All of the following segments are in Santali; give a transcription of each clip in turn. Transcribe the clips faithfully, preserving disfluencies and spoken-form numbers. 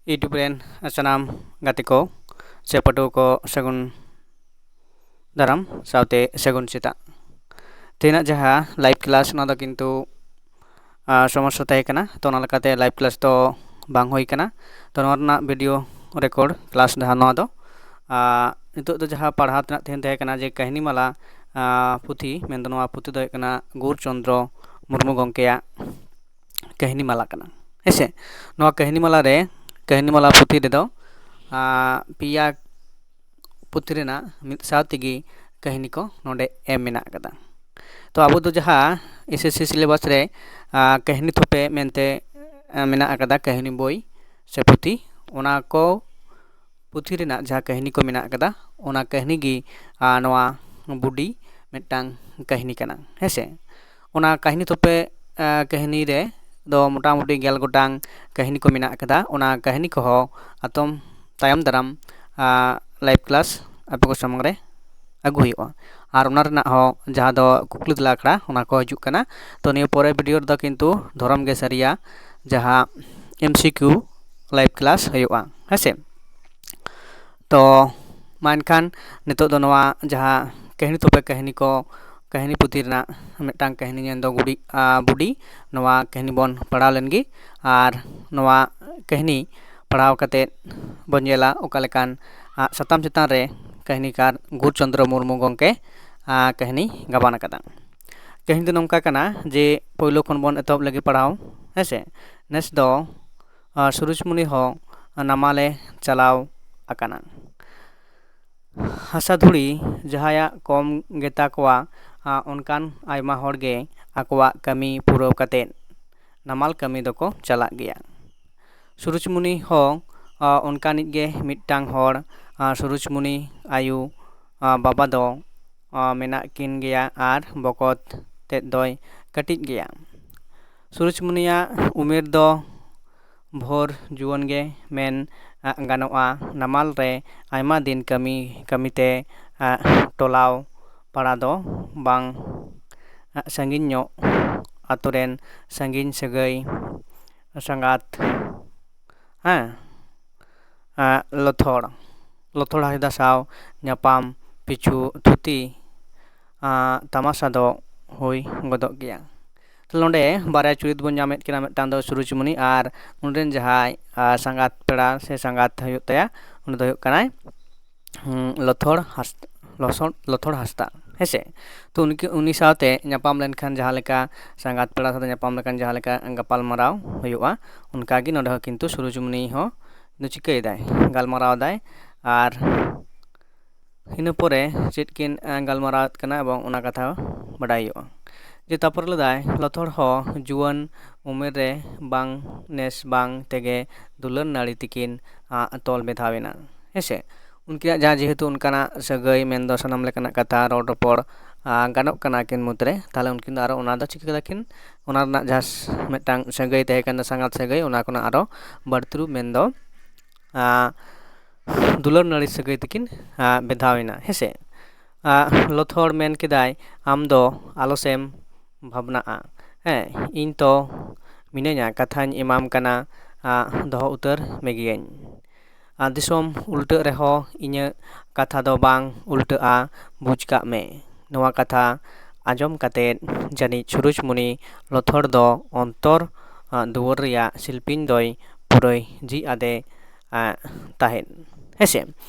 YouTube ᱨᱮᱱ ᱥᱟᱱᱟᱢ ᱜᱟᱛᱮ ᱠᱚ ᱥᱮ ᱯᱟᱹᱴᱷᱩᱣᱟᱹ ᱠᱚ ᱥᱟᱹᱜᱩᱱ ᱫᱟᱨᱟᱢ ᱥᱟᱶᱛᱮ ᱥᱟᱹᱜᱩᱱ ᱥᱮᱛᱟᱜ᱾ ᱛᱮᱦᱮᱧᱟᱜ ᱡᱟᱦᱟᱸ live class, ᱚᱱᱟ ᱫᱚ ᱠᱤᱱᱛᱩ ᱟᱨ ᱥᱚᱢᱚᱥᱥᱟ ᱛᱟᱦᱮᱸ ᱠᱟᱱᱟ, ᱛᱚ ᱚᱱᱟ ᱞᱮᱠᱟᱛᱮ live class ᱫᱚ ᱵᱟᱝ ᱦᱩᱭ ᱠᱟᱱᱟ᱾ ᱛᱚ ᱱᱚᱣᱟ ᱨᱮᱱᱟᱜ video record class ᱡᱟᱦᱟᱸ ᱱᱚᱣᱟ ᱫᱚ, ᱟᱨ ᱱᱤᱛᱚᱜ ᱫᱚ ᱡᱟᱦᱟᱸ ᱯᱟᱲᱦᱟᱣ ᱛᱮᱱᱟᱜ ᱛᱮᱦᱮᱧ ᱛᱟᱦᱮᱸ ᱠᱟᱱᱟ ᱡᱮ ᱠᱟᱹᱦᱱᱤ ᱢᱟᱞᱟ, ᱟᱨ ᱯᱩᱛᱷᱤ, ᱢᱮᱱᱫᱚ ᱱᱚᱣᱟ ᱯᱩᱛᱷᱤ ᱫᱚ ᱦᱩᱭᱩᱜ ᱠᱟᱱᱟ ᱜᱳᱨ ᱪᱚᱱᱫᱨᱚ ᱢᱩᱨᱢᱩ ᱜᱚᱢᱠᱮᱭᱟᱜ ᱠᱟᱹᱦᱱᱤ ᱢᱟᱞᱟ ᱠᱟᱱᱟ, ᱦᱮᱸᱥᱮ᱾ ᱱᱚᱣᱟ ᱠᱟᱹᱦᱱᱤ ᱢᱟᱞᱟ ᱨᱮ ᱠᱟᱹᱦᱱᱤ ᱢᱟᱞᱟ ᱯᱩᱛᱷᱤ ᱨᱮᱫᱚ ᱟᱨ ᱯᱮᱭᱟ ᱯᱩᱛᱷᱤ ᱨᱮᱱᱟᱜ ᱢᱤᱫ ᱥᱟᱶ ᱛᱮᱜᱮ ᱠᱟᱹᱦᱱᱤ ᱠᱚ ᱱᱚᱰᱮ ᱮᱢ ᱢᱮᱱᱟᱜ ᱟᱠᱟᱫᱟ᱾ ᱛᱚ ᱟᱵᱚ ᱫᱚ ᱡᱟᱦᱟᱸ SSC syllabus ᱨᱮ ᱟᱨ ᱠᱟᱹᱦᱱᱤ ᱛᱷᱚᱯᱮ ᱢᱮᱱᱛᱮ ᱟᱨ ᱢᱮᱱᱟᱜ ᱟᱠᱟᱫᱟ, ᱠᱟᱹᱦᱱᱤ ᱵᱳᱭ ᱥᱮ ᱯᱩᱛᱷᱤ, ᱚᱱᱟ ᱠᱚ ᱯᱩᱛᱷᱤ ᱨᱮᱱᱟᱜ ᱡᱟᱦᱟᱸ ᱠᱟᱹᱦᱱᱤ ᱠᱚ ᱢᱮᱱᱟᱜ ᱟᱠᱟᱫᱟ, ᱚᱱᱟ ᱠᱟᱹᱦᱱᱤ ᱜᱮ ᱟᱨ ᱱᱚᱣᱟ ᱵᱩᱰᱤ ᱢᱤᱫᱴᱟᱝ ᱠᱟᱹᱦᱱᱤ ᱠᱟᱱᱟ, ᱦᱮᱸᱥᱮ᱾ ᱚᱱᱟ ᱠᱟᱹᱦᱱᱤ ᱛᱷᱚᱯᱮ ᱟᱨ ᱠᱟᱹᱦᱱᱤ ᱨᱮ ᱫᱚ ᱢᱚᱴᱟᱢᱩᱴᱤ ᱜᱮᱞ ᱜᱚᱴᱟᱝ ᱠᱟᱹᱦᱱᱤ ᱠᱚ ᱢᱮᱱᱟᱜ ᱟᱠᱟᱫᱟ᱾ ᱚᱱᱟ ᱠᱟᱹᱦᱱᱤ ᱠᱚᱦᱚᱸ ᱟᱛᱚᱢ ᱛᱟᱭᱚᱢ ᱫᱟᱨᱟᱢ ᱟᱨ live class ᱟᱯᱮ ᱠᱚ ᱥᱟᱢᱟᱝ ᱨᱮ ᱟᱹᱜᱩ ᱦᱩᱭᱩᱜᱼᱟ᱾ ᱟᱨ ᱚᱱᱟ ᱨᱮᱱᱟᱜ ᱦᱚᱸ ᱡᱟᱦᱟᱸ ᱫᱚ ᱠᱩᱠᱞᱤ ᱛᱮᱞᱟ ᱟᱠᱷᱲᱟ, ᱚᱱᱟ ᱠᱚ ᱦᱤᱡᱩᱜ ᱠᱟᱱᱟ᱾ ᱛᱚ ᱱᱤᱭᱟᱹ ᱯᱚᱨᱮ video ᱨᱮᱫᱚ ᱠᱤᱱᱛᱩ ᱫᱷᱚᱨᱚᱢ ᱜᱮ ᱥᱟᱹᱨᱤᱭᱟ ᱡᱟᱦᱟᱸ MCQ live class ᱦᱩᱭᱩᱜᱼᱟ, ᱦᱮᱸᱥᱮ᱾ ᱛᱚ ᱢᱟ ᱮᱱᱠᱷᱟᱱ ᱱᱤᱛᱚᱜ ᱫᱚ ᱱᱚᱣᱟ ᱡᱟᱦᱟᱸ ᱠᱟᱹᱦᱱᱤ ᱛᱷᱚᱯᱮ ᱠᱟᱹᱦᱱᱤ ᱠᱚ, ᱠᱟᱹᱦᱱᱤ ᱯᱩᱛᱷᱤ ᱨᱮᱱᱟᱜ ᱢᱤᱫᱴᱟᱝ ᱠᱟᱹᱦᱱᱤ ᱢᱮᱱᱫᱚ ᱜᱩᱰᱤ, ᱟᱨ ᱵᱩᱰᱤ, ᱱᱚᱣᱟ ᱠᱟᱹᱦᱱᱤ ᱵᱚᱱ ᱯᱟᱲᱦᱟᱣ ᱞᱮᱱ ᱜᱮ᱾ ᱟᱨ ᱱᱚᱣᱟ ᱠᱟᱹᱦᱱᱤ ᱯᱟᱲᱦᱟᱣ ᱠᱟᱛᱮᱫ ᱵᱚᱱ ᱧᱮᱞᱟ ᱚᱠᱟ ᱞᱮᱠᱟᱱ ᱟᱨ ᱥᱟᱛᱟᱢ ᱪᱮᱛᱟᱱ ᱨᱮ ᱠᱟᱹᱦᱱᱤᱠᱟᱨ ᱜᱳᱨ ᱪᱚᱱᱫᱨᱚ ᱢᱩᱨᱢᱩ ᱜᱚᱢᱠᱮ ᱟᱨ ᱠᱟᱹᱦᱱᱤ ᱜᱟᱵᱟᱱ ᱟᱠᱟᱫᱟ᱾ ᱠᱟᱹᱦᱱᱤ ᱫᱚ ᱱᱚᱝᱠᱟ ᱠᱟᱱᱟ ᱡᱮ ᱯᱳᱭᱞᱳ ᱠᱷᱚᱱ ᱵᱚᱱ ᱮᱛᱚᱦᱚᱵ ᱞᱮᱜᱮ ᱯᱟᱲᱦᱟᱣ, ᱦᱮᱸᱥᱮ᱾ ᱱᱮᱥ ᱫᱚ ᱟᱨ ᱥᱩᱨᱩᱡᱽᱢᱩᱱᱤ ᱦᱚᱸ ᱱᱟᱢᱟᱞᱮ ᱪᱟᱞᱟᱣ ᱟᱠᱟᱱᱟ᱾ ᱦᱟᱥᱟ ᱫᱷᱩᱲᱤ ᱡᱟᱦᱟᱸᱭᱟᱜ ᱠᱚᱢ ᱜᱮᱛᱟ ᱠᱚᱣᱟ, ᱟᱨ ᱚᱱᱠᱟᱱ ᱟᱭᱢᱟ ᱦᱚᱲ ᱜᱮ ᱟᱠᱚᱣᱟᱜ ᱠᱟᱹᱢᱤ ᱯᱩᱨᱟᱹᱣ ᱠᱟᱛᱮᱫ ᱱᱟᱢᱟᱞ ᱠᱟᱹᱢᱤ ᱫᱚᱠᱚ ᱪᱟᱞᱟᱜ ᱜᱮᱭᱟ᱾ ᱥᱩᱨᱩᱡᱽᱢᱩᱱᱤ ᱦᱚᱸ ᱟᱨ ᱚᱱᱠᱟᱱᱤᱡ ᱜᱮ ᱢᱤᱫᱴᱟᱝ ᱦᱚᱲ᱾ ᱟᱨ ᱥᱩᱨᱩᱡᱽᱢᱩᱱᱤ ᱟᱭᱳ, ᱟᱨ ᱵᱟᱵᱟ ᱫᱚ ᱟᱨ ᱢᱮᱱᱟᱜ ᱠᱤᱱ ᱜᱮᱭᱟ ᱟᱨ ᱵᱚᱠᱚᱛ ᱛᱮᱫ ᱫᱚᱭ ᱠᱟᱹᱴᱤᱡ ᱜᱮᱭᱟ᱾ ᱥᱩᱨᱩᱡᱽᱢᱩᱱᱤᱭᱟᱜ ᱩᱢᱮᱨ ᱫᱚ ᱵᱷᱳᱨ ᱡᱩᱣᱟᱹᱱ ᱜᱮ ᱢᱮᱱ, ᱟᱜ, ᱜᱟᱱᱚᱜᱼᱟ᱾ ᱱᱟᱢᱟᱞ ᱨᱮ ᱟᱭᱢᱟ ᱫᱤᱱ ᱠᱟᱹᱢᱤ ᱠᱟᱹᱢᱤᱛᱮ, ᱟᱜ, ᱴᱚᱞᱟᱣ ᱯᱟᱲᱟ ᱫᱚ ᱵᱟᱝ, ᱟᱜ, ᱥᱟᱺᱜᱤᱧ ᱧᱚᱜ ᱟᱛᱳ ᱨᱮᱱ ᱥᱟᱺᱜᱤᱧ ᱥᱟᱹᱜᱟᱹᱭ ᱥᱟᱸᱜᱟᱛ, ᱦᱮᱸ, ᱞᱚᱛᱷᱚᱲ ᱞᱚᱛᱷᱚᱲ ᱦᱟᱸᱥᱫᱟ ᱥᱟᱶ ᱧᱟᱯᱟᱢ ᱯᱤᱪᱷᱩ ᱛᱷᱩᱛᱤ ᱛᱟᱢᱟᱥᱟ ᱫᱚ ᱦᱩᱭ ᱜᱚᱫᱚᱜ ᱜᱮᱭᱟ᱾ ᱛᱟᱦᱞᱮ ᱱᱚᱰᱮ ᱵᱟᱨᱭᱟ ᱪᱩᱨᱤᱛ ᱵᱚᱱ ᱧᱟᱢᱮᱫ ᱠᱤᱱᱟ, ᱢᱤᱫᱴᱟᱝ ᱫᱚ ᱥᱩᱨᱩᱡᱽᱢᱩᱱᱤ ᱟᱨ ᱩᱱᱤ ᱨᱮᱱ ᱡᱟᱦᱟᱸᱭ ᱥᱟᱸᱜᱟᱛ ᱯᱮᱲᱟ ᱥᱮ ᱥᱟᱸᱜᱟᱛ ᱦᱩᱭᱩᱜ ᱛᱟᱭᱟ, ᱩᱱᱤ ᱫᱚ ᱦᱩᱭᱩᱜ ᱠᱟᱱᱟᱭ ᱞᱚᱛᱷᱚᱲ ᱦᱟᱸᱥᱫᱟ᱾ ᱞᱚᱛᱷᱚᱲ ᱦᱟᱸᱥᱫᱟ, ᱦᱮᱸᱥᱮ᱾ ᱛᱚ ᱩᱱᱠᱤ ᱩᱱᱤ ᱥᱟᱶᱛᱮ ᱧᱟᱯᱟᱢ ᱞᱮᱱᱠᱷᱟᱱ ᱡᱟᱦᱟᱸ ᱞᱮᱠᱟ, ᱥᱟᱸᱜᱟᱛ ᱯᱮᱲᱟ ᱥᱟᱶᱛᱮ ᱧᱟᱯᱟᱢ ᱞᱮᱠᱷᱟᱱ ᱡᱟᱦᱟᱸ ᱞᱮᱠᱟ ᱜᱟᱯᱟᱞ ᱢᱟᱨᱟᱣ ᱦᱩᱭᱩᱜᱼᱟ, ᱚᱱᱠᱟᱜᱮ ᱱᱚᱰᱮ ᱦᱚᱸ ᱠᱤᱱᱛᱩ ᱥᱩᱨᱩᱡᱽᱢᱩᱱᱤ ᱦᱚᱸ ᱪᱤᱠᱟᱹᱭᱮᱫᱟᱭ, ᱜᱟᱞᱢᱟᱨᱟᱣ ᱫᱟᱭ᱾ ᱟᱨ ᱤᱱᱟᱹ ᱯᱚᱨᱮ ᱪᱮᱫ ᱠᱤᱱ ᱜᱟᱞᱢᱟᱨᱟᱣᱮᱫ ᱠᱟᱱᱟ ᱮᱵᱚᱝ ᱚᱱᱟ ᱠᱟᱛᱷᱟ ᱵᱟᱰᱟᱭ ᱦᱩᱭᱩᱜᱼᱟ᱾ ᱡᱮ ᱛᱟᱨᱯᱚᱨᱮ ᱞᱮᱫᱟᱭ, ᱞᱚᱛᱷᱚᱲ ᱦᱚᱸ ᱡᱩᱣᱟᱹᱱ ᱩᱢᱮᱨ ᱨᱮ ᱵᱟᱝ ᱱᱮᱥ ᱵᱟᱝ ᱛᱮᱜᱮ ᱫᱩᱞᱟᱹᱲ ᱱᱟᱹᱲᱤ ᱛᱤᱠᱤᱱ ᱛᱚᱞ ᱵᱮᱫᱷᱟᱣ ᱮᱱᱟ, ᱦᱮᱸᱥᱮ᱾ ᱩᱱᱠᱤᱱᱟᱜ ᱡᱟᱦᱟᱸ ᱡᱮᱦᱮᱛᱩ ᱚᱱᱠᱟᱱᱟᱜ ᱥᱟᱹᱜᱟᱹᱭ ᱢᱮᱱᱫᱚ ᱥᱟᱱᱟᱢ ᱞᱮᱠᱟᱱᱟᱜ ᱠᱟᱛᱷᱟ ᱨᱚᱲ ᱨᱚᱯᱚᱲ ᱜᱟᱱᱚᱜ ᱠᱟᱱᱟ ᱟᱹᱠᱤᱱ ᱢᱩᱫᱽᱨᱮ, ᱛᱟᱦᱞᱮ ᱩᱱᱠᱤᱱ ᱫᱚ ᱟᱨᱚ ᱚᱱᱟ ᱫᱚ ᱪᱤᱠᱟᱹ ᱠᱮᱫᱟ ᱠᱤᱱ, ᱚᱱᱟ ᱨᱮᱱᱟᱜ ᱡᱟᱦᱟᱸ ᱢᱤᱫᱴᱟᱝ ᱥᱟᱹᱜᱟᱹᱭ ᱛᱟᱦᱮᱸ ᱠᱟᱱᱟ, ᱥᱟᱸᱜᱟᱛ ᱥᱟᱹᱜᱟᱹᱭ, ᱚᱱᱟ ᱠᱷᱚᱱᱟᱜ ᱟᱨᱚ ᱵᱟᱹᱲᱛᱤ ᱨᱩᱯ ᱢᱮᱱᱫᱚ ᱫᱩᱞᱟᱹᱲ ᱱᱟᱹᱲᱤ ᱥᱟᱹᱜᱟᱹᱭ ᱛᱟᱹᱠᱤᱱ ᱵᱮᱫᱷᱟᱣ ᱮᱱᱟ, ᱦᱮᱸᱥᱮ᱾ ᱞᱚᱛᱷᱚᱲ ᱢᱮᱱ ᱠᱮᱫᱟᱭ, ᱟᱢ ᱫᱚ ᱟᱞᱚᱥᱮᱢ ᱵᱷᱟᱵᱽᱱᱟᱜᱼᱟ, ᱦᱮᱸ, ᱤᱧ ᱛᱚ ᱢᱤᱱᱟᱹᱧᱟ, ᱠᱟᱛᱷᱟᱧ ᱮᱢᱟᱢ ᱠᱟᱱᱟ, ᱫᱚᱦᱚ ᱩᱛᱟᱹᱨ ᱢᱮᱜᱮᱭᱟᱹᱧ᱾ ᱟᱨ ᱫᱤᱥᱚᱢ ᱩᱞᱴᱟᱹᱜ ᱨᱮᱦᱚᱸ ᱤᱧᱟᱹᱜ ᱠᱟᱛᱷᱟ ᱫᱚ ᱵᱟᱝ ᱩᱞᱴᱟᱹᱜᱼᱟ, ᱵᱩᱡᱽ ᱠᱟᱜ ᱢᱮ᱾ ᱱᱚᱣᱟ ᱠᱟᱛᱷᱟ ᱟᱸᱡᱚᱢ ᱠᱟᱛᱮᱫ ᱡᱟᱹᱱᱤᱡ ᱥᱩᱨᱩᱡᱽᱢᱩᱱᱤ ᱞᱚᱛᱷᱚᱲ ᱫᱚ ᱚᱱᱛᱚᱨ ᱫᱩᱣᱟᱹᱨ ᱨᱮᱭᱟᱜ ᱥᱤᱞᱯᱤᱧ ᱫᱚᱭ ᱯᱩᱨᱟᱹᱭ ᱡᱷᱤᱡ ᱟᱫᱮ ᱛᱟᱦᱮᱸᱫ, ᱦᱮᱸᱥᱮ᱾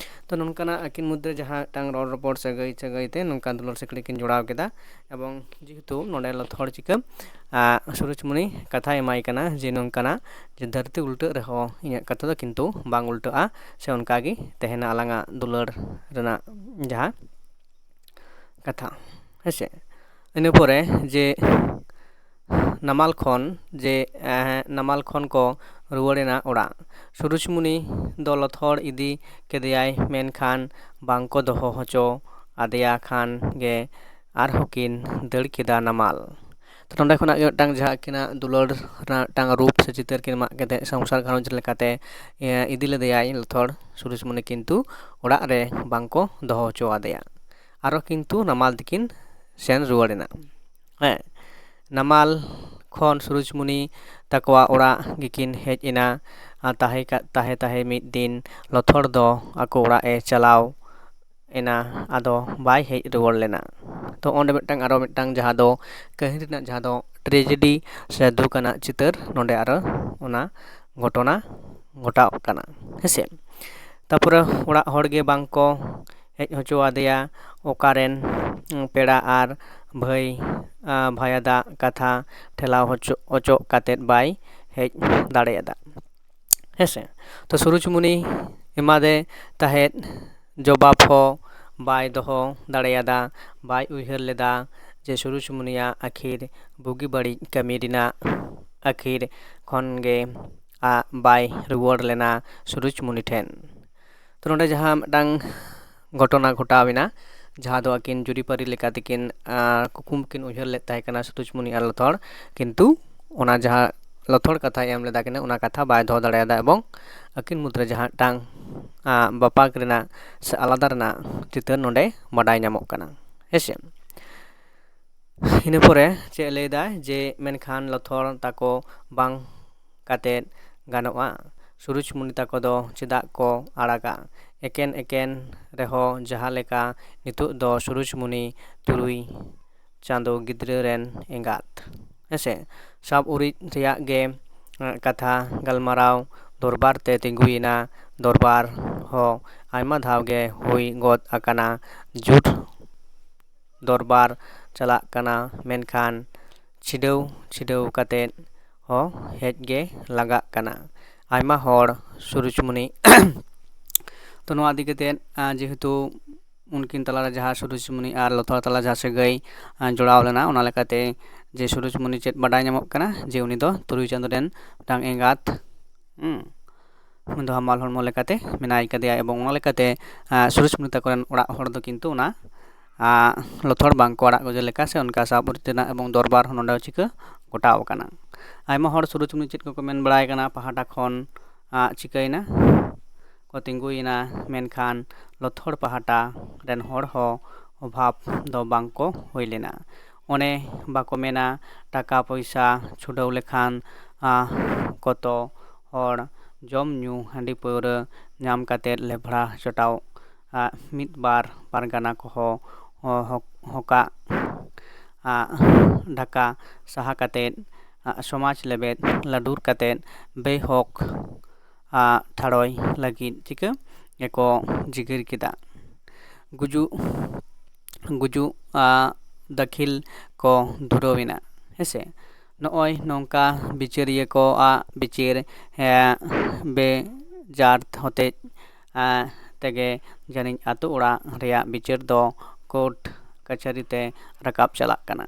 ᱛᱚ ᱱᱚᱝᱠᱟᱱᱟᱜ ᱟᱹᱠᱤᱱ ᱢᱚᱫᱽᱫᱷᱮ ᱡᱟᱦᱟᱸ ᱢᱤᱫᱴᱟᱝ ᱨᱚᱲ ᱨᱚᱯᱚᱲ ᱥᱟᱹᱜᱟᱹᱭ ᱥᱟᱹᱜᱟᱹᱭ ᱛᱮ ᱱᱚᱝᱠᱟ ᱫᱩᱞᱟᱹᱲ ᱥᱤᱠᱲᱤ ᱠᱤᱱ ᱡᱚᱲᱟᱣ ᱠᱮᱫᱟ᱾ ᱮᱵᱚᱝ ᱡᱮᱦᱮᱛᱩ ᱱᱚᱰᱮ ᱞᱚᱛᱷᱚᱲ ᱪᱤᱠᱟᱹ ᱥᱩᱨᱩᱡᱽᱢᱩᱱᱤ ᱠᱟᱛᱷᱟᱭ ᱮᱢᱟᱭ ᱠᱟᱱᱟ ᱡᱮ ᱱᱚᱝᱠᱟᱱᱟᱜ ᱡᱮ ᱫᱷᱟᱹᱨᱛᱤ ᱩᱞᱴᱟᱹᱜ ᱨᱮᱦᱚᱸ ᱤᱧᱟᱹᱜ ᱠᱟᱛᱷᱟ ᱫᱚ ᱠᱤᱱᱛᱩ ᱵᱟᱝ ᱩᱞᱴᱟᱹᱜᱼᱟ, ᱥᱮ ᱚᱱᱠᱟᱜᱮ ᱛᱟᱦᱮᱱᱟ ᱟᱞᱟᱝᱟᱜ ᱫᱩᱞᱟᱹᱲ ᱨᱮᱱᱟᱜ ᱡᱟᱦᱟᱸ ᱠᱟᱛᱷᱟ, ᱦᱮᱸᱥᱮ᱾ ᱤᱱᱟᱹ ᱯᱚᱨᱮ ᱡᱮ ᱱᱟᱢᱟᱞ ᱠᱷᱚᱱ ᱡᱮ ᱱᱟᱢᱟᱞ ᱠᱷᱚᱱ ᱠᱚ ᱨᱩᱣᱟᱹᱲ ᱮᱱᱟ ᱚᱲᱟᱜ᱾ ᱥᱩᱨᱩᱡᱽᱢᱩᱱᱤ ᱫᱚ ᱞᱚᱛᱷᱚᱲ ᱤᱫᱤ ᱠᱮᱫᱮᱭᱟᱭ, ᱢᱮᱱᱠᱷᱟᱱ ᱵᱟᱝ ᱠᱚ ᱫᱚᱦᱚ ᱦᱚᱪᱚ ᱟᱫᱮᱭᱟ ᱠᱷᱟᱱ ᱜᱮ ᱟᱨᱦᱚᱸ ᱠᱤᱱ ᱫᱟᱹᱲ ᱠᱮᱫᱟ ᱱᱟᱢᱟᱞ᱾ ᱛᱚ ᱱᱚᱸᱰᱮ ᱠᱷᱚᱱᱟᱜ ᱜᱮ ᱢᱤᱫᱴᱟᱝ ᱡᱟᱦᱟᱸ ᱟᱹᱠᱤᱱᱟᱜ ᱫᱩᱞᱟᱹᱲ ᱨᱮᱱᱟᱜ ᱢᱤᱫᱴᱟᱝ ᱨᱩᱯ ᱥᱮ ᱪᱤᱛᱟᱹᱨ ᱠᱤᱱ ᱢᱟᱜ ᱠᱮᱫ ᱥᱚᱝᱥᱟᱨ ᱜᱷᱟᱨᱚᱸᱡᱽ ᱞᱮᱠᱟᱛᱮ ᱤᱫᱤ ᱞᱮᱫᱮᱭᱟᱭ ᱞᱚᱛᱷᱚᱲ, ᱥᱩᱨᱩᱡᱽᱢᱩᱱᱤ ᱠᱤᱱᱛᱩ ᱚᱲᱟᱜ ᱨᱮ ᱵᱟᱝ ᱠᱚ ᱫᱚᱦᱚ ᱦᱚᱪᱚ ᱟᱫᱮᱭᱟ᱾ ᱟᱨᱚ ᱠᱤᱱᱛᱩ ᱱᱟᱢᱟᱞ ᱛᱮᱠᱤᱱ ᱥᱮᱱ ᱨᱩᱣᱟᱹᱲ ᱮᱱᱟ᱾ ᱦᱮᱸ, ᱱᱟᱢᱟᱞ ᱠᱷᱚᱱ ᱥᱩᱨᱩᱡᱽᱢᱩᱱᱤ ᱛᱟᱠᱚᱣᱟᱜ ᱚᱲᱟᱜ ᱜᱮᱠᱤᱱ ᱦᱮᱡ ᱮᱱᱟ᱾ ᱟᱨ ᱛᱟᱦᱮᱸ ᱠᱟ-, ᱛᱟᱦᱮᱸ ᱛᱟᱦᱮᱸ ᱢᱤᱫ ᱫᱤᱱ ᱞᱚᱛᱷᱚᱲ ᱫᱚ ᱟᱠᱚ ᱚᱲᱟᱜ ᱮ ᱪᱟᱞᱟᱣ ᱮᱱᱟ, ᱟᱫᱚ ᱵᱟᱭ ᱦᱮᱡ ᱨᱩᱣᱟᱹᱲ ᱞᱮᱱᱟ᱾ ᱛᱚ ᱚᱸᱰᱮ ᱢᱤᱫᱴᱟᱝ, ᱟᱨᱚ ᱢᱤᱫᱴᱟᱝ ᱡᱟᱦᱟᱸ ᱫᱚ ᱠᱟᱹᱦᱱᱤ ᱨᱮᱱᱟᱜ ᱡᱟᱦᱟᱸ ᱫᱚ tragedy ᱥᱮ ᱫᱩᱠ ᱟᱱᱟᱜ ᱪᱤᱛᱟᱹᱨ ᱱᱚᱸᱰᱮ ᱟᱨᱚ ᱚᱱᱟ ᱜᱷᱚᱴᱚᱱᱟ ᱜᱷᱚᱴᱟᱣ ᱠᱟᱱᱟ, ᱦᱮᱸᱥᱮ᱾ ᱛᱟᱯᱚᱨᱮ ᱚᱲᱟᱜ ᱦᱚᱲ ᱜᱮ ᱵᱟᱝ ᱠᱚ ᱦᱮᱡ ᱦᱚᱪᱚ ᱟᱫᱮᱭᱟ, ᱚᱠᱟᱨᱮᱱ, ᱩᱸ, ᱯᱮᱲᱟ ᱟᱨ ᱵᱷᱟᱹᱭ, ᱟ, ᱵᱷᱟᱭᱟᱫᱟᱜ ᱠᱟᱛᱷᱟ ᱴᱷᱮᱞᱟᱣ ᱦᱚᱪᱚ, ᱚᱪᱚᱜ ᱠᱟᱛᱮᱫ ᱵᱟᱭ ᱦᱮᱡ ᱫᱟᱲᱮᱭᱟᱫᱟ, ᱦᱮᱸᱥᱮ᱾ ᱛᱚ ᱥᱩᱨᱩᱡᱽᱢᱩᱱᱤ ᱮᱢᱟᱫᱮ ᱛᱟᱦᱮᱸᱫ ᱡᱚᱵᱟᱵ ᱦᱚᱸ ᱵᱟᱭ ᱫᱚᱦᱚ ᱫᱟᱲᱮᱭᱟᱫᱟ, ᱵᱟᱭ ᱩᱭᱦᱟᱹᱨ ᱞᱮᱫᱟ ᱡᱮ ᱥᱩᱨᱩᱡᱽᱢᱩᱱᱤᱭᱟᱜ ᱟᱹᱠᱷᱤᱨ ᱵᱩᱜᱤ ᱵᱟᱹᱲᱤᱡ ᱠᱟᱹᱢᱤ ᱨᱮᱱᱟᱜ ᱟᱹᱠᱷᱤᱨ ᱠᱷᱚᱱ ᱜᱮ, ᱟ, ᱵᱟᱭ ᱨᱩᱣᱟᱹᱲ ᱞᱮᱱᱟ ᱥᱩᱨᱩᱡᱽᱢᱩᱱᱤ ᱴᱷᱮᱱ᱾ ᱛᱚ ᱱᱚᱰᱮ ᱡᱟᱦᱟᱸ ᱢᱤᱫᱴᱟᱝ ᱜᱷᱚᱴᱚᱱᱟ ᱜᱷᱚᱴᱟᱣ ᱮᱱᱟ, ᱡᱟᱦᱟᱸ ᱫᱚ ᱟᱹᱠᱤᱱ ᱡᱩᱨᱤᱯᱟᱹᱨᱤ ᱞᱮᱠᱟ ᱛᱮᱠᱤᱱ, ᱟ, ᱠᱩᱠᱢᱩ ᱠᱤᱱ ᱩᱭᱦᱟᱹᱨ ᱞᱮᱫ ᱛᱟᱦᱮᱸ ᱠᱟᱱᱟ ᱥᱩᱨᱩᱡᱽᱢᱩᱱᱤ ᱟᱨ ᱞᱚᱛᱷᱚᱲ, ᱠᱤᱱᱛᱩ ᱚᱱᱟ ᱡᱟᱦᱟᱸ ᱞᱚᱛᱷᱚᱲ ᱠᱟᱛᱷᱟᱭ ᱮᱢ ᱞᱮᱫᱟ ᱠᱤᱱᱟ, ᱚᱱᱟ ᱠᱟᱛᱷᱟ ᱵᱟᱭ ᱫᱚᱦᱚ ᱫᱟᱲᱮᱭᱟᱫᱟ ᱮᱵᱚᱝ ᱟᱹᱠᱤᱱ ᱢᱩᱫᱽᱨᱮ ᱡᱟᱦᱟᱸ ᱢᱤᱫᱴᱟᱝ, ᱟ, ᱵᱟᱯᱟᱠ ᱨᱮᱱᱟᱜ ᱥᱮ ᱟᱞᱟᱫᱟ ᱨᱮᱱᱟᱜ ᱪᱤᱛᱟᱹᱨ ᱱᱚᱰᱮ ᱵᱟᱰᱟᱭ ᱧᱟᱢᱚᱜ ᱠᱟᱱᱟ, ᱦᱮᱸᱥᱮ᱾ ᱤᱱᱟᱹ ᱯᱚᱨᱮ ᱪᱮᱫ ᱮ ᱞᱟᱹᱭᱫᱟ ᱡᱮ, ᱢᱮᱱᱠᱷᱟᱱ ᱞᱚᱛᱷᱚᱲ ᱛᱟᱠᱚ ᱵᱟᱝ ᱠᱟᱛᱮᱫ ᱜᱟᱱᱚᱜᱼᱟ? ᱥᱩᱨᱩᱡᱽᱢᱩᱱᱤ ᱛᱟᱠᱚ ᱫᱚ ᱪᱮᱫᱟᱜ ᱠᱚ ᱟᱲᱟᱜᱟ? ᱮᱠᱮᱱ ᱮᱠᱮᱱ ᱨᱮᱦᱚᱸ ᱡᱟᱦᱟᱸ ᱞᱮᱠᱟ ᱱᱤᱛᱚᱜ ᱫᱚ ᱥᱩᱨᱩᱡᱽᱢᱩᱱᱤ ᱛᱩᱨᱩᱭ ᱪᱟᱸᱫᱚ ᱜᱤᱫᱽᱨᱟᱹ ᱨᱮᱱ ᱮᱸᱜᱟᱛ, ᱦᱮᱸᱥᱮ᱾ ᱥᱟᱵ ᱩᱨᱤᱡ ᱨᱮᱭᱟᱜ ᱜᱮ, ᱮᱸ, ᱠᱟᱛᱷᱟ ᱜᱟᱞᱢᱟᱨᱟᱣ ᱫᱚᱨᱵᱟᱨ ᱛᱮ ᱛᱤᱸᱜᱩᱭᱮᱱᱟ᱾ ᱫᱚᱨᱵᱟᱨ ᱦᱚᱸ ᱟᱭᱢᱟ ᱫᱷᱟᱣ ᱜᱮ ᱦᱩᱭ ᱜᱚᱫ ᱟᱠᱟᱱᱟ᱾ ᱡᱩᱴ ᱫᱚᱨᱵᱟᱨ ᱪᱟᱞᱟᱜ ᱠᱟᱱᱟ, ᱢᱮᱱᱠᱷᱟᱱ ᱪᱷᱤᱰᱟᱹᱣ ᱪᱷᱤᱰᱟᱹᱣ ᱠᱟᱛᱮᱫ ᱦᱚᱸ ᱦᱮᱡ ᱜᱮ ᱞᱟᱜᱟᱜ ᱠᱟᱱᱟ᱾ ᱟᱭᱢᱟ ᱦᱚᱲ ᱥᱩᱨᱩᱡᱽᱢᱩᱱᱤ ᱛᱚ ᱱᱚᱣᱟ ᱤᱫᱤ ᱠᱟᱛᱮᱫ, ᱟ, ᱡᱮᱦᱮᱛᱩ ᱩᱱᱠᱤᱱ ᱛᱟᱞᱟᱨᱮ ᱡᱟᱦᱟᱸ ᱥᱩᱨᱩᱡᱽᱢᱩᱱᱤ ᱟᱨ ᱞᱚᱛᱷᱚᱲ ᱛᱟᱞᱟ ᱡᱟᱦᱟᱸ ᱥᱟᱹᱜᱟᱹᱭ, ᱟ, ᱡᱚᱲᱟᱣ ᱞᱮᱱᱟ, ᱚᱱᱟ ᱞᱮᱠᱟᱛᱮ ᱡᱮ ᱥᱩᱨᱩᱡᱽᱢᱩᱱᱤ ᱪᱮᱫ ᱵᱟᱰᱟᱭ ᱧᱟᱢᱚᱜ ᱠᱟᱱᱟ ᱡᱮ ᱩᱱᱤ ᱫᱚ ᱛᱩᱨᱩᱭ ᱪᱟᱸᱫᱚ ᱨᱮᱱ ᱢᱤᱫᱴᱟᱝ ᱮᱸᱜᱟᱛ, ᱦᱩᱸ, ᱩᱱᱤ ᱫᱚ ᱦᱟᱢᱟᱞ ᱦᱚᱲᱢᱚ ᱞᱮᱠᱟᱛᱮ ᱢᱮᱱᱟᱭ ᱠᱟᱫᱮᱭᱟ, ᱮᱵᱚᱝ ᱚᱱᱟ ᱞᱮᱠᱟᱛᱮ, ᱟ, ᱥᱩᱨᱩᱡᱽᱢᱩᱱᱤ ᱛᱟᱠᱚ ᱨᱮᱱ ᱚᱲᱟᱜ ᱦᱚᱲ ᱫᱚ ᱠᱤᱱᱛᱩ ᱚᱱᱟ, ᱟ, ᱞᱚᱛᱷᱚᱲ ᱵᱟᱝ ᱠᱚ ᱟᱲᱟᱜ ᱜᱚᱡᱮ ᱞᱮᱠᱟ ᱥᱮ ᱚᱱᱠᱟ ᱥᱟᱵ ᱩᱨᱤᱡ ᱨᱮᱱᱟᱜ ᱮᱵᱚᱝ ᱫᱚᱨᱵᱟᱨ ᱦᱚᱸ ᱱᱚᱰᱮ ᱪᱤᱠᱟᱹ ᱜᱚᱴᱟᱣ ᱟᱠᱟᱱᱟ᱾ ᱟᱭᱢᱟ ᱦᱚᱲ ᱥᱩᱨᱩᱡᱽᱢᱩᱱᱤ ᱪᱮᱫ ᱠᱚᱠᱚ ᱢᱮᱱ ᱵᱟᱲᱟᱭ ᱠᱟᱱᱟ ᱯᱟᱦᱴᱟ ᱠᱷᱚᱱ, ᱟ, ᱪᱤᱠᱟᱹᱭᱮᱱᱟ ᱠᱚ ᱛᱤᱸᱜᱩᱭᱮᱱᱟ, ᱢᱮᱱᱠᱷᱟᱱ ᱞᱚᱛᱷᱚᱲ ᱯᱟᱦᱴᱟ ᱨᱮᱱ ᱦᱚᱲ ᱦᱚᱸ ᱚᱵᱷᱟᱵᱽ ᱫᱚ ᱵᱟᱝ ᱠᱚ ᱦᱩᱭ ᱞᱮᱱᱟ᱾ ᱚᱱᱮ ᱵᱟᱠᱚ ᱢᱮᱱᱟ, ᱴᱟᱠᱟ ᱯᱚᱭᱥᱟ ᱪᱷᱩᱰᱟᱹᱣ ᱞᱮᱠᱷᱟᱱ, ᱠᱚᱛᱚ ᱦᱚᱲ ᱡᱚᱢ ᱧᱩ ᱦᱟᱺᱰᱤ ᱯᱟᱹᱣᱨᱟᱹ ᱧᱟᱢ ᱠᱟᱛᱮᱫ ᱞᱮᱵᱷᱲᱟ ᱪᱚᱴᱟᱣ ᱢᱤᱫ ᱵᱟᱨ ᱯᱟᱨᱜᱟᱱᱟ ᱠᱚᱦᱚᱸ ᱦᱚᱠᱟᱜ ᱰᱷᱟᱠᱟ ᱥᱟᱦᱟ ᱠᱟᱛᱮᱫ ᱥᱚᱢᱟᱡᱽ ᱞᱮᱵᱮᱫ ᱞᱟᱹᱰᱩᱨ ᱠᱟᱛᱮᱫ ᱵᱮᱦᱚᱠ ᱴᱷᱟᱲᱚᱭ ᱞᱟᱹᱜᱤᱫ ᱪᱤᱠᱟᱹ ᱜᱮᱠᱚ ᱡᱤᱜᱤᱨ ᱠᱮᱫᱟ᱾ ᱜᱩᱡᱩᱜ ᱜᱩᱡᱩᱜ ᱫᱟᱹᱠᱷᱤᱞ ᱠᱚ ᱫᱷᱩᱨᱟᱹᱣ ᱮᱱᱟ᱾ ᱦᱮᱸᱥᱮ, ᱱᱚᱜᱼᱚᱭ ᱱᱚᱝᱠᱟ ᱵᱤᱪᱟᱹᱨᱤᱭᱟᱹ ᱠᱚᱣᱟᱜ ᱵᱤᱪᱟᱹᱨ ᱵᱮᱡᱟᱨ ᱦᱚᱛᱮᱡ ᱛᱮᱜᱮ ᱡᱟᱹᱱᱤᱡ ᱟᱛᱳ ᱚᱲᱟᱜ ᱨᱮᱭᱟᱜ ᱵᱤᱪᱟᱹᱨ ᱫᱚ ᱠᱳᱨᱴ ᱠᱟᱪᱷᱟᱹᱨᱤ ᱛᱮ ᱨᱟᱠᱟᱵ ᱪᱟᱞᱟᱜ ᱠᱟᱱᱟ᱾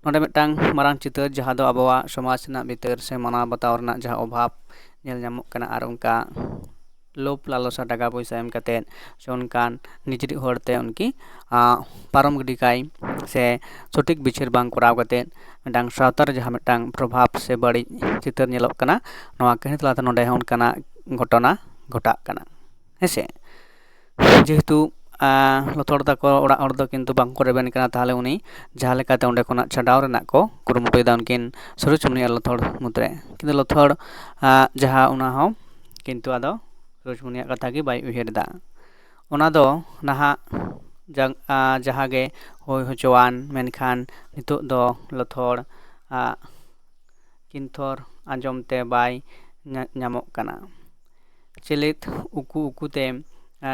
ᱱᱚᱰᱮ ᱢᱤᱫᱴᱟᱝ ᱢᱟᱨᱟᱝ ᱪᱤᱛᱟᱹᱨ, ᱡᱟᱦᱟᱸ ᱫᱚ ᱟᱵᱚᱣᱟᱜ ᱥᱚᱢᱟᱡᱽ ᱨᱮᱱᱟᱜ ᱵᱤᱪᱟᱹᱨ ᱥᱮ ᱢᱟᱱᱟᱣ ᱵᱟᱛᱟᱣ ᱨᱮᱱᱟᱜ ᱡᱟᱦᱟᱸ ᱚᱵᱷᱟᱵᱽ ᱧᱮᱞ ᱧᱟᱢᱚᱜ ᱠᱟᱱᱟ, ᱟᱨ ᱚᱱᱠᱟ ᱞᱳᱵᱷ ᱞᱟᱞᱚᱥᱟ ᱴᱟᱠᱟ ᱯᱚᱭᱥᱟ ᱮᱢ ᱠᱟᱛᱮᱫ ᱥᱮ ᱚᱱᱠᱟᱱ ᱱᱤᱡᱮᱨᱤᱡ ᱦᱚᱲᱛᱮ ᱩᱱᱠᱤ ᱯᱟᱨᱚᱢ ᱜᱤᱰᱤ ᱠᱟᱭ ᱥᱮ ᱥᱚᱴᱷᱤᱠ ᱵᱤᱪᱟᱹᱨ ᱵᱟᱝ ᱠᱚᱨᱟᱣ ᱠᱟᱛᱮᱫ ᱢᱤᱫᱴᱟᱝ ᱥᱟᱶᱛᱟ ᱨᱮ ᱡᱟᱦᱟᱸ ᱢᱤᱫᱴᱟᱝ ᱯᱨᱚᱵᱷᱟᱵᱽ ᱥᱮ ᱵᱟᱹᱲᱤᱡ ᱪᱤᱛᱟᱹᱨ ᱧᱮᱞᱚᱜ ᱠᱟᱱᱟ, ᱱᱚᱣᱟ ᱠᱟᱹᱦᱱᱤ ᱛᱟᱞᱟᱛᱮ ᱱᱚᱰᱮ ᱦᱚᱸ ᱚᱱᱠᱟᱱᱟᱜ ᱜᱷᱚᱴᱚᱱᱟ ᱜᱷᱚᱴᱟᱜ ᱠᱟᱱᱟ᱾ ᱦᱮᱸᱥᱮ, ᱡᱮᱦᱮᱛᱩ ᱞᱚᱛᱷᱚᱲ ᱛᱟᱠᱚ ᱚᱲᱟᱜ ᱦᱚᱲ ᱫᱚ ᱠᱤᱱᱛᱩ ᱵᱟᱝᱠᱚ ᱨᱮᱵᱮᱱ ᱠᱟᱱᱟ, ᱛᱟᱦᱚᱞᱮ ᱩᱱᱤ ᱡᱟᱦᱟᱸ ᱞᱮᱠᱟᱛᱮ ᱚᱸᱰᱮ ᱠᱷᱚᱱᱟᱜ ᱪᱷᱟᱰᱟᱣ ᱨᱮᱱᱟᱜ ᱠᱚ ᱠᱩᱨᱩᱢᱩᱴᱩᱭᱮᱫᱟ ᱩᱱᱠᱤᱱ ᱥᱩᱨᱩᱡᱽᱢᱩᱱᱤ ᱟᱨ ᱞᱚᱛᱷᱚᱲ ᱢᱩᱫᱽᱨᱮ᱾ ᱠᱤᱱᱛᱩ ᱞᱚᱛᱷᱚᱲ ᱡᱟᱦᱟᱸ ᱚᱱᱟ ᱦᱚᱸ ᱠᱤᱱᱛᱩ ᱟᱫᱚ ᱥᱩᱨᱩᱡᱽᱢᱩᱱᱤᱭᱟᱜ ᱠᱟᱛᱷᱟ ᱜᱮ ᱵᱟᱭ ᱩᱭᱦᱟᱹᱨ ᱮᱫᱟ᱾ ᱚᱱᱟ ᱫᱚ ᱱᱟᱦᱟᱜ ᱡᱟᱦᱟᱸ ᱜᱮ ᱦᱩᱭ ᱦᱚᱪᱚᱣᱟᱱ, ᱢᱮᱱᱠᱷᱟᱱ ᱱᱤᱛᱚᱜ ᱫᱚ ᱞᱚᱛᱷᱚᱲ ᱠᱤᱱᱛᱷᱚᱨ ᱟᱸᱡᱚᱢ ᱛᱮ ᱵᱟᱭ ᱧᱟᱢᱚᱜ ᱠᱟᱱᱟ᱾ ᱪᱮᱞᱮᱫ ᱩᱠᱩ ᱩᱠᱩᱛᱮ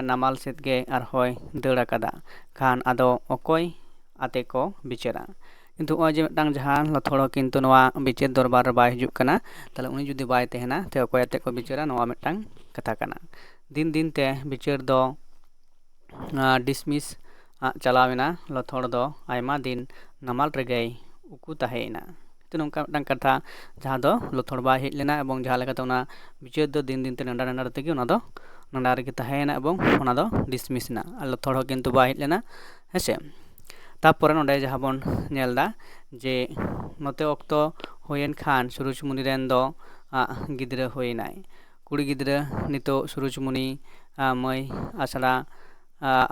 ᱱᱟᱢᱟᱞ ᱥᱮᱫ ᱜᱮ ᱟᱨᱦᱚᱸᱭ ᱫᱟᱹᱲ ᱟᱠᱟᱫᱟ ᱠᱷᱟᱱ ᱟᱫᱚ ᱚᱠᱚᱭ ᱟᱛᱮ ᱠᱚ ᱵᱤᱪᱟᱹᱨᱟ? ᱠᱤᱱᱛᱩ ᱱᱚᱜᱼᱚᱭ ᱡᱮ ᱢᱤᱫᱴᱟᱝ ᱡᱟᱦᱟᱸ ᱞᱚᱛᱷᱚᱲ ᱦᱚᱸ ᱠᱤᱱᱛᱩ ᱱᱚᱣᱟ ᱵᱤᱪᱟᱹᱨ ᱫᱚᱨᱵᱟᱨ ᱨᱮ ᱵᱟᱭ ᱦᱤᱡᱩᱜ ᱠᱟᱱᱟ, ᱛᱟᱦᱞᱮ ᱩᱱᱤ ᱡᱩᱫᱤ ᱵᱟᱭ ᱛᱟᱦᱮᱱᱟ, ᱛᱟᱦᱞᱮ ᱚᱠᱚᱭ ᱟᱛᱮ ᱠᱚ ᱵᱤᱪᱟᱹᱨᱟ? ᱱᱚᱣᱟ ᱢᱤᱫᱴᱟᱝ ᱠᱟᱛᱷᱟ ᱠᱟᱱᱟ᱾ ᱫᱤᱱ ᱫᱤᱱ ᱛᱮ ᱵᱤᱪᱟᱹᱨ ᱫᱚ ᱰᱤᱥᱢᱤᱥ ᱪᱟᱞᱟᱣ ᱮᱱᱟ᱾ ᱞᱚᱛᱷᱚᱲ ᱫᱚ ᱟᱭᱢᱟ ᱫᱤᱱ ᱱᱟᱢᱟᱞ ᱨᱮᱜᱮᱭ ᱩᱠᱩ ᱛᱟᱦᱮᱸᱭᱮᱱᱟ᱾ ᱛᱚ, ᱱᱚᱝᱠᱟ ᱢᱤᱫᱴᱟᱝ ᱠᱟᱛᱷᱟ, ᱡᱟᱦᱟᱸ ᱫᱚ ᱞᱚᱛᱷᱚᱲ ᱵᱟᱭ ᱦᱮᱡ ᱞᱮᱱᱟ ᱮᱵᱚᱝ ᱡᱟᱦᱟᱸ ᱞᱮᱠᱟᱛᱮ ᱚᱱᱟ ᱵᱤᱪᱟᱹᱨ ᱫᱚ ᱫᱤᱱ ᱫᱤᱱ ᱛᱮ ᱱᱮᱰᱟ ᱱᱮᱰᱟ ᱛᱮᱜᱮ ᱚᱱᱟ ᱫᱚ ᱱᱮᱰᱟ ᱨᱮᱜᱮ ᱛᱟᱦᱮᱸᱭᱮᱱᱟ ᱮᱵᱚᱝ ᱚᱱᱟ ᱫᱚ ᱰᱤᱥᱢᱤᱥ ᱮᱱᱟ᱾ ᱟᱨ ᱞᱚᱛᱷᱚᱲ ᱦᱚᱸ ᱠᱤᱱᱛᱩ ᱵᱟᱭ ᱦᱮᱡ ᱞᱮᱱᱟ᱾ ᱦᱮᱸᱥᱮ, ᱛᱟᱨᱯᱚᱨᱮ ᱱᱚᱰᱮ ᱡᱟᱦᱟᱸ ᱵᱚᱱ ᱧᱮᱞ ᱮᱫᱟ ᱡᱮ ᱱᱚᱛᱮ ᱚᱠᱛᱚ ᱦᱩᱭᱮᱱ ᱠᱷᱟᱱ ᱥᱩᱨᱩᱡᱽᱢᱩᱱᱤ ᱨᱮᱱ ᱫᱚ ᱜᱤᱫᱽᱨᱟᱹ ᱦᱩᱭᱮᱱᱟᱭ᱾ ᱠᱩᱲᱤ ᱜᱤᱫᱽᱨᱟᱹ ᱱᱤᱛᱚᱜ ᱥᱩᱨᱩᱡᱽᱢᱩᱱᱤ ᱢᱟᱹᱭ ᱟᱥᱲᱟ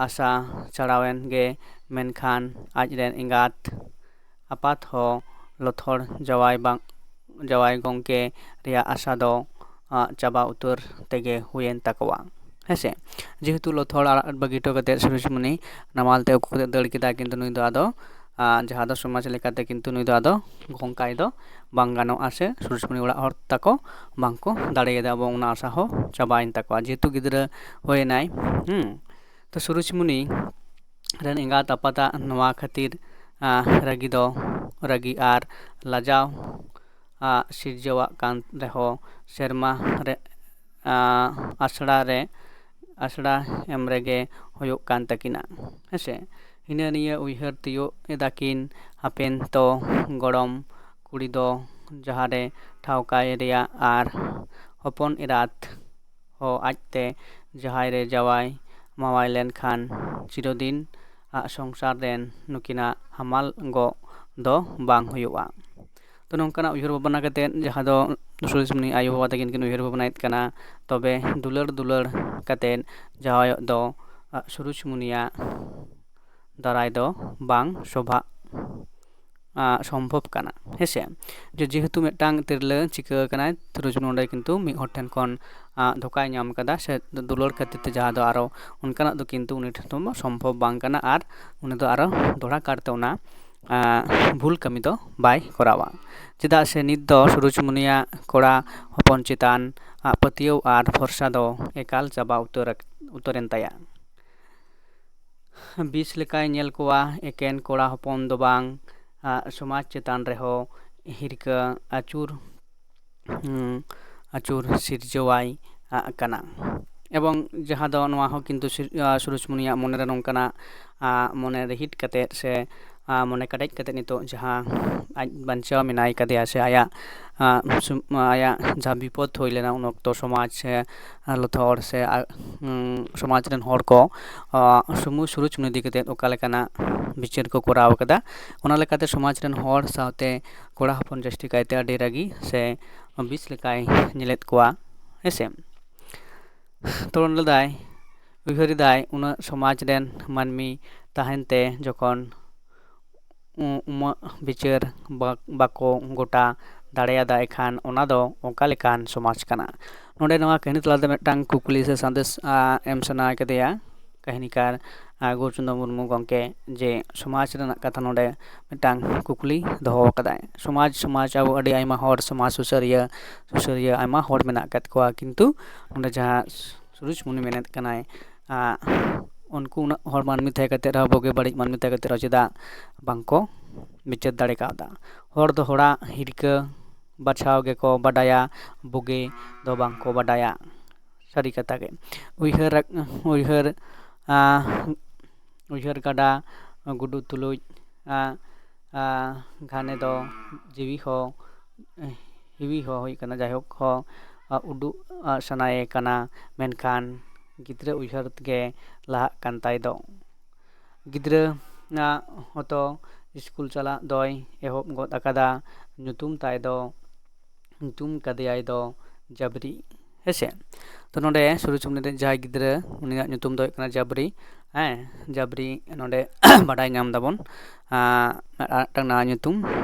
ᱟᱥᱟ ᱪᱷᱟᱲᱟᱣᱮᱱ ᱜᱮ, ᱢᱮᱱᱠᱷᱟᱱ ᱟᱡ ᱨᱮᱱ ᱮᱸᱜᱟᱛ ᱟᱯᱟᱛ ᱦᱚᱸ ᱞᱚᱛᱷᱚᱲ ᱡᱟᱶᱟᱭ ᱵᱟᱝ ᱡᱟᱶᱟᱭ ᱜᱚᱢᱠᱮ ᱨᱮᱭᱟᱜ ᱟᱥᱟ ᱫᱚ ᱪᱟᱵᱟ ᱩᱛᱟᱹᱨ ᱛᱮᱜᱮ ᱦᱩᱭᱮᱱ ᱛᱟᱠᱚᱣᱟ᱾ ᱦᱮᱸᱥᱮ, ᱡᱮᱦᱮᱛᱩ ᱞᱚᱛᱷᱚᱲ ᱟᱲᱟᱜ ᱵᱟᱹᱜᱤ ᱦᱚᱴᱚ ᱠᱟᱛᱮᱫ ᱥᱩᱨᱩᱡᱽᱢᱩᱱᱤ ᱱᱟᱢᱟᱞ ᱛᱮ ᱩᱠᱩ ᱠᱟᱛᱮ ᱫᱟᱹᱲ ᱠᱮᱫᱟ, ᱠᱤᱱᱛᱩ ᱱᱩᱭ ᱫᱚ ᱟᱫᱚ ᱡᱟᱦᱟᱸ ᱫᱚ ᱥᱚᱢᱟᱡᱽ ᱞᱮᱠᱟᱛᱮ ᱠᱤᱱᱛᱩ ᱱᱩᱭ ᱫᱚ ᱟᱫᱚ ᱜᱚᱝᱠᱟᱭ ᱫᱚ ᱵᱟᱝ ᱜᱟᱱᱚᱜᱼᱟ, ᱥᱮ ᱥᱩᱨᱩᱡᱽᱢᱩᱱᱤ ᱚᱲᱟᱜ ᱦᱚᱲ ᱛᱟᱠᱚ ᱵᱟᱝ ᱠᱚ ᱫᱟᱲᱮᱭᱟᱫᱟ ᱮᱵᱚᱝ ᱚᱱᱟ ᱟᱥᱟ ᱦᱚᱸ ᱪᱟᱵᱟᱭᱮᱱ ᱛᱟᱠᱚᱣᱟ᱾ ᱡᱮᱦᱮᱛᱩ ᱜᱤᱫᱽᱨᱟᱹ ᱦᱩᱭᱮᱱᱟᱭ, ᱦᱩᱸ, ᱛᱚ ᱥᱩᱨᱩᱡᱽᱢᱩᱱᱤ ᱨᱮᱱ ᱮᱸᱜᱟᱛ ᱟᱯᱟᱛᱟᱜ ᱱᱚᱣᱟ ᱠᱷᱟᱹᱛᱤᱨ ᱨᱟᱹᱜᱤ ᱫᱚ, ᱨᱟᱹᱜᱤ ᱟᱨ ᱞᱟᱡᱟᱣ ᱥᱤᱨᱡᱟᱹᱣᱟᱜ ᱠᱟᱱ ᱨᱮᱦᱚᱸ, ᱥᱮᱨᱢᱟ ᱨᱮ ᱟᱥᱲᱟ ᱨᱮ ᱟᱥᱲᱟ ᱮᱢ ᱨᱮᱜᱮ ᱦᱩᱭᱩᱜ ᱠᱟᱱ ᱛᱟᱹᱠᱤᱱᱟ᱾ ᱦᱮᱸᱥᱮ, ᱦᱤᱱᱟᱹ ᱱᱤᱭᱟᱹ ᱩᱭᱦᱟᱹᱨ ᱛᱤᱭᱳᱜ ᱮᱫᱟ ᱠᱤᱱ, ᱦᱟᱯᱮᱱ ᱛᱚ ᱜᱚᱲᱚᱢ ᱠᱩᱲᱤ ᱫᱚ ᱡᱟᱦᱟᱸ ᱨᱮ ᱴᱷᱟᱶ ᱠᱟᱭ ᱨᱮᱭᱟᱜ ᱟᱨ ᱦᱚᱯᱚᱱ ᱮᱨᱟᱛ ᱦᱚᱸ ᱟᱡᱛᱮ ᱡᱟᱦᱟᱸᱭ ᱨᱮ ᱡᱟᱶᱟᱭ ᱢᱟᱣᱟᱭ ᱞᱮᱱᱠᱷᱟᱱ ᱪᱤᱨᱚᱫᱤᱱ ᱟᱜ ᱥᱚᱝᱥᱟᱨ ᱨᱮᱱ ᱱᱩᱠᱤᱱᱟᱜ ᱦᱟᱢᱟᱞ ᱜᱚᱜ ᱫᱚ ᱵᱟᱝ ᱦᱩᱭᱩᱜᱼᱟ᱾ ᱛᱚ ᱱᱚᱝᱠᱟᱱᱟᱜ ᱩᱭᱦᱟᱹᱨ ᱵᱷᱟᱵᱽᱱᱟ ᱠᱟᱛᱮᱫ ᱡᱟᱦᱟᱸ ᱫᱚ ᱥᱩᱨᱩᱡᱽᱢᱩᱱᱤ ᱟᱭᱳ ᱵᱟᱵᱟ ᱛᱟᱹᱠᱤᱱ ᱠᱤᱱ ᱩᱭᱦᱟᱹᱨ ᱵᱷᱟᱵᱽᱱᱟᱭᱮᱫ ᱠᱟᱱᱟ, ᱛᱚᱵᱮ ᱫᱩᱞᱟᱹᱲ ᱫᱩᱞᱟᱹᱲ ᱠᱟᱛᱮᱫ ᱡᱟᱶᱟᱭᱚᱜ ᱫᱚ ᱥᱩᱨᱩᱡᱽᱢᱩᱱᱤᱭᱟᱜ ᱫᱟᱨᱟᱭ ᱫᱚ ᱵᱟᱝ ᱥᱚᱵᱷᱟᱜ ᱥᱚᱢᱵᱷᱚᱵ ᱠᱟᱱᱟ᱾ ᱦᱮᱸᱥᱮ, ᱡᱮ ᱡᱮᱦᱮᱛᱩ ᱢᱤᱫᱴᱟᱝ ᱛᱤᱨᱞᱟᱹ ᱪᱤᱠᱟᱹ ᱟᱠᱟᱱᱟᱭ, ᱥᱩᱨᱩᱡᱽᱢᱩᱱᱤ ᱱᱚᱰᱮ ᱠᱤᱱᱛᱩ ᱢᱤᱫ ᱦᱚᱲ ᱴᱷᱮᱱ ᱠᱷᱚᱱ ᱫᱷᱳᱠᱟᱭ ᱧᱟᱢ ᱠᱟᱫᱟ ᱥᱮ ᱫᱩᱞᱟᱹᱲ ᱠᱷᱟᱹᱛᱤᱨ ᱛᱮ, ᱡᱟᱦᱟᱸ ᱫᱚ ᱟᱨᱚ ᱚᱱᱠᱟᱱᱟᱜ ᱫᱚ ᱠᱤᱱᱛᱩ ᱩᱱᱤ ᱴᱷᱮᱱ ᱫᱚ ᱥᱚᱢᱵᱷᱚᱵ ᱵᱟᱝ ᱠᱟᱱᱟ ᱟᱨ ᱩᱱᱤ ᱫᱚ ᱟᱨᱚ ᱫᱚᱦᱲᱟ ᱠᱟᱨᱛᱮ ᱚᱱᱟ ᱵᱷᱩᱞ ᱠᱟᱹᱢᱤ ᱫᱚ ᱵᱟᱭ ᱠᱚᱨᱟᱣᱟ᱾ ᱪᱮᱫᱟᱜ ᱥᱮ ᱱᱤᱛ ᱫᱚ ᱥᱩᱨᱩᱡᱽᱢᱩᱱᱤᱭᱟᱜ ᱠᱚᱲᱟ ᱦᱚᱯᱚᱱ ᱪᱮᱛᱟᱱ ᱯᱟᱹᱛᱭᱟᱹᱣ ᱟᱨ ᱵᱷᱚᱨᱥᱟ ᱫᱚ ᱮᱠᱟᱞ ᱪᱟᱵᱟ ᱩᱛᱟᱹᱨ ᱩᱛᱟᱹᱨᱮᱱ ᱛᱟᱭᱟ᱾ ᱵᱤᱥ ᱞᱮᱠᱟᱭ ᱧᱮᱞ ᱠᱚᱣᱟ, ᱮᱠᱮᱱ ᱠᱚᱲᱟ ᱦᱚᱯᱚᱱ ᱫᱚ ᱵᱟᱝ, ᱥᱚᱢᱟᱡᱽ ᱪᱮᱛᱟᱱ ᱨᱮᱦᱚᱸ ᱦᱤᱨᱠᱟᱹ ᱟᱹᱪᱩᱨ ᱟᱹᱪᱩᱨ ᱥᱤᱨᱡᱟᱹᱣᱟᱭ ᱠᱟᱱᱟ᱾ ᱮᱵᱚᱝ ᱡᱟᱦᱟᱸ ᱫᱚ ᱱᱚᱣᱟ ᱦᱚᱸ ᱠᱤᱱᱛᱩ ᱥᱩᱨᱩᱡᱽᱢᱩᱱᱤᱭᱟᱜ ᱢᱚᱱᱮᱨᱮ ᱱᱚᱝᱠᱟᱱᱟᱜ ᱢᱚᱱᱮ ᱨᱤᱦᱤᱴ ᱠᱟᱛᱮᱫ ᱥᱮ ᱢᱚᱱᱮ ᱠᱮᱴᱮᱡ ᱠᱟᱛᱮᱫ ᱱᱤᱛᱚᱜ ᱡᱟᱦᱟᱸ ᱟᱡ ᱵᱟᱧᱪᱟᱣ ᱢᱮᱱᱟᱭ ᱠᱟᱫᱮᱭᱟ ᱥᱮ ᱟᱭᱟᱜ ᱟᱭᱟᱜ ᱡᱟᱦᱟᱸ ᱵᱤᱯᱚᱫ ᱦᱩᱭ ᱞᱮᱱᱟ ᱩᱱ ᱚᱠᱛᱚ ᱥᱚᱢᱟᱡᱽ ᱥᱮ ᱞᱚᱛᱷᱚᱲ ᱥᱮ ᱥᱚᱢᱟᱡᱽ ᱨᱮᱱ ᱦᱚᱲ ᱠᱚ ᱥᱩᱢᱩ ᱥᱩᱨᱩᱡᱽᱢᱩᱱᱤ ᱤᱫᱤ ᱠᱟᱛᱮᱫ ᱚᱠᱟ ᱞᱮᱠᱟᱱᱟᱜ ᱵᱤᱪᱟᱹᱨ ᱠᱚ ᱠᱚᱨᱟᱣ ᱠᱟᱫᱟ, ᱚᱱᱟ ᱞᱮᱠᱟᱛᱮ ᱥᱚᱢᱟᱡᱽ ᱨᱮᱱ ᱦᱚᱲ ᱥᱟᱶᱛᱮ ᱠᱚᱲᱟ ᱦᱚᱯᱚᱱ ᱡᱟᱹᱥᱛᱤ ᱠᱟᱭᱛᱮ ᱟᱹᱰᱤ ᱨᱟᱹᱜᱤ ᱥᱮ ᱵᱤᱥ ᱞᱮᱠᱟᱭ ᱧᱮᱞᱮᱫ ᱠᱚᱣᱟ᱾ ᱦᱮᱸᱥᱮ, ᱛᱚ ᱞᱟᱹᱭᱫᱟᱭ, ᱩᱭᱦᱟᱹᱨ ᱮᱫᱟᱭ ᱩᱱᱟᱹᱜ ᱥᱚᱢᱟᱡᱽ ᱨᱮᱱ ᱢᱟᱹᱱᱢᱤ ᱛᱟᱦᱮᱱ ᱛᱮ ᱡᱚᱠᱷᱚᱱ ᱩᱢᱟᱹᱜ ᱵᱤᱪᱟᱹᱨ ᱵᱟᱠᱚ ᱜᱚᱴᱟ ᱫᱟᱲᱮᱭᱟᱫᱟᱭ ᱠᱷᱟᱱ ᱚᱱᱟ ᱫᱚ ᱚᱠᱟ ᱞᱮᱠᱟᱱ ᱥᱚᱢᱟᱡᱽ ᱠᱟᱱᱟ? ᱱᱚᱰᱮ ᱱᱚᱣᱟ ᱠᱟᱹᱦᱱᱤ ᱛᱟᱞᱟᱛᱮ ᱢᱤᱫᱴᱟᱝ ᱠᱩᱠᱞᱤ ᱥᱮ ᱥᱟᱸᱫᱮᱥ ᱮᱢ ᱥᱟᱱᱟ ᱠᱮᱫᱮᱭᱟ ᱠᱟᱹᱦᱱᱤᱠᱟᱨ ᱜᱳᱣᱨᱪᱚᱱᱫᱨᱚ ᱢᱩᱨᱢᱩ ᱜᱚᱢᱠᱮ, ᱡᱮ ᱥᱚᱢᱟᱡᱽ ᱨᱮᱱᱟᱜ ᱠᱟᱛᱷᱟ ᱱᱚᱰᱮ ᱢᱤᱫᱴᱟᱝ ᱠᱩᱠᱞᱤ ᱫᱚᱦᱚ ᱟᱠᱟᱫᱟᱭ᱾ ᱥᱚᱢᱟᱡᱽ ᱥᱚᱢᱟᱡᱽ ᱟᱵᱚ ᱟᱹᱰᱤ ᱟᱭᱢᱟ ᱦᱚᱲ ᱥᱚᱢᱟᱡᱽ ᱥᱩᱥᱟᱹᱨᱤᱭᱟᱹ ᱥᱩᱥᱟᱹᱨᱤᱭᱟᱹ ᱟᱭᱢᱟ ᱦᱚᱲ ᱢᱮᱱᱟᱜ ᱟᱠᱟᱫ ᱠᱚᱣᱟ, ᱠᱤᱱᱛᱩ ᱱᱚᱰᱮ ᱡᱟᱦᱟᱸ ᱥᱩᱨᱩᱡᱽ ᱢᱩᱱᱤ ᱢᱮᱱᱮᱫ ᱠᱟᱱᱟᱭ, ᱩᱱᱠᱩ ᱩᱱᱟᱹᱜ ᱦᱚᱲ ᱢᱟᱹᱱᱢᱤ ᱛᱟᱦᱮᱸ ᱠᱟᱛᱮ ᱨᱮᱦᱚᱸ, ᱵᱩᱜᱤ ᱵᱟᱹᱲᱤᱡ ᱢᱟᱹᱱᱢᱤ ᱛᱟᱦᱮᱸ ᱠᱟᱛᱮ ᱨᱮᱦᱚᱸ ᱪᱮᱫᱟᱜ ᱵᱟᱝᱠᱚ ᱵᱤᱪᱟᱹᱨ ᱫᱟᱲᱮ ᱠᱟᱣᱫᱟ? ᱦᱚᱲ ᱫᱚ ᱦᱚᱲᱟᱜ ᱦᱤᱨᱠᱟᱹ ᱵᱟᱪᱷᱟᱣ ᱜᱮᱠᱚ ᱵᱟᱰᱟᱭᱟ, ᱵᱩᱜᱤ ᱫᱚ ᱵᱟᱝᱠᱚ ᱵᱟᱰᱟᱭᱟ᱾ ᱥᱟᱹᱨᱤ ᱠᱟᱛᱷᱟ ᱜᱮ᱾ ᱩᱭᱦᱟᱹᱨ ᱩᱭᱦᱟᱹᱨ ᱩᱭᱦᱟᱹᱨ ᱜᱟᱰᱟ ᱜᱩᱰᱩ ᱛᱩᱞᱩᱡ ᱜᱷᱟᱱᱮ ᱫᱚ ᱡᱤᱣᱤ ᱦᱚᱸ ᱦᱤᱣᱤ ᱦᱚᱸ ᱦᱩᱭᱩᱜ ᱠᱟᱱᱟ᱾ ᱡᱟᱭᱦᱳᱠ ᱦᱚᱸ ᱩᱰᱩᱜ ᱥᱟᱱᱟᱭᱮ ᱠᱟᱱᱟ, ᱢᱮᱱᱠᱷᱟᱱ ᱜᱤᱫᱽᱨᱟᱹ ᱩᱭᱦᱟᱹᱨ ᱜᱮ ᱞᱟᱦᱟᱜ ᱠᱟᱱ ᱛᱟᱭ ᱫᱚ᱾ ᱜᱤᱫᱽᱨᱟᱹ ᱦᱚᱸᱛᱚ ᱥᱠᱩᱞ ᱪᱟᱞᱟᱜ ᱫᱚᱭ ᱮᱦᱚᱵ ᱜᱚᱫ ᱟᱠᱟᱫᱟ᱾ ᱧᱩᱛᱩᱢ ᱛᱟᱭ ᱫᱚ ᱧᱩᱛᱩᱢ ᱠᱟᱫᱮᱭᱟᱭ ᱫᱚ ᱡᱟᱵᱨᱤ᱾ ᱦᱮᱸᱥᱮ? ᱛᱚ ᱱᱚᱰᱮ ᱥᱩᱨᱩᱡᱽ ᱢᱩᱱᱤ ᱨᱮᱱ ᱡᱟᱦᱟᱸᱭ ᱜᱤᱫᱽᱨᱟᱹ, ᱩᱱᱤᱭᱟᱜ ᱧᱩᱛᱩᱢ ᱫᱚ ᱦᱩᱭᱩᱜ ᱠᱟᱱᱟ ᱡᱟᱵᱨᱤ᱾ ᱦᱮᱸ, ᱡᱟᱵᱨᱤ ᱱᱚᱰᱮ ᱵᱟᱰᱟᱭ ᱧᱟᱢ ᱫᱟᱵᱚᱱ ᱟᱨ ᱢᱤᱫᱴᱟᱝ ᱱᱟᱣᱟ ᱧᱩᱛᱩᱢ᱾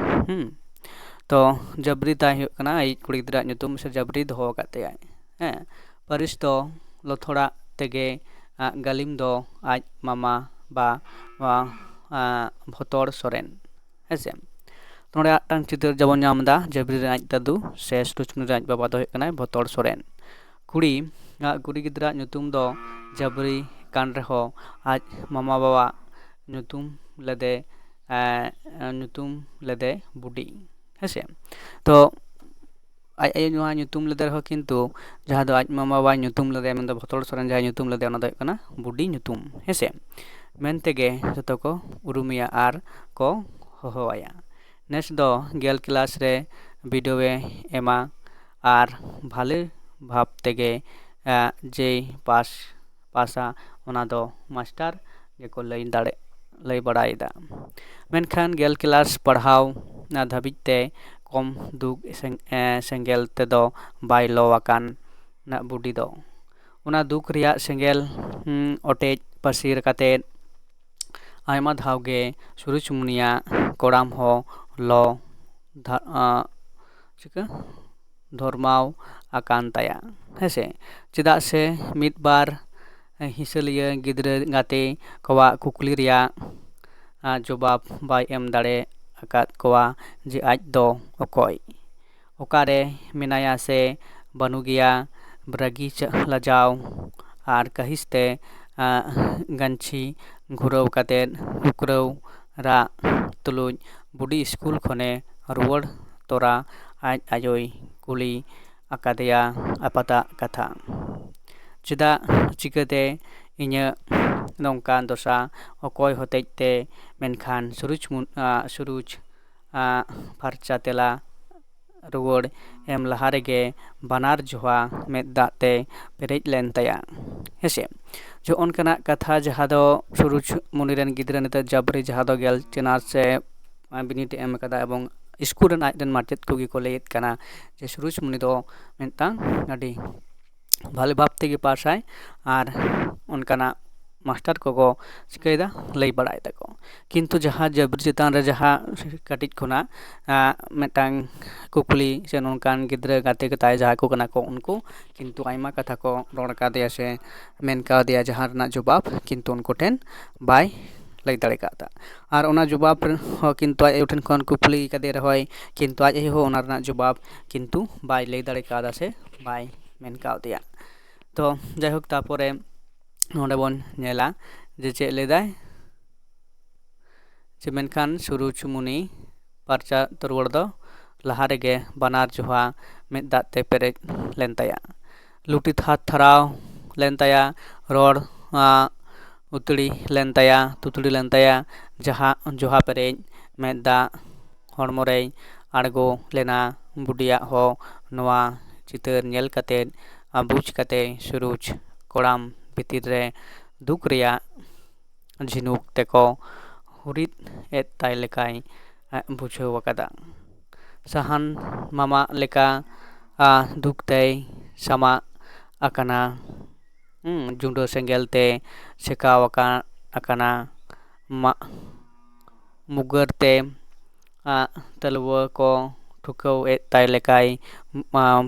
ᱦᱩᱸ ᱛᱚ ᱡᱟᱵᱨᱤ ᱛᱟᱭ ᱦᱩᱭᱩᱜ ᱠᱟᱱᱟ ᱟᱭᱤᱡ ᱠᱩᱲᱤ ᱜᱤᱫᱽᱨᱟᱹᱣᱟᱜ ᱧᱩᱛᱩᱢ, ᱥᱮ ᱡᱟᱵᱨᱤ ᱫᱚᱦᱚ ᱟᱠᱟᱫ ᱛᱟᱭᱟᱭ᱾ ᱦᱮᱸ, ᱯᱟᱹᱨᱤᱥ ᱫᱚ ᱞᱚᱛᱷᱚᱲᱟᱜ ᱛᱮᱜᱮ ᱜᱟᱹᱞᱤᱢ ᱫᱚ ᱟᱡ ᱢᱟᱢᱟ ᱵᱟ ᱵᱷᱚᱛᱚᱲ ᱥᱚᱨᱮᱱ᱾ ᱦᱮᱸᱥᱮ? ᱱᱚᱰᱮ ᱢᱤᱫᱴᱟᱝ ᱪᱤᱛᱟᱹᱨ ᱡᱮᱢᱚᱱ ᱧᱟᱢ ᱮᱫᱟ, ᱡᱟᱵᱨᱤ ᱨᱮᱱ ᱟᱡ ᱫᱟᱫᱩ ᱥᱮ ᱥᱩᱨᱩᱡᱽ ᱢᱩᱱᱤ ᱨᱮᱱ ᱟᱡ ᱵᱟᱵᱟ ᱫᱚ ᱦᱩᱭᱩᱜ ᱠᱟᱱᱟᱭ ᱵᱷᱚᱛᱚᱲ ᱥᱚᱨᱮᱱ᱾ ᱠᱩᱲᱤ ᱠᱩᱲᱤ ᱜᱤᱫᱽᱨᱟᱹᱣᱟᱜ ᱧᱩᱛᱩᱢ ᱫᱚ ᱡᱟᱵᱨᱤ ᱠᱟᱱ ᱨᱮᱦᱚᱸ, ᱟᱡ ᱢᱟᱢᱟ ᱵᱟᱵᱟᱣᱟᱜ ᱧᱩᱛᱩᱢ ᱞᱮᱫᱮ ᱧᱩᱛᱩᱢ ᱞᱮᱫᱮ ᱵᱩᱰᱤ᱾ ᱦᱮᱸᱥᱮ? ᱛᱚ ᱟᱡ ᱟᱭᱳ ᱱᱚᱣᱟ ᱧᱩᱛᱩᱢ ᱞᱮᱫᱮ ᱨᱮᱦᱚᱸ, ᱠᱤᱱᱛᱩ ᱡᱟᱦᱟᱸ ᱫᱚ ᱟᱡ ᱢᱟᱢᱟ ᱵᱟᱵᱟᱭ ᱧᱩᱛᱩᱢ ᱞᱮᱫᱮᱭᱟ, ᱢᱮᱱᱫᱚ ᱵᱷᱚᱛᱚᱲ ᱥᱚᱨᱮᱱ ᱡᱟᱦᱟᱸᱭ ᱧᱩᱛᱩᱢ ᱞᱮᱫᱮᱭᱟ, ᱚᱱᱟ ᱫᱚ ᱦᱩᱭᱩᱜ ᱠᱟᱱᱟ ᱵᱩᱰᱤ ᱧᱩᱛᱩᱢ᱾ ᱦᱮᱸᱥᱮ? ᱢᱮᱱ ᱛᱮᱜᱮ ᱡᱚᱛᱚ ᱠᱚ ᱩᱨᱩᱢᱮᱭᱟ ᱟᱨ ᱠᱚ ᱦᱚᱦᱚᱣᱟᱭᱟ᱾ ᱱᱮᱥ ᱫᱚ ᱜᱮᱞ ᱠᱮᱞᱟᱥ ᱨᱮ ᱵᱤᱰᱟᱹᱣᱮ ᱮᱢᱟ ᱟᱨ ᱵᱷᱟᱞᱮ ᱵᱷᱟᱵᱽ ᱛᱮᱜᱮ ᱡᱮᱭ ᱯᱟᱥ ᱯᱟᱥᱟ, ᱚᱱᱟ ᱫᱚ ᱢᱟᱥᱴᱟᱨ ᱜᱮᱠᱚ ᱞᱟᱹᱭ ᱫᱟᱲᱮ ᱞᱟᱹᱭ ᱵᱟᱲᱟᱭᱮᱫᱟ᱾ ᱢᱮᱱᱠᱷᱟᱱ ᱜᱮᱞ ᱠᱮᱞᱟᱥ ᱯᱟᱲᱦᱟᱣ ᱫᱷᱟᱹᱵᱤᱡ ᱛᱮ ᱠᱚᱢ ᱫᱩᱠ ᱥᱮᱸᱜᱮᱞ ᱛᱮᱫᱚ ᱵᱟᱭ ᱞᱚ ᱟᱠᱟᱱ ᱵᱩᱰᱤ ᱫᱚ᱾ ᱚᱱᱟ ᱫᱩᱠ ᱨᱮᱭᱟᱜ ᱥᱮᱸᱜᱮᱞ ᱚᱴᱮᱡ ᱯᱟᱹᱥᱤᱨ ᱠᱟᱛᱮᱫ ᱟᱭᱢᱟ ᱫᱷᱟᱣ ᱜᱮ ᱥᱩᱨᱩᱡᱽᱢᱩᱱᱤᱭᱟᱜ ᱠᱚᱲᱟᱢ ᱦᱚᱸ ᱞᱚ ᱪᱤᱠᱟᱹ ᱫᱷᱚᱨᱢᱟᱣ ᱟᱠᱟᱱ ᱛᱟᱭᱟ᱾ ᱦᱮᱸᱥᱮ? ᱪᱮᱫᱟᱜ ᱥᱮ ᱢᱤᱫ ᱵᱟᱨ ᱦᱤᱥᱟᱹᱞᱤᱭᱟᱹ ᱜᱤᱫᱽᱨᱟᱹ ᱜᱟᱛᱮ ᱠᱚᱣᱟᱜ ᱠᱩᱠᱞᱤ ᱨᱮᱭᱟᱜ ᱡᱚᱵᱟᱵ ᱵᱟᱭ ᱮᱢ ᱫᱟᱲᱮ ᱟᱠᱟᱫ ᱠᱚᱣᱟ ᱡᱮ ᱟᱡ ᱫᱚ ᱚᱠᱚᱭ, ᱚᱠᱟᱨᱮ ᱢᱮᱱᱟᱭᱟ ᱥᱮ ᱵᱟᱹᱱᱩᱜᱮᱭᱟ᱾ ᱨᱟᱹᱜᱤ ᱞᱟᱡᱟᱣ ᱟᱨ ᱠᱟᱹᱦᱤᱥ ᱛᱮ ᱜᱟᱹᱧᱪᱷᱤ ᱜᱷᱩᱨᱟᱹᱣ ᱠᱟᱛᱮ ᱩᱠᱨᱟᱹᱣ ᱨᱟᱜ ᱛᱩᱞᱩᱡ ᱵᱩᱰᱤ ᱥᱠᱩᱞ ᱠᱷᱚᱱᱮ ᱨᱩᱣᱟᱹᱲ ᱛᱚᱨᱟ ᱟᱡ ᱟᱭᱳᱭ ᱠᱩᱞᱤ ᱟᱠᱟᱫᱮᱭᱟ ᱟᱯᱟᱛᱟᱜ ᱠᱟᱛᱷᱟ, ᱪᱮᱫᱟᱜ ᱪᱤᱠᱟᱹᱛᱮ ᱤᱧᱟᱹᱜ ᱱᱚᱝᱠᱟᱱ ᱫᱚᱥᱟ, ᱚᱠᱚᱭ ᱦᱚᱛᱮᱡ ᱛᱮ? ᱢᱮᱱᱠᱷᱟᱱ ᱥᱩᱨᱩᱡᱽ ᱥᱩᱨᱩᱡᱽ ᱯᱷᱟᱨᱪᱟ ᱛᱮᱞᱟ ᱨᱩᱣᱟᱹᱲ ᱮᱢ ᱞᱟᱦᱟ ᱨᱮᱜᱮ ᱵᱟᱱᱟᱨ ᱡᱚᱦᱟ ᱢᱮᱫ ᱫᱟᱜ ᱛᱮ ᱯᱮᱨᱮᱡ ᱞᱮᱱ ᱛᱟᱭᱟ᱾ ᱦᱮᱸᱥᱮ, ᱡᱚ ᱚᱱᱠᱟᱱᱟᱜ ᱠᱟᱛᱷᱟ ᱡᱟᱦᱟᱸ ᱫᱚ ᱥᱩᱨᱩᱡᱽ ᱢᱩᱱᱤ ᱨᱮᱱ ᱜᱤᱫᱽᱨᱟᱹ ᱱᱤᱛᱚᱜ ᱡᱟᱵᱨᱤ, ᱡᱟᱦᱟᱸ ᱫᱚ ᱜᱮᱞ ᱪᱟᱱᱟᱪ ᱨᱮ ᱵᱤᱱᱤᱰ ᱮ ᱮᱢ ᱟᱠᱟᱫᱟ, ᱮᱵᱚᱝ ᱥᱠᱩᱞ ᱨᱮᱱ ᱟᱡ ᱨᱮᱱ ᱢᱟᱪᱮᱫ ᱠᱚᱜᱮ ᱠᱚ ᱞᱟᱹᱭᱮᱫ ᱠᱟᱱᱟ ᱡᱮ ᱥᱩᱨᱩᱡᱽ ᱢᱩᱱᱤ ᱫᱚ ᱢᱤᱫᱴᱟᱝ ᱟᱹᱰᱤ ᱵᱷᱟᱞᱮ ᱵᱷᱟᱵᱽ ᱛᱮᱜᱮ ᱯᱟᱥᱟᱭ ᱟᱨ ᱚᱱᱠᱟᱱᱟᱜ ᱢᱟᱥᱴᱟᱨ ᱠᱚᱠᱚ ᱪᱤᱠᱟᱹᱭᱮᱫᱟ, ᱞᱟᱹᱭ ᱵᱟᱲᱟᱭ ᱫᱟᱠᱚ᱾ ᱠᱤᱱᱛᱩ ᱡᱟᱦᱟᱸ ᱡᱟᱵᱨᱤ ᱪᱮᱛᱟᱱ ᱨᱮ ᱡᱟᱦᱟᱸ ᱠᱟᱹᱴᱤᱡ ᱠᱷᱚᱱᱟᱜ ᱢᱤᱫᱴᱟᱝ ᱠᱩᱠᱞᱤ ᱥᱮ ᱱᱚᱝᱠᱟᱱ ᱜᱤᱫᱽᱨᱟᱹ ᱜᱟᱛᱮ ᱠᱚ ᱛᱟᱭ ᱡᱟᱦᱟᱸᱭ ᱠᱚ ᱠᱟᱱᱟ ᱠᱚ ᱩᱱᱠᱩ ᱠᱤᱱᱛᱩ ᱟᱭᱢᱟ ᱠᱟᱛᱷᱟ ᱠᱚ ᱨᱚᱲ ᱠᱟᱫᱮᱭᱟ ᱥᱮ ᱢᱮᱱ ᱠᱟᱣᱫᱮᱭᱟ, ᱡᱟᱦᱟᱸ ᱨᱮᱱᱟᱜ ᱡᱚᱵᱟᱵ ᱠᱤᱱᱛᱩ ᱩᱱᱠᱩ ᱴᱷᱮᱱ ᱵᱟᱭ ᱞᱟᱹᱭ ᱫᱟᱲᱮ ᱠᱟᱣᱫᱟ᱾ ᱟᱨ ᱚᱱᱟ ᱡᱚᱵᱟᱵ ᱦᱚᱸ ᱠᱤᱱᱛᱩ ᱟᱡ ᱟᱭᱳ ᱴᱷᱮᱱ ᱠᱷᱚᱱ ᱠᱩᱠᱞᱤ ᱠᱟᱫᱮ ᱨᱮᱦᱚᱸᱭ ᱠᱤᱱᱛᱩ ᱟᱡ ᱟᱭᱳ ᱦᱚᱸ ᱚᱱᱟ ᱨᱮᱱᱟᱜ ᱡᱚᱵᱟᱵ ᱠᱤᱱᱛᱩ ᱵᱟᱭ ᱞᱟᱹᱭ ᱫᱟᱲᱮ ᱠᱟᱣᱫᱟ ᱥᱮ ᱵᱟᱭ ᱢᱮᱱ ᱠᱟᱣᱫᱮᱭᱟ᱾ ᱛᱚ ᱡᱟᱭᱦᱳᱠ, ᱛᱟᱨᱯᱚᱨᱮ ᱱᱚᱰᱮ ᱵᱚᱱ ᱧᱮᱞᱟ ᱡᱮ ᱪᱮᱫ ᱞᱟᱹᱭᱫᱟᱭ ᱡᱮ ᱢᱮᱱᱠᱷᱟᱱ ᱥᱩᱨᱩᱡᱽ ᱢᱩᱱᱤ ᱯᱟᱨᱪᱟ ᱨᱩᱣᱟᱹᱲ ᱫᱚ ᱞᱟᱦᱟ ᱨᱮᱜᱮ ᱵᱟᱱᱟᱨ ᱡᱚᱦᱟ ᱢᱮᱫ ᱫᱟᱜ ᱛᱮ ᱯᱮᱨᱮᱡ ᱞᱮᱱ ᱛᱟᱭᱟ᱾ ᱞᱩᱴᱤ ᱛᱷᱟᱨ ᱛᱷᱟᱨᱟᱣ ᱞᱮᱱ ᱛᱟᱭᱟ, ᱨᱚᱲ ᱩᱛᱲᱤ ᱞᱮᱱ ᱛᱟᱭᱟ, ᱛᱩᱛᱲᱤ ᱞᱮᱱ ᱛᱟᱭᱟ, ᱡᱟᱦᱟᱸ ᱡᱚᱦᱟ ᱯᱮᱨᱮᱡ ᱢᱮᱫ ᱫᱟᱜ ᱦᱚᱲᱢᱚ ᱨᱮᱭ ᱟᱬᱜᱚ ᱞᱮᱱᱟ᱾ ᱵᱩᱰᱤᱭᱟᱜ ᱦᱚᱸ ᱱᱚᱣᱟ ᱪᱤᱛᱟᱹᱨ ᱧᱮᱞ ᱠᱟᱛᱮ ᱵᱩᱡᱽ ᱠᱟᱛᱮ ᱥᱩᱨᱩᱡᱽ ᱠᱚᱲᱟᱢ ᱵᱷᱤᱛᱤᱨ ᱨᱮ ᱫᱩᱠ ᱨᱮᱭᱟᱜ ᱡᱷᱤᱱᱩᱠ ᱛᱮᱠᱚ ᱦᱩᱨᱤᱫ ᱮᱫ ᱛᱟᱭ ᱞᱮᱠᱟᱭ ᱵᱩᱡᱷᱟᱹᱣ ᱟᱠᱟᱫᱟ᱾ ᱥᱟᱦᱟᱱ ᱢᱟᱢᱟᱜ ᱞᱮᱠᱟ ᱫᱩᱠ ᱛᱮᱭ ᱥᱟᱢᱟᱜ ᱟᱠᱟᱱᱟ᱾ ᱡᱩᱰᱟᱹ ᱥᱮᱸᱜᱮᱞ ᱛᱮ ᱥᱮᱠᱟᱣ ᱟᱠᱟᱱ ᱟᱠᱟᱱᱟ᱾ ᱢᱟᱜ ᱢᱩᱜᱟᱹᱨ ᱛᱮ ᱛᱟᱹᱞᱣᱟᱹ ᱠᱚ ᱴᱷᱩᱠᱟᱹᱣ ᱮᱫ ᱛᱟᱭ ᱞᱮᱠᱟᱭ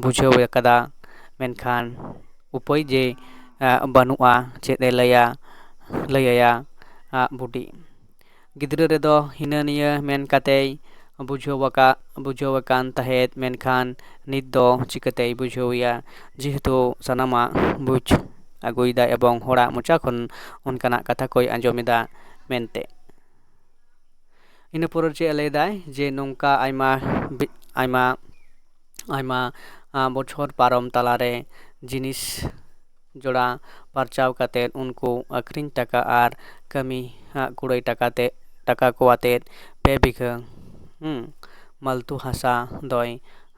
ᱵᱩᱡᱷᱟᱹᱣ ᱟᱠᱟᱫᱟ᱾ ᱢᱮᱱᱠᱷᱟᱱ ᱩᱯᱟᱹᱭ ᱡᱮ ᱵᱟᱹᱱᱩᱜᱼᱟ, ᱪᱮᱫ ᱮ ᱞᱟᱹᱭᱟ, ᱞᱟᱹᱭ ᱟᱭᱟ ᱵᱩᱰᱤ᱾ ᱜᱤᱫᱽᱨᱟᱹ ᱨᱮᱫᱚ ᱦᱤᱱᱟᱹ ᱱᱤᱭᱟᱹ ᱢᱮᱱ ᱠᱟᱛᱮᱭ ᱵᱩᱡᱷᱟᱹᱣ ᱟᱠᱟᱫ, ᱵᱩᱡᱷᱟᱹᱣ ᱟᱠᱟᱱ ᱛᱟᱦᱮᱸᱫ, ᱢᱮᱱᱠᱷᱟᱱ ᱱᱤᱛ ᱫᱚ ᱪᱤᱠᱟᱹᱛᱮᱭ ᱵᱩᱡᱷᱟᱹᱣ ᱮᱭᱟ? ᱡᱮᱦᱮᱛᱩ ᱥᱟᱱᱟᱢᱟᱜ ᱵᱩᱡᱽ ᱟᱹᱜᱩᱭᱮᱫᱟ ᱮᱵᱚᱝ ᱦᱚᱲᱟᱜ ᱢᱚᱪᱟ ᱠᱷᱚᱱ ᱚᱱᱠᱟᱱᱟᱜ ᱠᱟᱛᱷᱟ ᱠᱚᱭ ᱟᱸᱡᱚᱢ ᱮᱫᱟ ᱢᱮᱱᱛᱮ᱾ ᱤᱱᱟᱹ ᱯᱚᱨᱮ ᱪᱮᱫ ᱮ ᱞᱟᱹᱭᱫᱟᱭ ᱡᱮ ᱱᱚᱝᱠᱟ ᱟᱭᱢᱟ ᱵᱤ-, ᱟᱭᱢᱟ, ᱟᱭᱢᱟ, ᱟ, ᱵᱚᱪᱷᱚᱨ ᱯᱟᱨᱚᱢ ᱛᱟᱞᱟᱨᱮ ᱡᱤᱱᱤᱥ ᱡᱚᱲᱟ ᱯᱟᱨᱪᱟᱣ ᱠᱟᱛᱮᱫ ᱩᱱᱠᱩ ᱟᱹᱠᱷᱨᱤᱧ ᱴᱟᱠᱟ ᱟᱨ ᱠᱟᱹᱢᱤ ᱦᱟᱸᱜ ᱠᱩᱲᱟᱹᱭ ᱴᱟᱠᱟ ᱛᱮ, ᱴᱟᱠᱟ ᱠᱚ ᱟᱛᱮᱫ ᱯᱮ ᱵᱤᱜᱷᱟᱹ, ᱦᱩᱸ, ᱢᱟᱞᱛᱩ ᱦᱟᱥᱟ ᱫᱚᱭ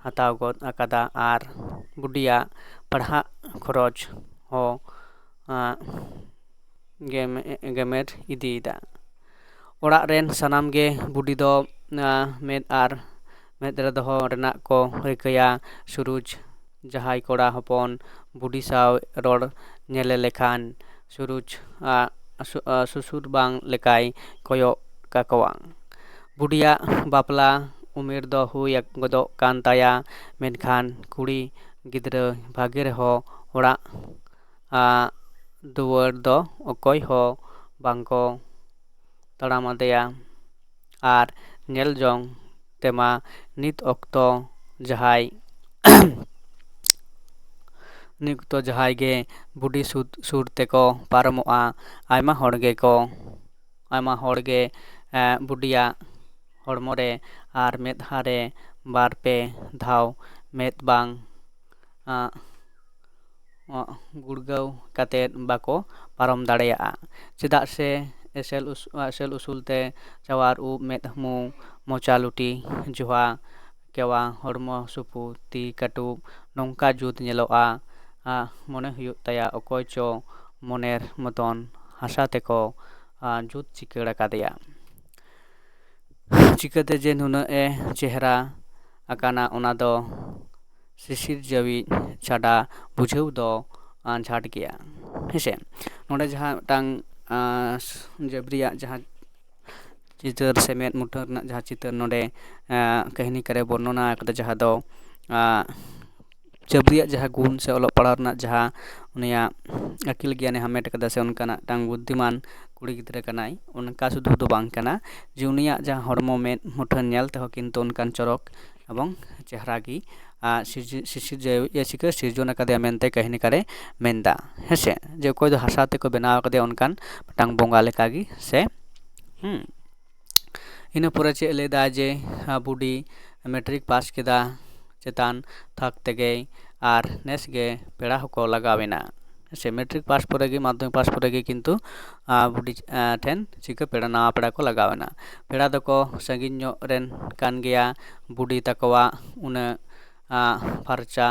ᱦᱟᱛᱟᱣ ᱜᱚᱫ ᱟᱠᱟᱫᱟ ᱟᱨ ᱵᱩᱰᱤᱭᱟᱜ ᱯᱟᱲᱦᱟᱜ ᱠᱷᱚᱨᱚᱪ ᱦᱚᱸ, ᱟᱸ, ᱜᱮᱢ-, ᱜᱮᱢᱮᱨ ᱤᱫᱤᱭᱮᱫᱟ᱾ ᱚᱲᱟᱜ ᱨᱮᱱ ᱥᱟᱱᱟᱢ ᱜᱮ ᱵᱩᱰᱤ ᱫᱚ, ᱟᱸ, ᱢᱮᱫ ᱟᱨ ᱢᱮᱫ ᱨᱮ ᱫᱚᱦᱚ ᱨᱮᱱᱟᱜ ᱠᱚ ᱨᱤᱠᱟᱹᱭᱟ᱾ ᱥᱩᱨᱩᱡᱽ ᱡᱟᱦᱟᱸᱭ ᱠᱚᱲᱟ ᱦᱚᱯᱚᱱ ᱵᱩᱰᱤ ᱥᱟᱶ ᱨᱚᱲ ᱧᱮᱞᱮ ᱞᱮᱠᱷᱟᱱ ᱥᱩᱨᱩᱡᱽ, ᱟ, ᱥᱩ-, ᱟ, ᱥᱩᱥᱩᱨ ᱵᱟᱝ ᱞᱮᱠᱟᱭ ᱠᱚᱭᱚᱜ ᱠᱟᱠᱚᱣᱟ᱾ ᱵᱩᱰᱤᱭᱟᱜ ᱵᱟᱯᱞᱟ ᱩᱢᱮᱨ ᱫᱚ ᱦᱩᱭ ᱜᱚᱫᱚᱜ ᱠᱟᱱ ᱛᱟᱭᱟ, ᱢᱮᱱᱠᱷᱟᱱ ᱠᱩᱲᱤ ᱜᱤᱫᱽᱨᱟᱹ ᱵᱷᱟᱜᱮ ᱨᱮᱦᱚᱸ ᱚᱲᱟᱜ, ᱟ, ᱫᱩᱣᱟᱹᱨ ᱫᱚ ᱚᱠᱚᱭ ᱦᱚᱸ ᱵᱟᱝᱠᱚ ᱛᱟᱲᱟᱢ ᱟᱫᱮᱭᱟ᱾ ᱟᱨ ᱧᱮᱞ ᱡᱚᱝ ᱛᱮᱢᱟ ᱱᱤᱛ ᱚᱠᱛᱚ ᱡᱟᱦᱟᱸᱭ, ᱱᱤᱛ ᱚᱠᱛᱚ ᱡᱟᱦᱟᱸᱭ ᱜᱮ ᱵᱩᱰᱤ ᱥᱩᱨ, ᱥᱩᱨ ᱛᱮᱠᱚ ᱯᱟᱨᱚᱢᱚᱜᱼᱟ, ᱟᱭᱢᱟ ᱦᱚᱲ ᱜᱮᱠᱚ, ᱟᱭᱢᱟ ᱦᱚᱲ ᱜᱮ, ᱮᱸ, ᱵᱩᱰᱤᱭᱟᱜ ᱦᱚᱲᱢᱚ ᱨᱮ ᱟᱨ ᱢᱮᱫᱦᱟ ᱨᱮ ᱵᱟᱨ ᱯᱮ ᱫᱷᱟᱣ ᱢᱮᱫ ᱵᱟᱝ, ᱟᱸ, ᱜᱩᱲᱜᱟᱹᱣ ᱠᱟᱛᱮᱫ ᱵᱟᱠᱚ ᱯᱟᱨᱚᱢ ᱫᱟᱲᱮᱭᱟᱜᱼᱟ᱾ ᱪᱮᱫᱟᱜ ᱥᱮ ᱮᱥᱮᱞ ᱩᱥ-, ᱮᱥᱮᱞ ᱩᱥᱩᱞ ᱛᱮ ᱪᱟᱣᱟᱨ ᱩᱵ, ᱢᱮᱫ ᱦᱩᱢᱩ, ᱢᱚᱪᱟ ᱞᱩᱴᱤ, ᱡᱚᱦᱟ, ᱠᱮᱣᱟ, ᱦᱚᱲᱢᱚ ᱥᱩᱯᱩ, ᱛᱤ ᱠᱟᱹᱴᱩᱵ ᱱᱚᱝᱠᱟ ᱡᱩᱛ ᱧᱮᱞᱚᱜᱼᱟ᱾ ᱟ, ᱢᱚᱱᱮ ᱦᱩᱭᱩᱜ ᱛᱟᱭᱟ ᱚᱠᱚᱭ ᱪᱚ ᱢᱚᱱᱮᱨ ᱢᱚᱛᱚᱱ ᱦᱟᱥᱟ ᱛᱮᱠᱚ, ᱟ, ᱡᱩᱛ ᱪᱤᱠᱟᱹᱲ ᱟᱠᱟᱫᱮᱭᱟ᱾ ᱪᱤᱠᱟᱹᱛᱮ ᱡᱮ ᱱᱩᱱᱟᱹᱜ ᱮ ᱪᱮᱦᱨᱟ ᱟᱠᱟᱱᱟ, ᱚᱱᱟ ᱫᱚ ᱥᱤᱥᱤᱨ ᱡᱟᱹᱣᱤᱡ ᱪᱷᱟᱰᱟ ᱵᱩᱡᱷᱟᱹᱣ ᱫᱚ, ᱟᱸ, ᱟᱸᱡᱷᱟᱴ ᱜᱮᱭᱟ᱾ ᱦᱮᱸᱥᱮ, ᱱᱚᱰᱮ ᱡᱟᱦᱟᱸ ᱢᱤᱫᱴᱟᱝ, ᱟᱸ, ᱡᱟᱵᱨᱤᱭᱟᱜ ᱡᱟᱦᱟᱸ ᱪᱤᱛᱟᱹᱨ ᱥᱮ ᱢᱮᱫ ᱢᱩᱴᱷᱟᱹᱱ ᱨᱮᱱᱟᱜ ᱡᱟᱦᱟᱸ ᱪᱤᱛᱟᱹᱨ ᱱᱚᱰᱮ ᱠᱟᱹᱦᱱᱤ ᱠᱟᱨᱮ ᱵᱚᱨᱱᱚᱱᱟ ᱟᱠᱟᱫᱟ, ᱡᱟᱦᱟᱸ ᱫᱚ ᱪᱟᱹᱵᱽᱨᱤᱭᱟᱜ ᱡᱟᱦᱟᱸ ᱜᱩᱱ ᱥᱮ ᱚᱞᱚᱜ ᱯᱟᱲᱦᱟᱣ ᱨᱮᱱᱟᱜ ᱡᱟᱦᱟᱸ ᱩᱱᱤᱭᱟᱜ ᱟᱹᱠᱤᱞ ᱜᱮᱭᱟᱱᱮ ᱦᱟᱢᱮᱴ ᱟᱠᱟᱫᱟ ᱥᱮ ᱚᱱᱠᱟᱱᱟᱜ ᱢᱤᱫᱴᱟᱝ ᱵᱩᱫᱽᱫᱷᱤᱢᱟᱱ ᱠᱩᱲᱤ ᱜᱤᱫᱽᱨᱟᱹ ᱠᱟᱱᱟᱭ, ᱚᱱᱠᱟ ᱥᱩᱫᱷᱩ ᱫᱚ ᱵᱟᱝ ᱠᱟᱱᱟ ᱡᱮ ᱩᱱᱤᱭᱟᱜ ᱡᱟᱦᱟᱸ ᱦᱚᱲᱢᱚ ᱢᱮᱫ ᱢᱩᱴᱷᱟᱹᱱ ᱧᱮᱞ ᱛᱮᱦᱚᱸ ᱠᱤᱱᱛᱩ ᱚᱱᱠᱟᱱ ᱪᱚᱨᱚᱠ ᱮᱵᱚᱝ ᱪᱮᱦᱨᱟ ᱜᱮ ᱥᱤᱨᱡᱚᱱ ᱟᱠᱟᱫᱮᱭᱟ ᱢᱮᱱᱛᱮ ᱠᱟᱹᱦᱱᱤ ᱠᱟᱨᱮ ᱢᱮᱱᱫᱟ᱾ ᱦᱮᱸᱥᱮ, ᱡᱮ ᱚᱠᱚᱭ ᱫᱚ ᱦᱟᱥᱟ ᱛᱮᱠᱚ ᱵᱮᱱᱟᱣ ᱟᱠᱟᱫᱮᱭᱟ ᱚᱱᱠᱟᱱ ᱢᱤᱫᱴᱟᱝ ᱵᱚᱸᱜᱟ ᱞᱮᱠᱟᱜᱮ ᱥᱮ᱾ ᱦᱩᱸ᱾ ᱤᱱᱟᱹ ᱯᱚᱨᱮ ᱪᱮᱫ ᱮ ᱞᱟᱹᱭᱫᱟ ᱡᱮ ᱵᱩᱰᱤ ᱢᱮᱴᱨᱤᱠ ᱯᱟᱥ ᱠᱮᱫᱟ, ᱪᱮᱛᱟᱱ ᱛᱷᱟᱠ ᱛᱮᱜᱮ, ᱟᱨ ᱱᱮᱥ ᱜᱮ ᱯᱮᱲᱟ ᱦᱚᱸᱠᱚ ᱞᱟᱜᱟᱣ ᱮᱱᱟ᱾ ᱥᱮ ᱢᱮᱴᱨᱤᱠ ᱯᱟᱥ ᱯᱚᱨᱮ ᱜᱮ, ᱢᱟᱫᱽᱫᱷᱚᱢᱤᱠ ᱯᱟᱥ ᱯᱚᱨᱮ ᱜᱮ ᱠᱤᱱᱛᱩ ᱵᱩᱰᱤ ᱴᱷᱮᱱ ᱪᱤᱠᱟᱹ ᱯᱮᱲᱟ, ᱱᱟᱣᱟ ᱯᱮᱲᱟ ᱠᱚ ᱞᱟᱜᱟᱣ ᱮᱱᱟ᱾ ᱯᱮᱲᱟ ᱫᱚᱠᱚ ᱥᱟᱺᱜᱤᱧ ᱧᱚᱜ ᱨᱮᱱ ᱠᱟᱱ ᱜᱮᱭᱟ, ᱵᱩᱰᱤ ᱛᱟᱠᱚᱣᱟᱜ ᱩᱱᱟᱹᱜ ᱯᱷᱟᱨᱪᱟ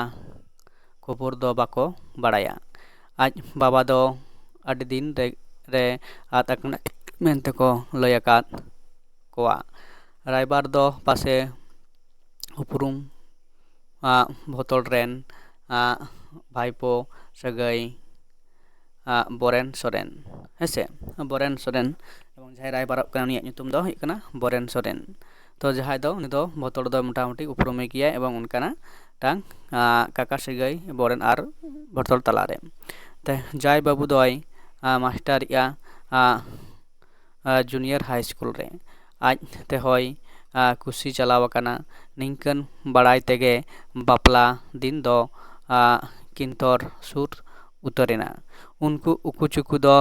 ᱠᱷᱚᱵᱚᱨ ᱫᱚ ᱵᱟᱠᱚ ᱵᱟᱲᱟᱭᱟ᱾ ᱟᱡ ᱵᱟᱵᱟ ᱫᱚ ᱟᱹᱰᱤ ᱫᱤᱱ ᱨᱮ ᱟᱫ ᱟᱠᱟᱱᱟ ᱢᱮᱱᱛᱮ ᱠᱚ ᱞᱟᱹᱭ ᱟᱠᱟᱫ ᱠᱚᱣᱟ᱾ ᱨᱟᱭᱵᱟᱨ ᱫᱚ ᱯᱟᱥᱮ ᱩᱯᱨᱩᱢ ᱵᱷᱚᱛᱚᱲ ᱨᱮᱱ ᱵᱷᱟᱭᱯᱳ ᱥᱟᱹᱜᱟᱹᱭ ᱵᱚᱨᱮᱱ ᱥᱚᱨᱮᱱ᱾ ᱦᱮᱸᱥᱮ, ᱵᱚᱨᱮᱱ ᱥᱚᱨᱮᱱ ᱮᱵᱚᱝ ᱡᱟᱦᱟᱸᱭ ᱨᱟᱭᱵᱟᱨᱚᱜ ᱠᱟᱱᱟ ᱩᱱᱤᱭᱟᱜ ᱧᱩᱛᱩᱢ ᱫᱚ ᱦᱩᱭᱩᱜ ᱠᱟᱱᱟ ᱵᱚᱨᱮᱱ ᱥᱚᱨᱮᱱ᱾ ᱛᱚ ᱡᱟᱦᱟᱸᱭ ᱫᱚ ᱩᱱᱤ ᱫᱚ ᱵᱷᱚᱛᱚᱲ ᱫᱚ ᱢᱚᱴᱟᱢᱩᱴᱤ ᱩᱯᱨᱩᱢᱮ ᱜᱮᱭᱟ ᱮᱵᱚᱝ ᱚᱱᱠᱟᱱᱟᱜ ᱢᱤᱫᱴᱟᱝ ᱠᱟᱠᱟ ᱥᱟᱹᱜᱟᱹᱭ ᱵᱚᱨᱮᱱ ᱟᱨ ᱵᱷᱚᱛᱚᱲ ᱛᱟᱞᱟᱨᱮ᱾ ᱛᱮ ᱡᱟᱭ ᱵᱟᱹᱵᱩ ᱫᱚᱭ ᱢᱟᱥᱴᱟᱨᱤᱜᱼᱟ ᱡᱩᱱᱤᱭᱟᱨ ᱦᱟᱭ ᱥᱠᱩᱞ ᱨᱮ᱾ ᱟᱡ ᱛᱮᱦᱚᱸᱭ ᱠᱩᱥᱤ ᱪᱟᱞᱟᱣ ᱟᱠᱟᱱᱟ᱾ ᱱᱤᱝᱠᱟᱹᱱ ᱵᱟᱲᱟᱭ ᱛᱮᱜᱮ ᱵᱟᱯᱞᱟ ᱫᱤᱱ ᱫᱚ ᱠᱤᱱᱛᱚᱨ ᱥᱩᱨ ᱩᱛᱟᱹᱨ ᱮᱱᱟ᱾ ᱩᱱᱠᱩ ᱩᱠᱩ ᱪᱩᱠᱩ ᱫᱚ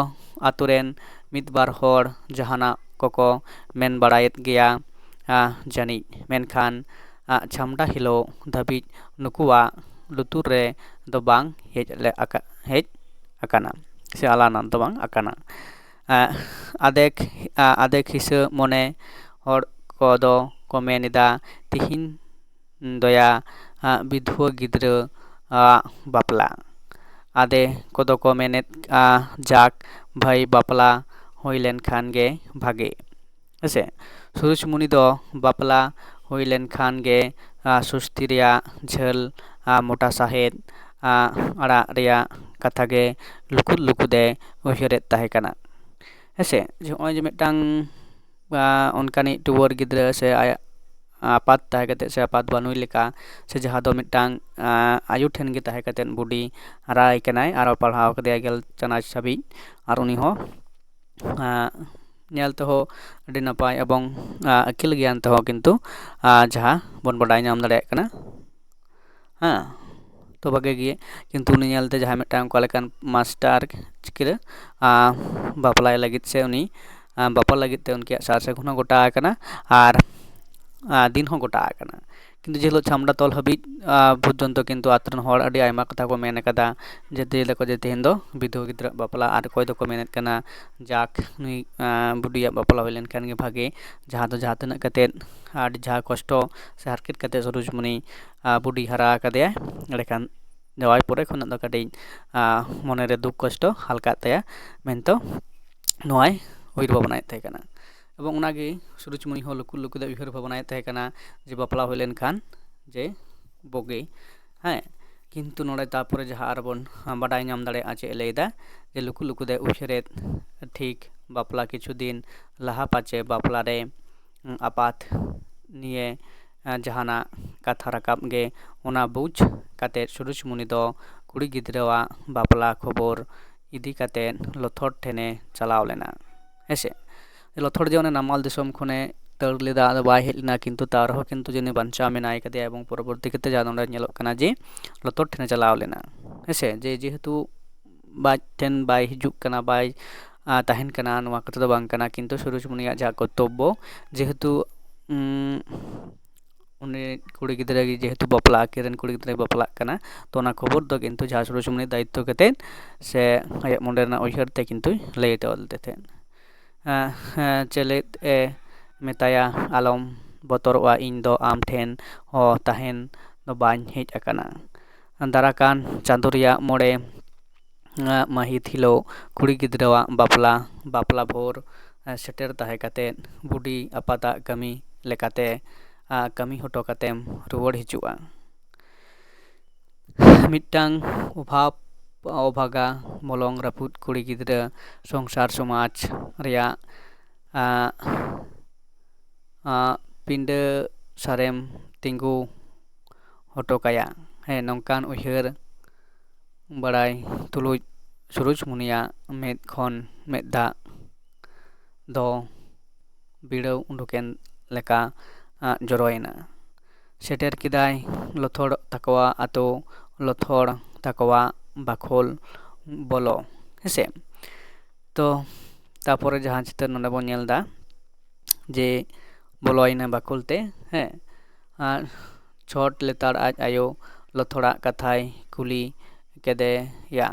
ᱟᱛᱳ ᱨᱮᱱ ᱢᱤᱫ ᱵᱟᱨ ᱦᱚᱲ ᱡᱟᱦᱟᱱᱟᱜ ᱠᱚᱠᱚ ᱢᱮᱱ ᱵᱟᱲᱟᱭᱮᱫ ᱜᱮᱭᱟ ᱡᱟᱹᱱᱤᱡ, ᱢᱮᱱᱠᱷᱟᱱ ᱪᱷᱟᱢᱰᱟ ᱦᱤᱞᱳᱜ ᱫᱷᱟᱹᱵᱤᱡ ᱱᱩᱠᱩᱣᱟᱜ ᱞᱩᱛᱩᱨ ᱨᱮ ᱫᱚ ᱵᱟᱝ ᱦᱮᱡ ᱦᱮᱡ ᱟᱠᱟᱱᱟ ᱥᱮ ᱟᱞᱟᱱᱟ ᱫᱚ ᱵᱟᱝ ᱟᱠᱟᱱᱟ᱾ ᱟᱫᱮᱠ ᱟᱫᱮᱠ ᱦᱤᱥᱟᱹ ᱢᱚᱱᱮ ᱦᱚᱲ ᱠᱚᱫᱚ ᱠᱚ ᱢᱮᱱ ᱮᱫᱟ, ᱛᱤᱦᱤᱧ ᱫᱚᱭᱟ ᱵᱤᱫᱷᱩᱣᱟᱹ ᱜᱤᱫᱽᱨᱟᱹ ᱟᱜ ᱵᱟᱯᱞᱟ᱾ ᱟᱫᱮ ᱠᱚᱫᱚ ᱠᱚ ᱢᱮᱱᱮᱫ, ᱡᱟᱠ ᱵᱷᱟᱹᱭ, ᱵᱟᱯᱞᱟ ᱦᱩᱭ ᱞᱮᱱᱠᱷᱟᱱ ᱜᱮ ᱵᱷᱟᱜᱮ᱾ ᱦᱮᱸᱥᱮ, ᱥᱩᱨᱩᱡᱽᱢᱩᱱᱤ ᱫᱚ ᱵᱟᱯᱞᱟ ᱦᱩᱭ ᱞᱮᱱᱠᱷᱟᱱ ᱜᱮ ᱥᱩᱥᱛᱤ ᱨᱮᱭᱟᱜ ᱡᱷᱟᱹᱞ ᱢᱚᱴᱟ ᱥᱟᱦᱮᱫ ᱟᱲᱟᱜ ᱨᱮᱭᱟᱜ ᱠᱟᱛᱷᱟ ᱜᱮ ᱞᱩᱠᱩᱫ ᱞᱩᱠᱩᱫ ᱮ ᱩᱭᱦᱟᱹᱨᱮᱫ ᱛᱟᱦᱮᱸ ᱠᱟᱱᱟ᱾ ᱦᱮᱸᱥᱮ, ᱡᱮ ᱱᱚᱜᱼᱚᱭ ᱡᱮ ᱢᱤᱫᱴᱟᱝ ᱚᱱᱠᱟᱱᱤᱡ ᱴᱩᱣᱟᱹᱨ ᱜᱤᱫᱽᱨᱟᱹ ᱥᱮ ᱟᱭᱟᱜ ᱟᱯᱟᱛ ᱛᱟᱦᱮᱸ ᱠᱟᱛᱮᱫ ᱥᱮ ᱟᱯᱟᱛ ᱵᱟᱹᱱᱩᱭ ᱞᱮᱠᱟ, ᱥᱮ ᱡᱟᱦᱟᱸ ᱫᱚ ᱢᱤᱫᱴᱟᱝ ᱟᱭᱳ ᱴᱷᱮᱱ ᱜᱮ ᱛᱟᱦᱮᱸ ᱠᱟᱛᱮᱫ ᱵᱩᱰᱤ ᱦᱟᱨᱟᱭ ᱠᱟᱱᱟᱭ ᱟᱨ ᱯᱟᱲᱦᱟᱣ ᱠᱟᱫᱮᱭᱟ ᱜᱮᱞ ᱪᱟᱱᱟᱪ ᱦᱟᱹᱵᱤᱡ, ᱟᱨ ᱩᱱᱤ ᱦᱚᱸ ᱧᱮᱞ ᱛᱮᱦᱚᱸ ᱟᱹᱰᱤ ᱱᱟᱯᱟᱭ ᱮᱵᱚᱝ ᱟᱹᱠᱤᱞ ᱜᱮᱭᱟᱱ ᱛᱮᱦᱚᱸ ᱠᱤᱱᱛᱩ ᱡᱟᱦᱟᱸ ᱵᱚᱱ ᱵᱟᱰᱟᱭ ᱧᱟᱢ ᱫᱟᱲᱮᱭᱟᱜ ᱠᱟᱱᱟ᱾ ᱦᱮᱸ, ᱛᱚ ᱵᱷᱟᱜᱮ ᱜᱮ, ᱠᱤᱱᱛᱩ ᱩᱱᱤ ᱧᱮᱞᱛᱮ ᱡᱟᱦᱟᱸᱭ ᱢᱤᱫᱴᱟᱝ ᱚᱠᱟ ᱞᱮᱠᱟᱱ ᱢᱟᱥᱴᱟᱨ ᱪᱤᱠᱟᱹ ᱵᱟᱯᱞᱟᱭ ᱞᱟᱹᱜᱤᱫ ᱥᱮ ᱩᱱᱤ ᱵᱟᱯᱞᱟ ᱞᱟᱹᱜᱤᱫ ᱛᱮ ᱩᱱᱠᱤᱭᱟᱜ ᱥᱟᱨ ᱥᱟᱹᱜᱩᱱ ᱦᱚᱸ ᱜᱚᱴᱟ ᱟᱠᱟᱱᱟ ᱟᱨ ᱫᱤᱱ ᱦᱚᱸ ᱜᱚᱴᱟ ᱟᱠᱟᱱᱟ᱾ ᱠᱤᱱᱛᱩ ᱡᱮ ᱦᱤᱞᱳᱜ ᱪᱷᱟᱢᱰᱟ ᱛᱚᱞ ᱦᱟᱹᱵᱤᱡ ᱯᱚᱨᱡᱚᱱᱛᱚ ᱠᱤᱱᱛᱩ ᱟᱛᱳ ᱨᱮᱱ ᱦᱚᱲ ᱟᱹᱰᱤ ᱟᱭᱢᱟ ᱠᱟᱛᱷᱟ ᱠᱚ ᱢᱮᱱ ᱟᱠᱟᱫᱟ, ᱡᱮ ᱞᱟᱹᱭ ᱫᱟᱠᱚ ᱡᱮ ᱛᱮᱦᱮᱧ ᱫᱚ ᱵᱤᱫᱷᱚᱵᱟ ᱜᱤᱫᱽᱨᱟᱹᱣᱟᱜ ᱵᱟᱯᱞᱟ, ᱟᱨ ᱚᱠᱚᱭ ᱫᱚᱠᱚ ᱢᱮᱱᱮᱫ ᱠᱟᱱᱟ ᱡᱟᱠ ᱱᱩᱭ ᱵᱩᱰᱤᱭᱟᱜ ᱵᱟᱯᱞᱟ ᱦᱩᱭ ᱞᱮᱱᱠᱷᱟᱱ ᱜᱮ ᱵᱷᱟᱜᱮ, ᱡᱟᱦᱟᱸ ᱫᱚ ᱡᱟᱦᱟᱸ ᱛᱤᱱᱟᱹᱜ ᱠᱟᱛᱮᱫ ᱟᱹᱰᱤ ᱡᱟᱦᱟᱸ ᱠᱚᱥᱴᱚ ᱥᱮ ᱦᱟᱨᱠᱮᱛ ᱠᱟᱛᱮᱫ ᱥᱩᱨᱩᱡᱽᱢᱩᱱᱤ ᱵᱩᱰᱤ ᱦᱟᱨᱟ ᱟᱠᱟᱫᱮᱭᱟᱭ, ᱮᱸᱰᱮᱠᱷᱟᱱ ᱡᱟᱶᱟᱭ ᱯᱚᱨᱮ ᱠᱷᱚᱱᱟᱜ ᱫᱚ ᱠᱟᱹᱴᱤᱡ ᱢᱚᱱᱮᱨᱮ ᱫᱩᱠ ᱠᱚᱥᱴᱚ ᱦᱟᱞᱠᱟᱜ ᱛᱟᱭᱟ ᱢᱮᱱᱛᱮ ᱱᱚᱣᱟᱭ ᱩᱭᱦᱟᱹᱨ ᱵᱷᱟᱵᱽᱱᱟᱭᱮᱫ ᱛᱟᱦᱮᱸ ᱠᱟᱱᱟ᱾ ᱮᱵᱚᱝ ᱚᱱᱟᱜᱮ ᱥᱩᱨᱩᱡᱽᱢᱩᱱᱤ ᱦᱚᱸ ᱞᱩᱠᱩ ᱞᱩᱠᱩ ᱫᱚ ᱩᱭᱦᱟᱹᱨ ᱵᱷᱟᱵᱽᱱᱟᱭᱮᱫ ᱛᱟᱦᱮᱸ ᱠᱟᱱᱟ ᱡᱮ ᱵᱟᱯᱞᱟ ᱦᱩᱭ ᱞᱮᱱᱠᱷᱟᱱ ᱡᱮ ᱵᱩᱜᱤ᱾ ᱦᱮᱸ, ᱠᱤᱱᱛᱩ ᱱᱚᱰᱮ ᱛᱟᱨᱯᱚᱨᱮ ᱡᱟᱦᱟᱸ ᱟᱨᱵᱚᱱ ᱵᱟᱰᱟᱭ ᱧᱟᱢ ᱫᱟᱲᱮᱭᱟᱜᱼᱟ ᱪᱮᱫ ᱮ ᱞᱟᱹᱭᱫᱟ, ᱡᱮ ᱞᱩᱠᱩ ᱞᱩᱠᱩ ᱫᱚᱭ ᱩᱭᱦᱟᱹᱨᱮᱫ ᱴᱷᱤᱠ ᱵᱟᱯᱞᱟ ᱠᱤᱪᱷᱩ ᱫᱤᱱ ᱞᱟᱦᱟ ᱯᱟᱪᱮ ᱵᱟᱯᱞᱟ ᱨᱮ ᱟᱯᱟᱛ ᱱᱤᱭᱮ ᱡᱟᱦᱟᱱᱟᱜ ᱠᱟᱛᱷᱟ ᱨᱟᱠᱟᱵ ᱜᱮ, ᱚᱱᱟ ᱵᱩᱡᱽ ᱠᱟᱛᱮᱫ ᱥᱩᱨᱩᱡᱽᱢᱩᱱᱤ ᱫᱚ ᱠᱩᱲᱤ ᱜᱤᱫᱽᱨᱟᱹᱣᱟᱜ ᱵᱟᱯᱞᱟ ᱠᱷᱚᱵᱚᱨ ᱤᱫᱤ ᱠᱟᱛᱮᱫ ᱞᱚᱛᱷᱚᱲ ᱴᱷᱮᱱᱮ ᱪᱟᱞᱟᱣ ᱞᱮᱱᱟ᱾ ᱦᱮᱸᱥᱮ, ᱞᱚᱛᱷᱚᱲ ᱡᱮ ᱚᱱᱮ ᱱᱟᱢᱟᱞ ᱫᱤᱥᱚᱢ ᱠᱷᱚᱱᱮ ᱫᱟᱹᱲ ᱞᱮᱫᱟ, ᱟᱫᱚ ᱵᱟᱭ ᱦᱮᱡ ᱞᱮᱱᱟ, ᱠᱤᱱᱛᱩ ᱛᱟᱣ ᱨᱮᱦᱚᱸ ᱠᱤᱱᱛᱩ ᱡᱟᱹᱱᱤᱡ ᱵᱟᱧᱪᱟᱣ ᱢᱮᱱᱟᱭ ᱠᱟᱫᱮᱭᱟ᱾ ᱮᱵᱚᱝ ᱯᱚᱨᱚᱵᱚᱨᱛᱤ ᱠᱟᱛᱮ ᱡᱟᱦᱟᱸ ᱱᱚᱰᱮ ᱧᱮᱞᱚᱜ ᱠᱟᱱᱟ ᱡᱮ ᱞᱚᱛᱷᱚᱲ ᱴᱷᱮᱱᱮ ᱪᱟᱞᱟᱣ ᱞᱮᱱᱟ᱾ ᱦᱮᱸᱥᱮ, ᱡᱮ ᱡᱮᱦᱮᱛᱩ ᱵᱟᱭ ᱴᱷᱮᱱ ᱵᱟᱭ ᱦᱤᱡᱩᱜ ᱠᱟᱱᱟ, ᱵᱟᱭ ᱛᱟᱦᱮᱱ ᱠᱟᱱᱟ, ᱱᱚᱣᱟ ᱠᱟᱛᱷᱟ ᱫᱚ ᱵᱟᱝ ᱠᱟᱱᱟ, ᱠᱤᱱᱛᱩ ᱥᱩᱨᱩᱡᱽᱢᱩᱱᱤᱭᱟᱜ ᱡᱟᱦᱟᱸ ᱠᱚᱨᱛᱚᱵᱵᱚ, ᱡᱮᱦᱮᱛᱩ ᱩᱱᱤ ᱠᱩᱲᱤ ᱜᱤᱫᱽᱨᱟᱹ ᱜᱮ ᱡᱮᱦᱮᱛᱩ ᱵᱟᱯᱞᱟ, ᱟᱹᱠᱤᱱ ᱨᱮᱱ ᱠᱩᱲᱤ ᱜᱤᱫᱽᱨᱟᱹᱭ ᱵᱟᱯᱞᱟᱜ ᱠᱟᱱᱟ, ᱛᱚ ᱚᱱᱟ ᱠᱷᱚᱵᱚᱨ ᱫᱚ ᱠᱤᱱᱛᱩ ᱡᱟᱦᱟᱸ ᱥᱩᱨᱩᱡᱽᱢᱩᱱᱤ ᱫᱟᱭᱤᱛᱛᱚ ᱠᱟᱛᱮᱫ ᱥᱮ ᱟᱭᱟᱜ ᱢᱚᱱᱮ ᱨᱮᱱᱟᱜ ᱩᱭᱦᱟᱹᱨ ᱛᱮ ᱠᱤᱱᱛᱩᱭ ᱞᱟᱹᱭ ᱦᱚᱴᱚ ᱟᱫᱮ ᱛᱟᱦᱮᱸᱫ᱾ ᱪᱮᱞᱮᱫ ᱮ ᱢᱮᱛᱟᱭᱟ, "ᱟᱞᱚᱢ ᱵᱚᱛᱚᱨᱚᱜᱼᱟ, ᱤᱧ ᱫᱚ ᱟᱢ ᱴᱷᱮᱱ ᱦᱚᱸ ᱛᱟᱦᱮᱱ ᱫᱚ ᱵᱟᱹᱧ ᱦᱮᱡ ᱟᱠᱟᱱᱟ᱾" ᱫᱟᱨᱟᱠᱟᱱ ᱪᱟᱸᱫᱳ ᱨᱮᱭᱟᱜ ᱢᱚᱬᱮ ᱢᱟᱹᱦᱤᱛ ᱦᱤᱞᱳᱜ ᱠᱩᱲᱤ ᱜᱤᱫᱽᱨᱟᱹᱣᱟᱜ ᱵᱟᱯᱞᱟ, ᱵᱟᱯᱞᱟ ᱵᱷᱳᱨ ᱥᱮᱴᱮᱨ ᱛᱟᱦᱮᱸ ᱠᱟᱛᱮᱫ ᱵᱩᱰᱤ ᱟᱯᱟᱛᱟᱜ ᱠᱟᱹᱢᱤ ᱞᱮᱠᱟᱛᱮ ᱠᱟᱹᱢᱤ ᱦᱚᱴᱚ ᱠᱟᱛᱮᱢ ᱨᱩᱣᱟᱹᱲ ᱦᱤᱡᱩᱜᱼᱟ᱾ ᱢᱤᱫᱴᱟᱝ ᱚᱵᱷᱟᱵᱽ ᱚᱵᱷᱟᱜᱟ ᱢᱚᱞᱚᱝ ᱨᱟᱹᱯᱩᱫ ᱠᱩᱲᱤ ᱜᱤᱫᱽᱨᱟᱹ ᱥᱚᱝᱥᱟᱨ ᱥᱚᱢᱟᱡᱽ ᱨᱮᱭᱟᱜ ᱟᱜ, ᱟᱜ, ᱯᱤᱸᱰᱟᱹ ᱥᱟᱨᱮᱢ ᱛᱤᱸᱜᱩ ᱦᱚᱴᱚ ᱠᱟᱭᱟ᱾ ᱦᱮᱸ, ᱱᱚᱝᱠᱟᱱ ᱩᱭᱦᱟᱹᱨ ᱵᱟᱲᱟᱭ ᱛᱩᱞᱩᱡ ᱥᱩᱨᱩᱡᱽ ᱢᱩᱱᱤᱭᱟᱜ ᱢᱮᱫ ᱠᱷᱚᱱ ᱢᱮᱫ ᱫᱟᱜ ᱫᱚ ᱵᱤᱲᱟᱹᱣ ᱩᱰᱩᱠᱮᱱ ᱞᱮᱠᱟ, ᱟᱜ, ᱡᱚᱨᱚᱭᱮᱱᱟ᱾ ᱥᱮᱴᱮᱨ ᱠᱮᱫᱟᱭ ᱞᱚᱛᱷᱚᱲ ᱛᱟᱠᱚᱣᱟ ᱟᱛᱳ, ᱞᱚᱛᱷᱚᱲ ᱛᱟᱠᱚᱣᱟ ᱵᱟᱠᱷᱳᱞ ᱵᱚᱞᱚ᱾ ᱦᱮᱸᱥᱮ? ᱛᱚ, ᱛᱟᱯᱚᱨᱮ ᱡᱟᱦᱟᱸ ᱪᱤᱛᱟᱹᱨ ᱱᱚᱰᱮ ᱵᱚᱱ ᱧᱮᱞ ᱮᱫᱟ, ᱡᱮ ᱵᱚᱞᱚᱭᱮᱱᱟ ᱵᱟᱠᱷᱳᱞ ᱛᱮ, ᱦᱮᱸ, ᱟᱨ ᱪᱷᱚᱴ ᱞᱮᱛᱟᱲ ᱟᱡ ᱟᱭᱳ ᱞᱚᱛᱷᱚᱲᱟᱜ ᱠᱟᱛᱷᱟᱭ ᱠᱩᱞᱤ ᱠᱮᱫᱮᱭᱟ᱾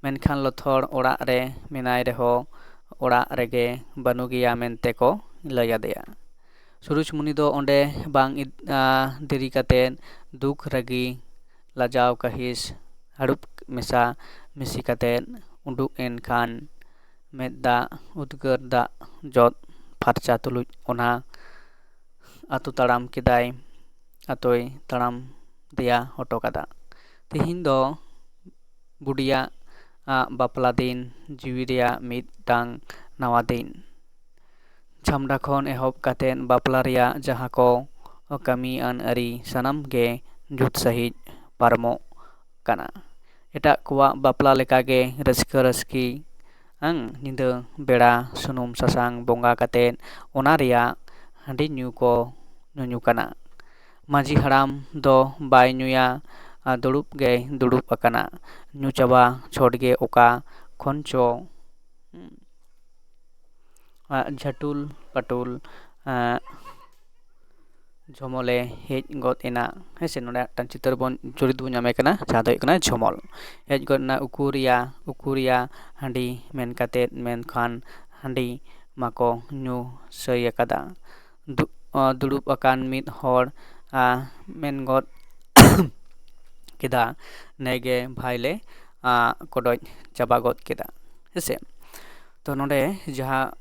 ᱢᱮᱱᱠᱷᱟᱱ ᱞᱚᱛᱷᱚᱲ ᱚᱲᱟᱜ ᱨᱮ ᱢᱮᱱᱟᱭ ᱨᱮᱦᱚᱸ, ᱚᱲᱟᱜ ᱨᱮᱜᱮ ᱵᱟᱹᱱᱩᱜᱮᱭᱟ ᱢᱮᱱᱛᱮ ᱠᱚ ᱞᱟᱹᱭ ᱟᱫᱮᱭᱟ᱾ ᱥᱩᱨᱩᱡᱽ ᱢᱩᱱᱤ ᱫᱚ ᱚᱸᱰᱮ ᱵᱟᱝ ᱤᱫ-, ᱟ, ᱫᱮᱨᱤ ᱠᱟᱛᱮᱫ ᱫᱩᱠ, ᱨᱟᱹᱜᱤ, ᱞᱟᱡᱟᱣ, ᱠᱟᱹᱦᱤᱥ, ᱦᱟᱹᱲᱩᱵ ᱢᱮᱥᱟ ᱢᱤᱥᱤ ᱠᱟᱛᱮᱫ ᱩᱰᱩᱠ ᱮᱱ ᱠᱷᱟᱱ, ᱢᱮᱫ ᱫᱟᱜ ᱩᱫᱽᱜᱟᱹᱨ ᱫᱟᱜ ᱡᱚᱫ ᱯᱷᱟᱨᱪᱟ ᱛᱩᱞᱩᱡ ᱚᱱᱟ ᱟᱹᱛᱩ ᱛᱟᱲᱟᱢ ᱠᱮᱫᱟᱭ, ᱟᱛᱳᱭ ᱛᱟᱲᱟᱢ ᱫᱮᱭᱟ ᱦᱚᱴᱚ ᱠᱟᱫᱟ᱾ ᱛᱤᱦᱤᱧ ᱫᱚ ᱵᱩᱰᱤᱭᱟᱜ, ᱟᱜ, ᱵᱟᱯᱞᱟ ᱫᱤᱱ, ᱡᱤᱣᱤ ᱨᱮᱭᱟᱜ ᱢᱤᱫᱴᱟᱝ ᱱᱟᱣᱟ ᱫᱤᱱ᱾ ᱪᱷᱟᱢᱰᱟ ᱠᱷᱚᱱ ᱮᱦᱚᱵ ᱠᱟᱛᱮᱫ ᱵᱟᱯᱞᱟ ᱨᱮᱭᱟᱜ ᱡᱟᱦᱟᱸ ᱠᱚ ᱠᱟᱹᱢᱤ ᱟᱹᱱ ᱟᱹᱨᱤ ᱥᱟᱱᱟᱢ ᱜᱮ ᱡᱩᱛ ᱥᱟᱺᱦᱤᱡ ᱯᱟᱨᱚᱢᱚᱜ ᱠᱟᱱᱟ᱾ ᱮᱴᱟᱜ ᱠᱚᱣᱟᱜ ᱵᱟᱯᱞᱟ ᱞᱮᱠᱟᱜᱮ ᱨᱟᱹᱥᱠᱟᱹ ᱨᱟᱹᱥᱠᱤ ᱟᱝ ᱧᱤᱫᱟᱹ ᱵᱮᱲᱟ ᱥᱩᱱᱩᱢ ᱥᱟᱥᱟᱝ ᱵᱚᱸᱜᱟ ᱠᱟᱛᱮᱫ ᱚᱱᱟ ᱨᱮᱭᱟᱜ ᱦᱟᱺᱰᱤ ᱧᱩ ᱠᱚ ᱧᱩᱧᱩ ᱠᱟᱱᱟ᱾ ᱢᱟᱹᱡᱷᱤ ᱦᱟᱲᱟᱢ ᱫᱚ ᱵᱟᱭ ᱧᱩᱭᱟ, ᱟᱨ ᱫᱩᱲᱩᱵ ᱜᱮᱭ ᱫᱩᱲᱩᱵ ᱟᱠᱟᱱᱟ᱾ ᱧᱩ ᱪᱟᱵᱟ ᱪᱷᱚᱴ ᱜᱮ ᱚᱠᱟ ᱠᱷᱚᱱ ᱪᱚ, ᱟᱜ, ᱡᱷᱟᱹᱴᱩᱞ ᱯᱟᱹᱴᱩᱞ, ᱟᱜ, ᱡᱷᱚᱢᱚᱞᱮ ᱦᱮᱡ ᱜᱚᱫ ᱮᱱᱟ᱾ ᱦᱮᱸ ᱥᱮ, ᱱᱚᱰᱮ ᱢᱤᱫᱴᱟᱝ ᱪᱤᱛᱟᱹᱨ ᱵᱚᱱ, ᱪᱚᱨᱤᱛ ᱵᱚᱱ ᱧᱟᱢᱮ ᱠᱟᱱᱟ, ᱡᱟᱦᱟᱸ ᱫᱚ ᱦᱩᱭᱩᱜ ᱠᱟᱱᱟ ᱡᱷᱚᱢᱚᱞ᱾ ᱦᱮᱡ ᱜᱚᱫ ᱮᱱᱟ, "ᱩᱠᱩᱨᱤᱭᱟ, ᱩᱠᱩᱨᱤᱭᱟ ᱦᱟᱺᱰᱤ?" ᱢᱮᱱ ᱠᱟᱛᱮᱫ, ᱢᱮᱱᱠᱷᱟᱱ ᱦᱟᱺᱰᱤ ᱢᱟᱠᱚ ᱧᱩ ᱥᱟᱹᱭ ᱟᱠᱟᱫᱟ᱾ ᱫᱩ-, ᱟ, ᱫᱩᱲᱩᱵ ᱟᱠᱟᱱ ᱢᱤᱫ ᱦᱚᱲ, ᱟ, ᱢᱮᱱ ᱜᱚᱫ ᱠᱮᱫᱟ, "ᱱᱮᱜᱮ ᱵᱷᱟᱭ ᱞᱮ, ᱟ, ᱠᱚᱰᱚᱡ ᱪᱟᱵᱟ ᱜᱚᱫ ᱠᱮᱫᱟ᱾" ᱦᱮᱸᱥᱮ? ᱛᱚ, ᱱᱚᱰᱮ ᱡᱟᱦᱟᱸ,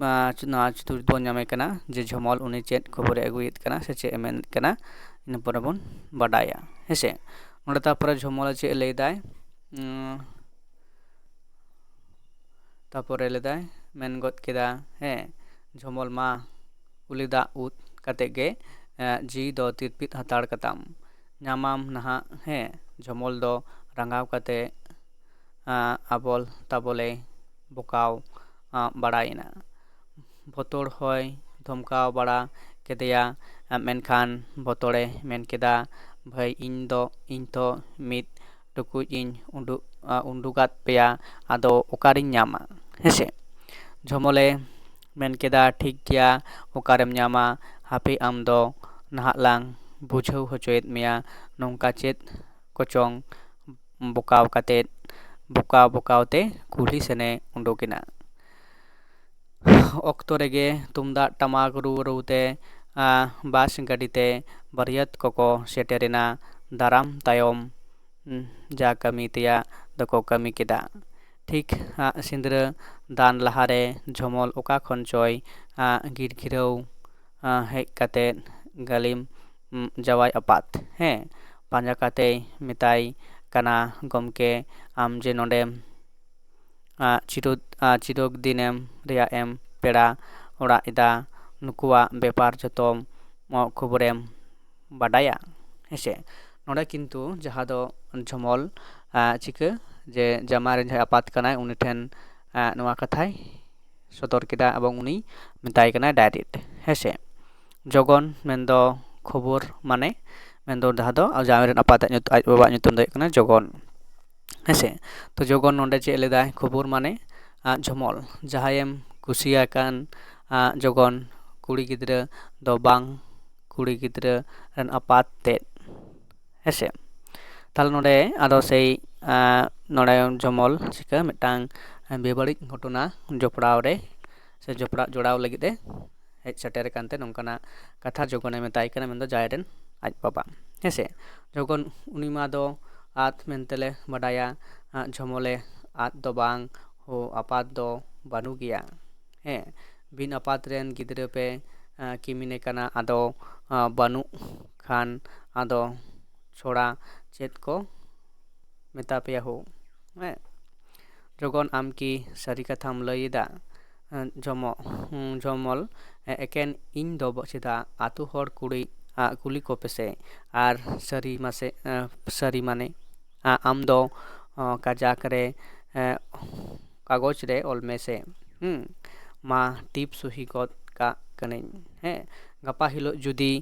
ᱟ, ᱱᱚᱣᱟ ᱪᱤᱛᱟᱹᱨ ᱵᱚᱱ ᱧᱟᱢᱮ ᱠᱟᱱᱟ ᱡᱮ ᱡᱷᱚᱢᱚᱞ ᱩᱱᱤ ᱪᱮᱫ ᱠᱷᱚᱵᱚᱨᱮ ᱟᱹᱜᱩᱭᱮᱫ ᱠᱟᱱᱟ ᱥᱮ ᱪᱮᱫ ᱮ ᱢᱮᱱᱮᱫ ᱠᱟᱱᱟ, ᱤᱱᱟᱹ ᱯᱚᱨᱮ ᱵᱚᱱ ᱵᱟᱰᱟᱭᱟ, ᱦᱮᱸᱥᱮ? ᱱᱚᱰᱮ ᱛᱟᱨᱯᱚᱨᱮ ᱡᱷᱚᱢᱚᱞ ᱪᱮᱫ ᱮ ᱞᱟᱹᱭᱫᱟᱭ? ᱩᱸ, ᱛᱟᱨᱯᱚᱨᱮ ᱞᱟᱹᱭᱫᱟᱭ, ᱢᱮᱱ ᱜᱚᱫ ᱠᱮᱫᱟ, ᱦᱮᱸ, ᱡᱷᱚᱢᱚᱞ ᱢᱟ ᱩᱞᱤ ᱫᱟᱜ ᱩᱫ ᱠᱟᱛᱮ ᱜᱮ ᱡᱤᱣᱤ ᱫᱚ ᱛᱤᱨᱯᱤᱫ ᱦᱟᱛᱟᱲ ᱠᱟᱛᱟᱢ᱾ ᱧᱟᱢᱟᱢ ᱱᱟᱦᱟᱜ ᱦᱮᱸ᱾ ᱡᱷᱚᱢᱚᱞ ᱫᱚ ᱨᱟᱸᱜᱟᱣ ᱠᱟᱛᱮ ᱟᱵᱚᱞ ᱛᱟᱵᱚᱞᱮ ᱵᱚᱠᱟᱣ ᱵᱟᱲᱟᱭᱮᱱᱟ᱾ ᱵᱚᱛᱚᱨ ᱦᱚᱸᱭ ᱫᱷᱚᱢᱠᱟᱣ ᱵᱟᱲᱟ ᱠᱮᱫᱮᱭᱟ᱾ ᱢᱮᱱᱠᱷᱟᱱ ᱵᱚᱛᱚᱨᱮ ᱢᱮᱱ ᱠᱮᱫᱟ, ᱵᱷᱟᱹᱭ, ᱤᱧ ᱫᱚ ᱤᱧ ᱛᱚ ᱢᱤᱫ ᱴᱩᱠᱩᱡ ᱤᱧ ᱩᱰᱩᱠ ᱩᱰᱩᱠᱟᱫ ᱯᱮᱭᱟ, ᱟᱫᱚ ᱚᱠᱟᱨᱤᱧ ᱧᱟᱢᱟ? ᱦᱮᱸᱥᱮ᱾ ᱡᱷᱚᱢᱚᱞᱮ ᱢᱮᱱ ᱠᱮᱫᱟ, ᱴᱷᱤᱠ ᱜᱮᱭᱟ, ᱚᱠᱟᱨᱮᱢ ᱧᱟᱢᱟ? ᱦᱟᱯᱮ, ᱟᱢ ᱫᱚ ᱱᱟᱦᱟᱜ ᱞᱟᱝ ᱵᱩᱡᱷᱟᱹᱣ ᱦᱚᱪᱚᱭᱮᱫ ᱢᱮᱭᱟ᱾ ᱱᱚᱝᱠᱟ ᱪᱮᱫ ᱠᱚᱪᱚᱝ ᱵᱚᱠᱟᱣ ᱠᱟᱛᱮᱫ ᱵᱚᱠᱟᱣ ᱵᱚᱠᱟᱣ ᱛᱮ ᱠᱩᱞᱦᱤ ᱥᱮᱱᱮ ᱩᱰᱩᱠ ᱮᱱᱟ᱾ ᱚᱠᱛᱚ ᱨᱮᱜᱮ ᱛᱩᱢᱫᱟᱜ ᱴᱟᱢᱟᱠ ᱨᱩ ᱨᱩ ᱛᱮ ᱵᱟᱥ ᱜᱟᱹᱰᱤ ᱛᱮ ᱵᱟᱹᱨᱭᱟᱹᱛ ᱠᱚᱠᱚ ᱥᱮᱴᱮᱨᱮᱱᱟ᱾ ᱫᱟᱨᱟᱢ ᱛᱟᱭᱚᱢ ᱡᱟ ᱠᱟᱹᱢᱤ ᱛᱮᱭᱟᱜ ᱫᱚᱠᱚ ᱠᱟᱹᱢᱤ ᱠᱮᱫᱟ᱾ ᱴᱷᱤᱠ ᱥᱤᱸᱫᱽᱨᱟᱹ ᱫᱟᱱ ᱞᱟᱦᱟᱨᱮ ᱡᱷᱚᱢᱚᱞ ᱚᱠᱟ ᱠᱷᱚᱱ ᱪᱚᱭ ᱜᱤᱨᱜᱤᱨᱟᱹᱣ ᱦᱮᱡ ᱠᱟᱛᱮ ᱜᱟᱹᱞᱤᱢ ᱡᱟᱶᱟᱭ ᱟᱯᱟᱛ ᱦᱮᱸ ᱯᱟᱸᱡᱟ ᱠᱟᱛᱮᱭ ᱢᱮᱛᱟᱭ ᱠᱟᱱᱟ, ᱜᱚᱢᱠᱮ, ᱟᱢ ᱡᱮ ᱱᱚᱰᱮᱢ ᱪᱤᱨᱚ ᱪᱤᱨᱚᱠ ᱫᱤᱱᱮᱢ ᱨᱮᱭᱟᱜ ᱮᱢ ᱯᱮᱲᱟ ᱚᱲᱟᱜ ᱮᱫᱟ, ᱱᱩᱠᱩᱣᱟᱜ ᱵᱮᱯᱟᱨ ᱡᱚᱛᱚᱢ ᱠᱷᱚᱵᱚᱨᱮᱢ ᱵᱟᱰᱟᱭᱟ᱾ ᱦᱮᱸᱥᱮ, ᱱᱚᱰᱮ ᱠᱤᱱᱛᱩ ᱡᱟᱦᱟᱸ ᱫᱚ ᱡᱷᱚᱢᱚᱞ ᱪᱤᱠᱟᱹ ᱡᱮ ᱡᱟᱢᱟᱭ ᱨᱮᱱ ᱡᱟᱦᱟᱸᱭ ᱟᱯᱟᱛ ᱠᱟᱱᱟᱭ ᱩᱱᱤ ᱴᱷᱮᱱ ᱱᱚᱣᱟ ᱠᱟᱛᱷᱟᱭ ᱥᱚᱫᱚᱨ ᱠᱮᱫᱟ ᱮᱵᱚᱝ ᱩᱱᱤ ᱢᱮᱛᱟᱭ ᱠᱟᱱᱟᱭ ᱰᱟᱭᱨᱮᱠᱴ᱾ ᱦᱮᱸᱥᱮ, ᱡᱚᱜᱚᱱ ᱢᱮᱱᱫᱚ ᱠᱷᱚᱵᱚᱨ ᱢᱟᱱᱮ ᱢᱮᱱᱫᱚ ᱡᱟᱦᱟᱸ ᱫᱚ ᱡᱟᱶᱟᱭ ᱨᱮᱱ ᱟᱯᱟᱛᱟᱜ ᱧᱩᱛᱩᱢ, ᱟᱡ ᱵᱟᱵᱟᱣᱟᱜ ᱧᱩᱛᱩᱢ ᱫᱚ ᱦᱩᱭᱩᱜ ᱠᱟᱱᱟ ᱡᱚᱜᱚᱱ᱾ ᱦᱮᱸᱥᱮ, ᱛᱚ ᱡᱚᱜᱚᱱ ᱱᱚᱰᱮ ᱪᱮᱫ ᱞᱮᱫᱟᱭ? ᱠᱷᱚᱵᱚᱨ ᱢᱟᱱᱮ ᱡᱷᱚᱢᱚᱞ, ᱡᱟᱦᱟᱸᱭᱮᱢ ᱠᱩᱥᱤᱭᱟᱠᱟᱱ ᱡᱚᱜᱚᱱ ᱠᱩᱲᱤ ᱜᱤᱫᱽᱨᱟᱹ ᱫᱚ ᱵᱟᱝ, ᱠᱩᱲᱤ ᱜᱤᱫᱽᱨᱟᱹ ᱨᱮᱱ ᱟᱯᱟᱛ ᱛᱮᱫ᱾ ᱦᱮᱸᱥᱮ, ᱛᱟᱦᱞᱮ ᱱᱚᱰᱮ ᱟᱫᱚ ᱥᱮᱭ ᱱᱚᱰᱮ ᱡᱷᱚᱢᱚᱞ ᱪᱤᱠᱟᱹ ᱢᱤᱫᱴᱟᱝ ᱵᱮᱵᱟᱹᱲᱤᱡ ᱜᱷᱚᱴᱚᱱᱟ ᱡᱚᱯᱲᱟᱣ ᱨᱮ ᱥᱮ ᱡᱚᱯᱲᱟᱣ ᱡᱚᱲᱟᱣ ᱞᱟᱹᱜᱤᱫ ᱮ ᱦᱮᱡ ᱥᱮᱴᱮᱨ ᱟᱠᱟᱱ ᱛᱮ ᱱᱚᱝᱠᱟᱱᱟᱜ ᱠᱟᱛᱷᱟ ᱡᱚᱜᱚᱱᱮ ᱢᱮᱛᱟᱭ ᱠᱟᱱᱟ, ᱢᱮᱱᱫᱚ ᱡᱟᱶᱟᱭ ᱨᱮᱱ ᱟᱡ ᱵᱟᱵᱟ᱾ ᱦᱮᱸᱥᱮ, ᱡᱚᱜᱚᱱ ᱩᱱᱤ ᱢᱟ ᱫᱚ ᱟᱫ ᱢᱮᱱᱛᱮᱞᱮ ᱵᱟᱰᱟᱭᱟ, ᱡᱷᱚᱢᱚᱞᱮ ᱟᱫ ᱫᱚ ᱵᱟᱝ ᱦᱳ, ᱟᱯᱟᱛ ᱫᱚ ᱵᱟᱹᱱᱩᱜ ᱜᱮᱭᱟ᱾ ᱦᱮᱸ, ᱵᱤᱱ ᱟᱯᱟᱛ ᱨᱮᱱ ᱜᱤᱫᱽᱨᱟᱹ ᱯᱮ ᱠᱤᱢᱤᱱᱮ ᱠᱟᱱᱟ, ᱟᱫᱚ ᱵᱟᱹᱱᱩᱜ ᱠᱷᱟᱱ ᱟᱫᱚ ᱪᱷᱚᱲᱟ ᱪᱮᱫ ᱠᱚ ᱢᱮᱛᱟ ᱯᱮᱭᱟ ᱦᱳ? ᱦᱮᱸ, ᱡᱚᱜᱚᱱ, ᱟᱢ ᱠᱤ ᱥᱟᱹᱨᱤ ᱠᱟᱛᱷᱟᱢ ᱞᱟᱹᱭ ᱮᱫᱟ? ᱡᱚᱢᱚ-, ᱡᱚᱢᱚᱞ, ᱮᱠᱮᱱ ᱤᱧ ᱫᱚ ᱪᱮᱫᱟᱜ? ᱟᱹᱛᱩ ᱦᱚᱲ ᱠᱩᱲᱤ ᱟᱜ ᱠᱩᱞᱤ ᱠᱚᱯᱮ ᱥᱮ᱾ ᱟᱨ ᱥᱟᱹᱨᱤ ᱢᱟᱥᱮ, ᱥᱟᱹᱨᱤ ᱢᱟᱱᱮ, ᱟᱢ ᱫᱚ ᱠᱟᱡᱟᱠ ᱨᱮ ᱠᱟᱜᱚᱡᱽ ᱨᱮ ᱚᱞ ᱢᱮ ᱥᱮ᱾ ᱦᱩᱸ, ᱢᱟ ᱴᱤᱯ ᱥᱩᱦᱤ ᱜᱚᱫ ᱠᱟᱜ ᱠᱟᱹᱱᱟᱹᱧ᱾ ᱦᱮᱸ, ᱜᱟᱯᱟ ᱦᱤᱞᱳᱜ ᱡᱩᱫᱤ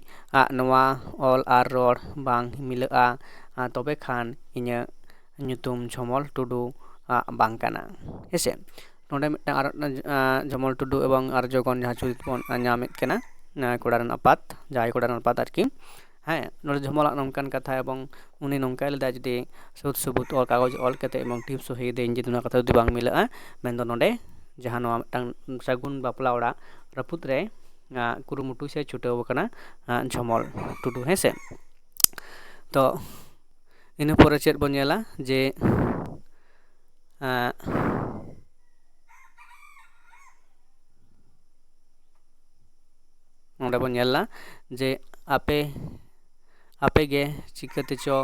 ᱱᱚᱣᱟ ᱚᱞ ᱟᱨ ᱨᱚᱲ ᱵᱟᱝ ᱢᱤᱞᱟᱹᱜᱼᱟ, ᱛᱚᱵᱮ ᱠᱷᱟᱱ ᱤᱧᱟᱹᱜ ᱧᱩᱛᱩᱢ ᱡᱷᱚᱢᱚᱞ ᱴᱩᱰᱩ ᱟᱜ ᱵᱟᱝ ᱠᱟᱱᱟ᱾ ᱦᱮᱸᱥᱮ, ᱱᱚᱰᱮ ᱢᱤᱫᱴᱟᱝ ᱟᱨ, ᱟᱸ, ᱡᱷᱚᱢᱚᱞ ᱴᱩᱰᱩ ᱮᱵᱚᱝ ᱟᱨ ᱡᱚᱜᱚᱱ ᱡᱟᱦᱟᱸ ᱪᱩᱨᱤᱛ ᱵᱚᱱ ᱧᱟᱢᱮᱫ ᱠᱟᱱᱟ, ᱟᱸ, ᱠᱚᱲᱟ ᱨᱮᱱ ᱟᱯᱟᱛ, ᱡᱟᱦᱟᱸᱭ ᱠᱚᱲᱟ ᱨᱮᱱ ᱟᱯᱟᱛ ᱟᱨᱠᱤ᱾ ᱦᱮᱸ, ᱱᱚᱰᱮ ᱡᱷᱚᱢᱚᱞᱟᱜ ᱱᱚᱝᱠᱟᱱ ᱠᱟᱛᱷᱟ ᱮᱵᱚᱝ ᱩᱱᱤ ᱱᱚᱝᱠᱟᱭ ᱞᱟᱹᱭᱫᱟ, ᱡᱩᱫᱤ ᱥᱩᱨ ᱥᱩᱵᱩᱛ ᱚᱞ ᱠᱟᱜᱚᱡᱽ ᱚᱞ ᱠᱟᱛᱮ ᱮᱵᱚᱝ ᱴᱤᱯ ᱥᱚᱦᱤ ᱫᱟᱹᱧ ᱡᱩᱫᱤ ᱚᱱᱟ ᱠᱟᱛᱷᱟ ᱡᱩᱫᱤ ᱵᱟᱝ ᱢᱤᱞᱟᱹᱜᱼᱟ, ᱢᱮᱱᱫᱚ ᱱᱚᱰᱮ ᱡᱟᱦᱟᱸ ᱱᱚᱣᱟ ᱢᱤᱫᱴᱟᱝ ᱥᱟᱹᱜᱩᱱ ᱵᱟᱯᱞᱟ ᱚᱲᱟᱜ ᱨᱟᱹᱯᱩᱫ ᱨᱮ, ᱟᱸ, ᱠᱩᱨᱩᱢᱩᱴᱩ ᱥᱮ ᱪᱷᱩᱴᱟᱹᱣ ᱟᱠᱟᱱᱟ, ᱟᱸ, ᱡᱷᱚᱢᱚᱞ ᱴᱩᱰᱩ, ᱦᱮᱸ ᱥᱮ᱾ ᱛᱚ ᱤᱱᱟᱹ ᱯᱚᱨᱮ ᱪᱮᱫ ᱵᱚᱱ ᱧᱮᱞᱟ ᱡᱮ, ᱟᱸ, ᱱᱚᱰᱮ ᱵᱚᱱ ᱧᱮᱞᱟ ᱡᱮ ᱟᱯᱮ, ᱟᱯᱮ ᱜᱮ ᱪᱤᱠᱟᱹ ᱛᱮᱪᱚ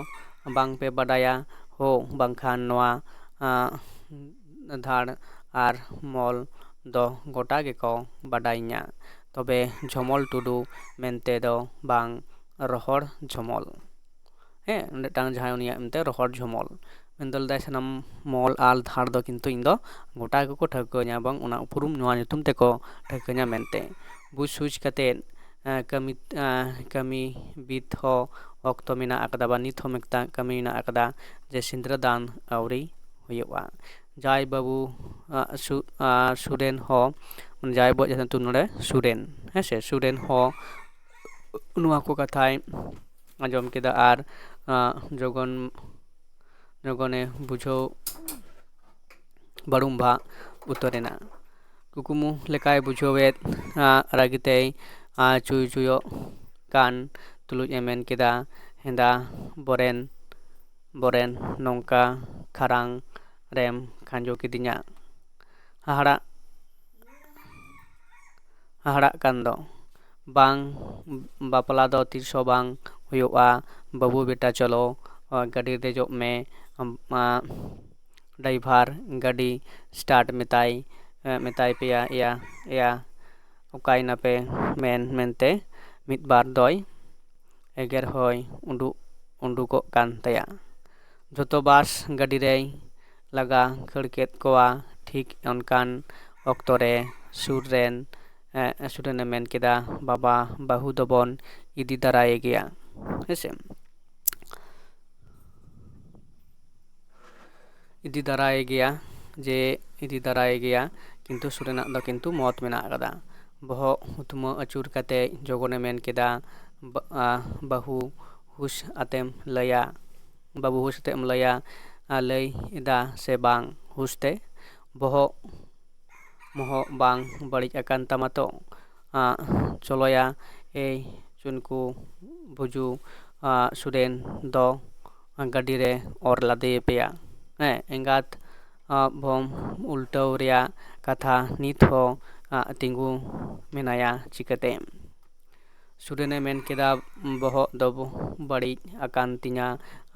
ᱵᱟᱝ ᱯᱮ ᱵᱟᱰᱟᱭᱟ ᱦᱳ, ᱵᱟᱝᱠᱷᱟᱱ ᱱᱚᱣᱟ, ᱟᱸ, ᱫᱷᱟᱲ ᱟᱨ ᱢᱚᱞ ᱫᱚ ᱜᱚᱴᱟ ᱜᱮᱠᱚ ᱵᱟᱰᱟᱭᱤᱧᱟ, ᱛᱚᱵᱮ ᱡᱷᱚᱢᱚᱞ ᱴᱩᱰᱩ ᱢᱮᱱᱛᱮ ᱫᱚ ᱵᱟᱝ, ᱨᱚᱦᱚᱲ ᱡᱷᱚᱢᱚᱞ᱾ ᱦᱮᱸ, ᱢᱤᱫᱴᱟᱝ ᱡᱟᱦᱟᱸᱭ ᱩᱱᱤᱭᱟᱜ ᱢᱮᱱᱛᱮ ᱨᱚᱦᱚᱲ ᱡᱷᱚᱢᱚᱞ᱾ ᱢᱮᱱᱫᱚ ᱞᱮᱫᱟᱭ, ᱥᱟᱱᱟᱢ ᱢᱚᱞ ᱟᱨ ᱫᱷᱟᱲ ᱫᱚ ᱠᱤᱱᱛᱩ ᱤᱧ ᱫᱚ ᱜᱚᱴᱟ ᱜᱮᱠᱚ ᱴᱷᱟᱹᱣᱠᱟᱹᱧᱟ, ᱵᱟᱝ ᱚᱱᱟ ᱩᱯᱨᱩᱢ ᱱᱚᱣᱟ ᱧᱩᱛᱩᱢ ᱛᱮᱠᱚ ᱴᱷᱟᱹᱣᱠᱟᱹᱧᱟ ᱢᱮᱱᱛᱮ᱾ ᱵᱩᱡᱽ ᱥᱩᱡᱽ ᱠᱟᱛᱮᱫ, ᱮᱸ, ᱠᱟᱹᱢᱤ, ᱮᱸ, ᱠᱟᱹᱢᱤ ᱵᱤᱫ ᱦᱚᱸ ᱚᱠᱛᱚ ᱢᱮᱱᱟᱜ ᱟᱠᱟᱫᱟ, ᱵᱟ ᱱᱤᱛ ᱦᱚᱸ ᱢᱤᱫᱴᱟᱝ ᱠᱟᱹᱢᱤ ᱢᱮᱱᱟᱜ ᱟᱠᱟᱫᱟ ᱡᱮ ᱥᱤᱸᱫᱽᱨᱟᱹ ᱫᱟᱱ ᱟᱹᱣᱨᱤ ᱦᱩᱭᱩᱜᱼᱟ᱾ ᱡᱟᱭ ᱵᱟᱹᱵᱩ, ᱟᱸ, ᱥᱩ-, ᱟᱸ, ᱥᱩᱨᱮᱱ ᱦᱚᱸ, ᱡᱟᱭ ᱵᱟᱹᱵᱩ ᱡᱟᱦᱟᱸ ᱧᱩᱛᱩᱢ ᱱᱚᱰᱮ ᱥᱩᱨᱮᱱ, ᱦᱮᱸ ᱥᱮ, ᱥᱩᱨᱮᱱ ᱦᱚᱸ ᱱᱚᱣᱟ ᱠᱚ ᱠᱟᱛᱷᱟᱭ ᱟᱸᱡᱚᱢ ᱠᱮᱫᱟ ᱟᱨ, ᱟᱸ, ᱡᱚᱜᱚᱱ, ᱡᱚᱜᱚᱱᱮ ᱵᱩᱡᱷᱟᱹᱣ ᱵᱟᱹᱲᱩᱢᱵᱷᱟᱜ ᱩᱛᱟᱹᱨᱮᱱᱟ᱾ ᱠᱩᱠᱢᱩ ᱞᱮᱠᱟᱭ ᱵᱩᱡᱷᱟᱹᱣᱮᱫ, ᱟᱸ, ᱨᱟᱹᱜᱤᱛᱮᱭ, ᱟᱸ, ᱪᱩᱭ ᱪᱩᱭᱚᱜ ᱠᱟᱱ ᱛᱩᱞᱩᱡ ᱮ ᱢᱮᱱ ᱠᱮᱫᱟ, ᱦᱮᱸᱫᱟ ᱵᱚᱨᱮᱱ, ᱵᱚᱨᱮᱱ ᱱᱚᱝᱠᱟ ᱠᱷᱟᱨᱟᱝ ᱨᱮᱢ ᱠᱷᱟᱸᱡᱚ ᱠᱤᱫᱤᱧᱟ᱾ ᱦᱟᱦᱟᱲᱟᱜ, ᱦᱟᱦᱟᱲᱟᱜ ᱠᱟᱱ ᱫᱚ᱾ ᱵᱟᱝ, ᱵᱟᱯᱞᱟ ᱫᱚ ᱛᱤᱥ ᱦᱚᱸ ᱵᱟᱝ ᱦᱩᱭᱩᱜᱼᱟ᱾ ᱵᱟᱹᱵᱩ ᱵᱮᱴᱟ ᱪᱚᱞᱚ, ᱜᱟᱹᱰᱤ ᱨᱮ ᱫᱮᱡᱚᱜ ᱢᱮ᱾ ᱟᱢ, ᱟ, ᱰᱟᱭᱵᱷᱟᱨ ᱜᱟᱹᱰᱤ start ᱢᱮᱛᱟᱭ ᱢᱮᱛᱟᱭ ᱯᱮᱭᱟ, ᱮᱭᱟ, ᱮᱭᱟ, ᱚᱠᱟᱭ ᱱᱟᱯᱮ ᱢᱮᱱ ᱢᱮᱱᱛᱮ ᱢᱤᱫ ᱵᱟᱨ ᱫᱚᱭ ᱮᱜᱮᱨ ᱦᱚᱸᱭ ᱩᱰᱩᱠ ᱩᱰᱩᱠᱚᱜ ᱠᱟᱱ ᱛᱟᱭᱟ᱾ ᱡᱷᱚᱛᱚ ᱵᱟᱥ ᱜᱟᱹᱰᱤ ᱨᱮᱭ ᱞᱟᱜᱟ ᱠᱷᱟᱹᱲ ᱠᱮᱫ ᱠᱚᱣᱟ᱾ ᱴᱷᱤᱠ ᱚᱱᱠᱟᱱ ᱚᱠᱛᱚ ᱨᱮ ᱥᱩᱨ ᱨᱮᱱ ᱥᱩᱨᱮᱱᱮ ᱢᱮᱱ ᱠᱮᱫᱟ, "ᱵᱟᱵᱟ, ᱵᱟᱹᱦᱩ ᱫᱚᱵᱚᱱ ᱤᱫᱤ ᱫᱟᱨᱟᱭᱮ ᱜᱮᱭᱟ, ᱦᱮᱸᱥᱮ, ᱤᱫᱤ ᱫᱟᱨᱟᱭᱮ ᱜᱮᱭᱟ, ᱡᱮ ᱤᱫᱤ ᱫᱟᱨᱟᱭᱮ ᱜᱮᱭᱟ, ᱠᱤᱱᱛᱩ ᱥᱩᱨᱮᱱᱟᱜ ᱫᱚ ᱠᱤᱱᱛᱩ ᱢᱚᱛ ᱢᱮᱱᱟᱜ ᱟᱠᱟᱫᱟ᱾" ᱵᱚᱦᱚᱜ ᱦᱩᱛᱢᱟᱹ ᱟᱹᱪᱩᱨ ᱠᱟᱛᱮ ᱡᱚᱜᱚᱱᱮ ᱢᱮᱱ ᱠᱮᱫᱟ, "ᱵᱟ-, ᱟ, ᱵᱟᱹᱦᱩ ᱦᱩᱥ ᱟᱛᱮᱢ ᱞᱟᱹᱭᱟ, ᱵᱟᱹᱵᱩ ᱦᱩᱥ ᱟᱛᱮᱢ ᱞᱟᱹᱭᱟ, ᱟ, ᱞᱟᱹᱭ ᱮᱫᱟ ᱥᱮ ᱵᱟᱝ ᱦᱩᱥ ᱛᱮ? ᱵᱚᱦᱚᱜ ᱢᱚᱦᱚᱜ ᱵᱟᱝ ᱵᱟᱹᱲᱤᱡ ᱟᱠᱟᱱ ᱛᱟᱢᱟ ᱛᱚ? ᱟ, ᱪᱚᱞᱚᱭᱟ, ᱮᱭ ᱪᱩᱱᱠᱩ ᱵᱷᱩᱡᱩ, ᱟ, ᱥᱩᱨᱮᱱ ᱫᱚ ᱜᱟᱹᱰᱤ ᱨᱮ ᱚᱨ ᱞᱟᱫᱮᱭᱮ ᱯᱮᱭᱟ᱾ ᱦᱮᱸ, ᱮᱸᱜᱟᱛ, ᱟ, ᱵᱷᱚᱢ ᱩᱞᱴᱟᱹᱣ ᱨᱮᱭᱟᱜ ᱠᱟᱛᱷᱟ ᱱᱤᱛ ᱦᱚᱸ, ᱟ, ᱛᱤᱸᱜᱩ ᱢᱮᱱᱟᱭᱟ ᱪᱤᱠᱟᱹᱛᱮ?" ᱥᱩᱨᱮᱱᱮ ᱢᱮᱱ ᱠᱮᱫᱟ, "ᱵᱚᱦᱚᱜ ᱫᱚ ᱵᱟᱹᱲᱤᱡ ᱟᱠᱟᱱ ᱛᱤᱧᱟ,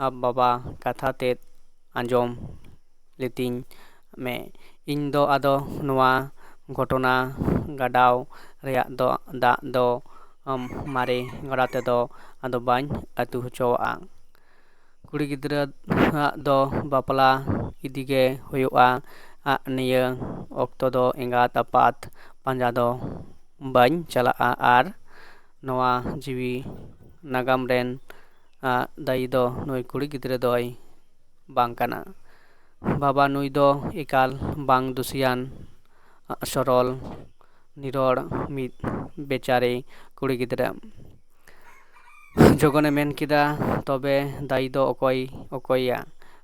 ᱟ, ᱵᱟᱵᱟ ᱠᱟᱛᱷᱟ ᱛᱮᱫ ᱟᱸᱡᱚᱢ ᱞᱤᱛᱤᱧ ᱢᱮ᱾ ᱤᱧ ᱫᱚ ᱟᱫᱚ ᱱᱚᱣᱟ ᱜᱷᱚᱴᱚᱱᱟ ᱜᱟᱰᱟᱣ ᱨᱮᱭᱟᱜ ᱫᱚ, ᱫᱟᱜ ᱫᱚ, ᱟᱢ, ᱢᱟᱨᱮ ᱜᱟᱰᱟ ᱛᱮᱫᱚ ᱟᱫᱚ ᱵᱟᱹᱧ ᱟᱹᱛᱩ ᱦᱚᱪᱚᱣᱟᱜᱼᱟ᱾ ᱠᱩᱲᱤ ᱜᱤᱫᱽᱨᱟᱹ ᱟᱜ ᱫᱚ ᱵᱟᱯᱞᱟ ᱤᱫᱤ ᱜᱮ ᱦᱩᱭᱩᱜᱼᱟ᱾ ᱟᱜ, ᱱᱤᱭᱟᱹ ᱚᱠᱛᱚ ᱫᱚ ᱮᱸᱜᱟᱛ ᱟᱯᱟᱛ ᱯᱟᱸᱡᱟ ᱫᱚ ᱵᱟᱹᱧ ᱪᱟᱞᱟᱜᱼᱟ ᱟᱨ ᱱᱚᱣᱟ ᱡᱤᱣᱤ ᱱᱟᱜᱟᱢ ᱨᱮᱱ, ᱟ, ᱫᱟᱹᱭᱤ ᱫᱚ ᱱᱩᱭ ᱠᱩᱲᱤ ᱜᱤᱫᱽᱨᱟᱹ ᱫᱚᱭ ᱵᱟᱝ ᱠᱟᱱᱟ᱾ ᱵᱟᱵᱟ, ᱱᱩᱭ ᱫᱚ ᱮᱠᱟᱞ ᱵᱟᱝ ᱫᱩᱥᱤᱭᱟᱱ, ᱟ, ᱥᱚᱨᱚᱞ ᱱᱤᱨᱚᱲ ᱢᱤᱫ ᱵᱮᱪᱟᱨᱤ ᱠᱩᱲᱤ ᱜᱤᱫᱽᱨᱟᱹ᱾" ᱡᱚᱜᱚᱱᱮ ᱢᱮᱱ ᱠᱮᱫᱟ, "ᱛᱚᱵᱮ ᱫᱟᱹᱭᱤ ᱫᱚ ᱚᱠᱚᱭ, ᱚᱠᱚᱭᱟ?"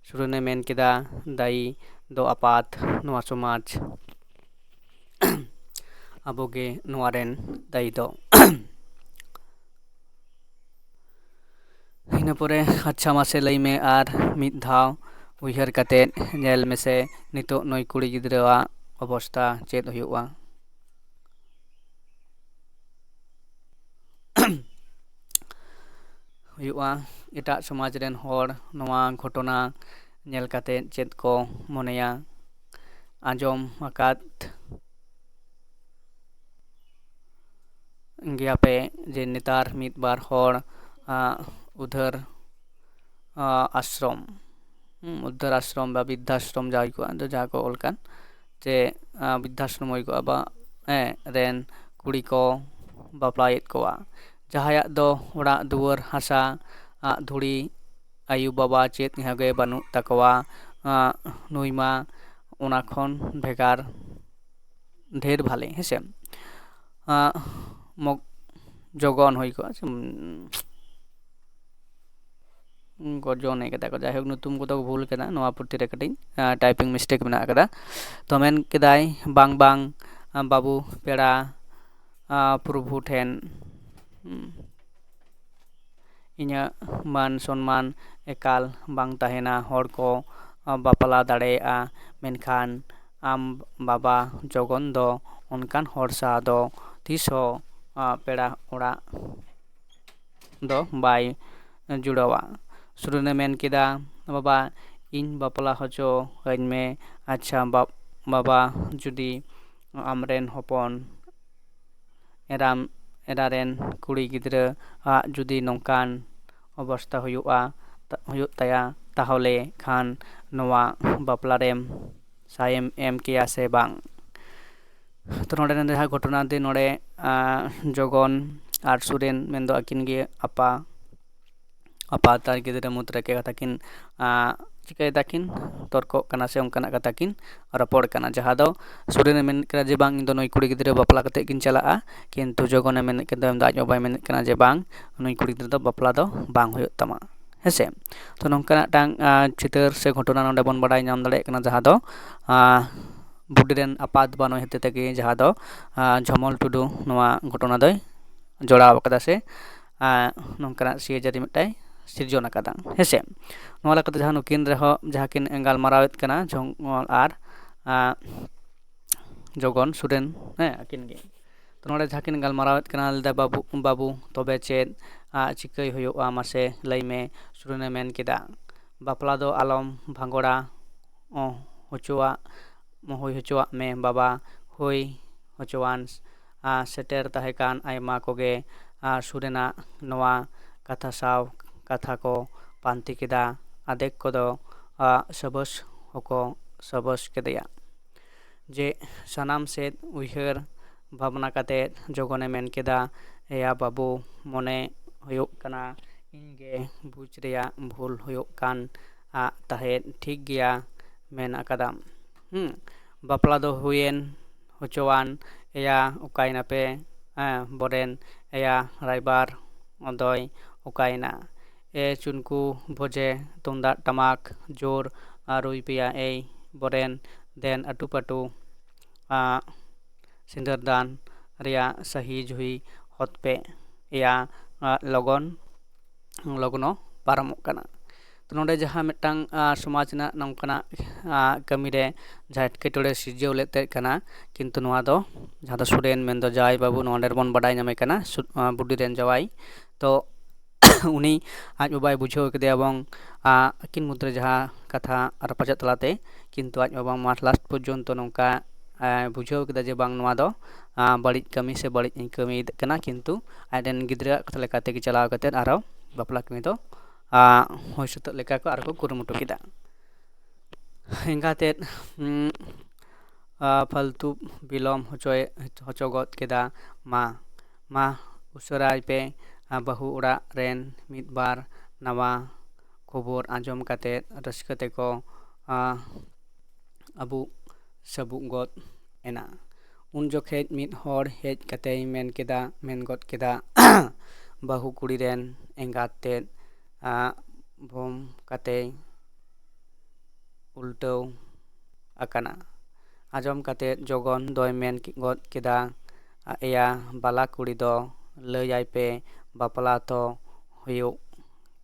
ᱥᱩᱨᱮᱱᱮ ᱢᱮᱱ ᱠᱮᱫᱟ, "ᱫᱟᱹᱭᱤ ᱫᱚ ᱟᱯᱟᱛ, ᱱᱚᱣᱟ ᱥᱚᱢᱟᱡᱽ, ᱟᱵᱚᱜᱮ ᱱᱚᱣᱟ ᱨᱮᱱ ᱫᱟᱹᱭᱤ ᱫᱚ᱾" ᱤᱱᱟᱹ ᱯᱚᱨᱮ, "ᱟᱪᱪᱷᱟ, ᱢᱟᱥᱮ ᱞᱟᱹᱭ ᱢᱮ ᱟᱨ ᱢᱤᱫ ᱫᱷᱟᱣ ᱩᱭᱦᱟᱹᱨ ᱠᱟᱛᱮᱫ ᱧᱮᱞ ᱢᱮᱥᱮ, ᱱᱤᱛᱚᱜ ᱱᱩᱭ ᱠᱩᱲᱤ ᱜᱤᱫᱽᱨᱟᱹᱣᱟᱜ ᱚᱵᱚᱥᱛᱟ ᱪᱮᱫ ᱦᱩᱭᱩᱜᱼᱟ?" ᱦᱩᱭᱩᱜᱼᱟ᱾ ᱮᱴᱟᱜ ᱥᱚᱢᱟᱡᱽ ᱨᱮᱱ ᱦᱚᱲ ᱱᱚᱣᱟ ᱜᱷᱚᱴᱚᱱᱟ ᱧᱮᱞ ᱠᱟᱛᱮᱫ ᱪᱮᱫ ᱠᱚ ᱢᱚᱱᱮᱭᱟ? ᱟᱸᱡᱚᱢ ᱟᱠᱟᱫ ᱜᱮᱭᱟᱯᱮ ᱡᱮ ᱱᱮᱛᱟᱨ ᱢᱤᱫ ᱵᱟᱨ ᱦᱚᱲ ᱟᱜ ᱩᱫᱷᱟᱹᱨ ᱟᱜ ᱟᱥᱨᱚᱢ, ᱦᱩᱸ, ᱩᱫᱷᱟᱹᱨ ᱟᱥᱨᱚᱢ ᱵᱟ ᱵᱤᱫᱽᱫᱷᱟᱥᱨᱚᱢ ᱡᱟᱦᱟᱸ ᱦᱩᱭ ᱠᱚᱜᱼᱟ, ᱫᱚ ᱡᱟᱦᱟᱸ ᱠᱚ ᱚᱞ ᱠᱟᱱ ᱡᱮ ᱟᱜ ᱵᱤᱫᱽᱫᱷᱟᱥᱨᱚᱢ ᱦᱩᱭ ᱠᱚᱜᱼᱟ ᱵᱟ, ᱦᱮᱸ, ᱨᱮᱱ ᱠᱩᱲᱤ ᱠᱚ ᱵᱟᱯᱞᱟᱭᱮᱫ ᱠᱚᱣᱟ, ᱡᱟᱦᱟᱸᱭᱟᱜ ᱫᱚ ᱚᱲᱟᱜ ᱫᱩᱣᱟᱹᱨ ᱦᱟᱥᱟ ᱟᱜ ᱫᱷᱩᱲᱤ ᱟᱭᱳ ᱵᱟᱵᱟ ᱪᱮᱫ ᱦᱚᱸ ᱜᱮ ᱵᱟᱹᱱᱩᱜ ᱛᱟᱠᱚᱣᱟ, ᱟᱜ ᱱᱩᱭ ᱢᱟ ᱚᱱᱟ ᱠᱷᱚᱱ ᱵᱷᱮᱜᱟᱨ ᱰᱷᱮᱨ ᱵᱷᱟᱞᱮ, ᱦᱮᱸᱥᱮ᱾ ᱟᱜ ᱢᱚᱜ ᱡᱚᱜᱚᱱ ᱦᱩᱭ ᱠᱚᱜᱼᱟ, ᱥᱮ, ᱩᱸ, ᱜᱚᱡᱚᱱ ᱦᱮᱡ ᱠᱟᱛᱮ ᱠᱚ, ᱡᱟᱭᱦᱳᱠ, ᱧᱩᱛᱩᱢ ᱠᱚᱫᱚ ᱵᱷᱩᱞ ᱠᱟᱱᱟ, ᱱᱚᱣᱟ ᱯᱩᱛᱷᱤ ᱨᱮ ᱠᱟᱹᱴᱤᱡ, ᱟᱸ, typing mistake ᱢᱮᱱᱟᱜ ᱟᱠᱟᱫᱟ᱾ ᱛᱚ ᱢᱮᱱ ᱠᱮᱫᱟᱭ, "ᱵᱟᱝ, ᱵᱟᱝ, ᱟᱸ, ᱵᱟᱹᱵᱩ ᱯᱮᱲᱟ, ᱟᱸ, ᱯᱨᱚᱵᱷᱩ ᱴᱷᱮᱱ, ᱦᱩᱸ, ᱤᱧᱟᱹᱜ ᱢᱟᱱ ᱥᱚᱱᱢᱟᱱ ᱮᱠᱟᱞ ᱵᱟᱝ ᱛᱟᱦᱮᱱᱟ, ᱦᱚᱲ ᱠᱚ, ᱟᱸ, ᱵᱟᱯᱞᱟ ᱫᱟᱲᱮᱭᱟᱜᱼᱟ, ᱢᱮᱱᱠᱷᱟᱱ ᱟᱢ ᱵᱟᱵᱟ ᱡᱚᱜᱚᱱ ᱫᱚ ᱚᱱᱠᱟᱱ ᱦᱚᱲ ᱥᱟᱶ ᱫᱚ ᱛᱤᱥ ᱦᱚᱸ, ᱟᱸ, ᱯᱮᱲᱟ ᱚᱲᱟᱜ ᱫᱚ ᱵᱟᱭ ᱡᱩᱲᱟᱹᱣᱟ᱾" ᱥᱩᱨᱮᱱᱮ ᱢᱮᱱ ᱠᱮᱫᱟ, "ᱵᱟᱵᱟ, ᱤᱧ ᱵᱟᱯᱞᱟ ᱦᱚᱪᱚ ᱟᱹᱧ ᱢᱮ᱾ ᱟᱪᱪᱷᱟ ᱵᱟ-, ᱵᱟᱵᱟ, ᱡᱩᱫᱤ ᱟᱢᱨᱮᱱ ᱦᱚᱯᱚᱱ ᱮᱨᱟᱢ, ᱮᱨᱟ ᱨᱮᱱ ᱠᱩᱲᱤ ᱜᱤᱫᱽᱨᱟᱹ ᱟᱜ ᱡᱩᱫᱤ ᱱᱚᱝᱠᱟᱱ ᱚᱵᱚᱥᱛᱟ ᱦᱩᱭᱩᱜᱼᱟ, ᱛᱟ-, ᱦᱩᱭᱩᱜ ᱛᱟᱭᱟ, ᱛᱟᱦᱚᱞᱮ ᱠᱷᱟᱱ ᱱᱚᱣᱟ ᱵᱟᱯᱞᱟ ᱨᱮᱢ ᱥᱟᱭᱮᱢ ᱮᱢ ᱠᱮᱭᱟ ᱥᱮ ᱵᱟᱝ?" ᱛᱚ ᱱᱚᱰᱮ ᱱᱚᱰᱮ ᱡᱟᱦᱟᱸ ᱜᱷᱚᱴᱚᱱᱟ ᱫᱚ ᱱᱚᱰᱮ, ᱟᱸ, ᱡᱚᱜᱚᱱ ᱟᱨ ᱥᱩᱨᱮᱱ, ᱢᱮᱱᱫᱚ ᱟᱹᱠᱤᱱ ᱜᱮ ᱟᱯᱟ, ᱟᱯᱟᱛ ᱟᱨ ᱜᱤᱫᱽᱨᱟᱹ ᱢᱩᱫᱽ ᱨᱮ ᱠᱟᱛᱷᱟ ᱠᱤᱱ, ᱟᱸ, ᱪᱤᱠᱟᱹᱭ ᱫᱟᱠᱤᱱ, ᱛᱚᱨᱠᱚᱜ ᱠᱟᱱᱟ ᱥᱮ ᱚᱱᱠᱟᱱᱟᱜ ᱠᱟᱛᱷᱟ ᱠᱤᱱ ᱨᱚᱯᱚᱲ ᱠᱟᱱᱟ, ᱡᱟᱦᱟᱸ ᱫᱚ ᱥᱩᱨᱮᱱᱮ ᱢᱮᱱ ᱠᱟᱱᱟ ᱡᱮ, "ᱵᱟᱝ, ᱤᱧ ᱫᱚ ᱱᱩᱭ ᱠᱩᱲᱤ ᱜᱤᱫᱽᱨᱟᱹ ᱵᱟᱯᱞᱟ ᱠᱟᱛᱮᱫ ᱜᱤᱧ ᱪᱟᱞᱟᱜᱼᱟ", ᱠᱤᱱᱛᱩ ᱡᱚᱜᱚᱱᱮ ᱢᱮᱱᱮᱫ ᱠᱟᱱᱟ, ᱟᱡ ᱵᱟᱵᱟᱭ ᱢᱮᱱᱮᱫ ᱠᱟᱱᱟ ᱡᱮ, "ᱵᱟᱝ, ᱱᱩᱭ ᱠᱩᱲᱤ ᱜᱤᱫᱽᱨᱟᱹ ᱫᱚ ᱵᱟᱯᱞᱟ ᱫᱚ ᱵᱟᱝ ᱦᱩᱭᱩᱜ ᱛᱟᱢᱟ", ᱦᱮᱸᱥᱮ᱾ ᱛᱚ ᱱᱚᱝᱠᱟᱱᱟᱜ ᱢᱤᱫᱴᱟᱝ, ᱟᱸ, ᱪᱤᱛᱟᱹᱨ ᱥᱮ ᱜᱷᱚᱴᱚᱱᱟ ᱱᱚᱰᱮ ᱵᱚᱱ ᱵᱟᱰᱟᱭ ᱧᱟᱢ ᱫᱟᱲᱮᱭᱟᱜ ᱠᱟᱱᱟ, ᱡᱟᱦᱟᱸ ᱫᱚ, ᱟᱸ, ᱵᱩᱰᱤ ᱨᱮᱱ ᱟᱯᱟᱛ ᱵᱟᱱᱚᱭ ᱦᱚᱛᱮ ᱛᱮᱜᱮ, ᱡᱟᱦᱟᱸ ᱫᱚ, ᱟᱸ, ᱡᱷᱚᱢᱚᱞ ᱴᱩᱰᱩ ᱱᱚᱣᱟ ᱜᱷᱚᱴᱚᱱᱟ ᱫᱚᱭ ᱡᱚᱲᱟᱣ ᱟᱠᱟᱫᱟ ᱥᱮ, ᱟᱸ, ᱱᱚᱝᱠᱟᱱᱟᱜ ᱥᱤᱭᱟᱹᱡᱟᱹᱨᱤ ᱢᱤᱫᱴᱟᱝ ᱥᱤᱨᱡᱚᱱ ᱟᱠᱟᱫᱟ, ᱦᱮᱸᱥᱮ᱾ ᱱᱚᱣᱟ ᱞᱮᱠᱟᱛᱮ ᱡᱟᱦᱟᱸ ᱱᱩᱠᱤᱱ ᱨᱮᱦᱚᱸ ᱡᱟᱦᱟᱸ ᱠᱤᱱ ᱜᱟᱞᱢᱟᱨᱟᱣᱮᱫ ᱠᱟᱱᱟ, ᱡᱷᱚᱢᱚᱞ ᱟᱨ, ᱟᱸ, ᱡᱚᱜᱚᱱ ᱥᱩᱨᱮᱱ, ᱦᱮᱸ, ᱟᱹᱠᱤᱱ ᱜᱮ᱾ ᱛᱚ ᱱᱚᱰᱮ ᱡᱟᱦᱟᱸ ᱠᱤᱱ ᱜᱟᱞᱢᱟᱨᱟᱣᱮᱫ ᱠᱟᱱᱟ, ᱞᱟᱹᱭᱫᱟ, "ᱵᱟᱹᱵᱩ, ᱵᱟᱹᱵᱩ, ᱛᱚᱵᱮ ᱪᱮᱫ, ᱟᱸ, ᱪᱤᱠᱟᱹᱭ ᱦᱩᱭᱩᱜᱼᱟ, ᱢᱟᱥᱮ ᱞᱟᱹᱭ ᱢᱮ?" ᱥᱩᱨᱮᱱᱮ ᱢᱮᱱ ᱠᱮᱫᱟ, "ᱵᱟᱯᱞᱟ ᱫᱚ ᱟᱞᱚᱢ ᱵᱷᱟᱸᱜᱚᱲᱟ, ᱚ, ᱦᱚᱪᱚᱣᱟᱜ, ᱦᱩᱭ ᱦᱚᱪᱚᱣᱟᱜ ᱢᱮ ᱵᱟᱵᱟ, ᱦᱩᱭ ᱦᱚᱪᱚᱣᱟᱱ ᱟᱨ ᱥᱮᱴᱮᱨ ᱛᱟᱦᱮᱸ ᱠᱟᱱ ᱟᱭᱢᱟ ᱠᱚᱜᱮ ᱟᱨ ᱥᱩᱨᱮᱱᱟᱜ ᱱᱚᱣᱟ ᱠᱟᱛᱷᱟ ᱥᱟᱶ ᱠᱟᱛᱷᱟ ᱠᱚ ᱯᱟᱱᱛᱮ ᱠᱮᱫᱟ᱾ ᱟᱫᱷᱮᱠ ᱠᱚᱫᱚ ᱟᱨ ᱥᱟᱵᱟᱥ ᱦᱚᱸᱠᱚ ᱥᱟᱵᱟᱥ ᱠᱮᱫᱮᱭᱟ᱾ ᱡᱮ ᱥᱟᱱᱟᱢ ᱥᱮᱫ ᱩᱭᱦᱟᱹᱨ ᱵᱷᱟᱵᱽᱱᱟ ᱠᱟᱛᱮ ᱡᱚᱜᱚᱱᱮ ᱢᱮᱱ ᱠᱮᱫᱟ, ᱮᱭᱟ ᱵᱟᱹᱵᱩ, ᱢᱚᱱᱮ ᱦᱩᱭᱩᱜ ᱠᱟᱱᱟ ᱤᱧ ᱜᱮ ᱵᱩᱡᱽ ᱨᱮᱭᱟᱜ ᱵᱷᱩᱞ ᱦᱩᱭᱩᱜ ᱠᱟᱱ ᱟᱜ ᱛᱟᱦᱮᱸᱫ᱾ ᱴᱷᱤᱠ ᱜᱮᱭᱟ ᱢᱮᱱ ᱟᱠᱟᱫᱟᱢ᱾ ᱦᱩᱸ, ᱵᱟᱯᱞᱟ ᱫᱚ ᱦᱩᱭᱮᱱ ᱦᱚᱪᱚᱣᱟᱱ᱾ ᱮᱭᱟ ᱚᱠᱟᱭᱮᱱᱟᱯᱮ? ᱦᱮᱸ, ᱵᱚᱨᱮᱱ ᱮᱭᱟ ᱨᱟᱭᱵᱟᱨ ᱫᱚᱭ ᱚᱠᱟᱭᱮᱱᱟ? ᱮ ᱪᱩᱱᱠᱩ ᱵᱷᱚᱡᱮ, ᱛᱩᱢᱫᱟᱜ ᱴᱟᱢᱟᱠ ᱡᱳᱨ ᱟᱨ ᱨᱩᱭ ᱯᱮᱭᱟ ᱮᱭ ᱵᱚᱨᱮᱱ, ᱫᱮᱱ ᱟᱹᱴᱩ ᱯᱟᱹᱴᱩ ᱟᱜ ᱥᱤᱸᱫᱟᱹᱨ ᱫᱟᱱ ᱨᱮᱭᱟᱜ ᱥᱟᱹᱦᱤ ᱡᱩᱦᱤ ᱦᱚᱛ ᱯᱮ᱾ ᱮᱭᱟ ᱟᱜ ᱞᱚᱜᱚᱱ ᱞᱚᱜᱱᱚ ᱯᱟᱨᱚᱢᱚᱜ ᱠᱟᱱᱟ᱾ ᱛᱚ ᱱᱚᱰᱮ ᱡᱟᱦᱟᱸ ᱢᱤᱫᱴᱟᱝ ᱟᱨ ᱥᱚᱢᱟᱡᱽ ᱨᱮᱱᱟᱜ ᱱᱚᱝᱠᱟᱱᱟᱜ ᱟᱨ ᱠᱟᱹᱢᱤᱨᱮ ᱡᱟᱦᱟᱸ ᱮᱴᱠᱮᱴᱚᱬᱮ ᱥᱤᱨᱡᱟᱹᱣ ᱞᱮᱫ ᱛᱟᱦᱮᱸ ᱠᱟᱱᱟ, ᱠᱤᱱᱛᱩ ᱱᱚᱣᱟ ᱫᱚ ᱡᱟᱦᱟᱸ ᱫᱚ ᱥᱩᱨᱮᱱ ᱢᱮᱱᱫᱚ ᱡᱟᱶᱟᱭ ᱵᱟᱹᱵᱩ, ᱱᱚᱣᱟ ᱰᱷᱮᱨ ᱵᱚᱱ ᱵᱟᱰᱟᱭ ᱧᱟᱢᱮ ᱠᱟᱱᱟ, ᱥᱩ-, ᱟᱨ ᱵᱩᱰᱤ ᱨᱮᱱ ᱡᱟᱶᱟᱭ᱾ ᱛᱚ ᱩᱱᱤ ᱟᱡ ᱵᱟᱵᱟᱭ ᱵᱩᱡᱷᱟᱹᱣ ᱠᱮᱫᱮᱭᱟ ᱮᱵᱚᱝ ᱟᱨ ᱟᱹᱠᱤᱱ ᱢᱩᱫᱽᱨᱮ ᱡᱟᱦᱟᱸ ᱠᱟᱛᱷᱟ ᱨᱟᱯᱟᱪᱟᱜ ᱛᱟᱞᱟᱛᱮ, ᱠᱤᱱᱛᱩ ᱟᱡ ᱵᱟᱵᱟ ᱢᱟ last ᱯᱚᱨᱡᱚᱱᱛᱚ ᱱᱚᱝᱠᱟ ᱟᱨ ᱵᱩᱡᱷᱟᱹᱣ ᱠᱮᱫᱟ ᱡᱮ ᱵᱟᱝ, ᱱᱚᱣᱟ ᱫᱚ ᱟᱨ ᱵᱟᱹᱲᱤᱡ ᱠᱟᱹᱢᱤ ᱥᱮ ᱵᱟᱹᱲᱤᱡ ᱤᱧ ᱠᱟᱹᱢᱤᱭᱮᱫ ᱠᱟᱱᱟ, ᱠᱤᱱᱛᱩ ᱟᱡᱨᱮᱱ ᱜᱤᱫᱽᱨᱟᱹᱣᱟᱜ ᱠᱟᱛᱷᱟ ᱞᱮᱠᱟᱛᱮ ᱜᱮ ᱪᱟᱞᱟᱣ ᱠᱟᱛᱮᱫ ᱟᱨᱦᱚᱸ ᱵᱟᱯᱞᱟ ᱠᱟᱹᱢᱤ ᱫᱚ ᱟᱨ ᱦᱩᱭ ᱥᱟᱹᱛᱟᱹᱜ ᱞᱮᱠᱟ ᱠᱚ ᱟᱨᱦᱚᱸ ᱠᱚ ᱠᱩᱨᱩᱢᱩᱴᱩ ᱠᱮᱫᱟ᱾ ᱮᱸᱜᱟᱛᱮᱫ, ᱩᱸ, ᱟᱨ ᱯᱷᱟᱞᱛᱩ ᱵᱤᱞᱚᱢ ᱦᱚᱪᱚᱭ, ᱦᱚᱪᱚ ᱜᱚᱫ ᱠᱮᱫᱟ᱾ ᱢᱟ, ᱢᱟ ᱩᱥᱟᱹᱨᱟᱭ ᱯᱮ, ᱟᱨ ᱵᱟᱹᱦᱩ ᱚᱲᱟᱜ ᱨᱮᱱ ᱢᱤᱫ ᱵᱟᱨ ᱱᱟᱣᱟ ᱠᱷᱚᱵᱚᱨ ᱟᱸᱡᱚᱢ ᱠᱟᱛᱮᱫ ᱨᱟᱹᱥᱠᱟᱹ ᱛᱮᱠᱚ, ᱟᱨ ᱟᱹᱵᱩᱜ ᱥᱟᱹᱵᱩᱜ ᱜᱚᱫ ᱮᱱᱟ᱾ ᱩᱱ ᱡᱚᱠᱷᱮᱡ ᱢᱤᱫ ᱦᱚᱲ ᱦᱮᱡ ᱠᱟᱛᱮᱭ ᱢᱮᱱ ᱠᱮᱫᱟ, ᱢᱮᱱ ᱜᱚᱫ ᱠᱮᱫᱟ, ᱵᱟᱹᱦᱩ ᱠᱩᱲᱤ ᱨᱮᱱ ᱮᱸᱜᱟᱛ ᱛᱮᱫ ᱟᱜ ᱵᱷᱚᱢ ᱠᱟᱛᱮᱭ ᱩᱞᱴᱟᱹᱣ ᱟᱠᱟᱱᱟ᱾ ᱟᱸᱡᱚᱢ ᱠᱟᱛᱮᱫ ᱡᱚᱜᱚᱱ ᱫᱚᱭ ᱢᱮᱱ ᱜᱚᱫ ᱠᱮᱫᱟ, ᱮᱭᱟ ᱵᱟᱞᱟ ᱠᱩᱲᱤ ᱫᱚ ᱞᱟᱹᱭᱟᱭ ᱯᱮ, ᱵᱟᱯᱞᱟ ᱛᱚ ᱦᱩᱭᱩᱜ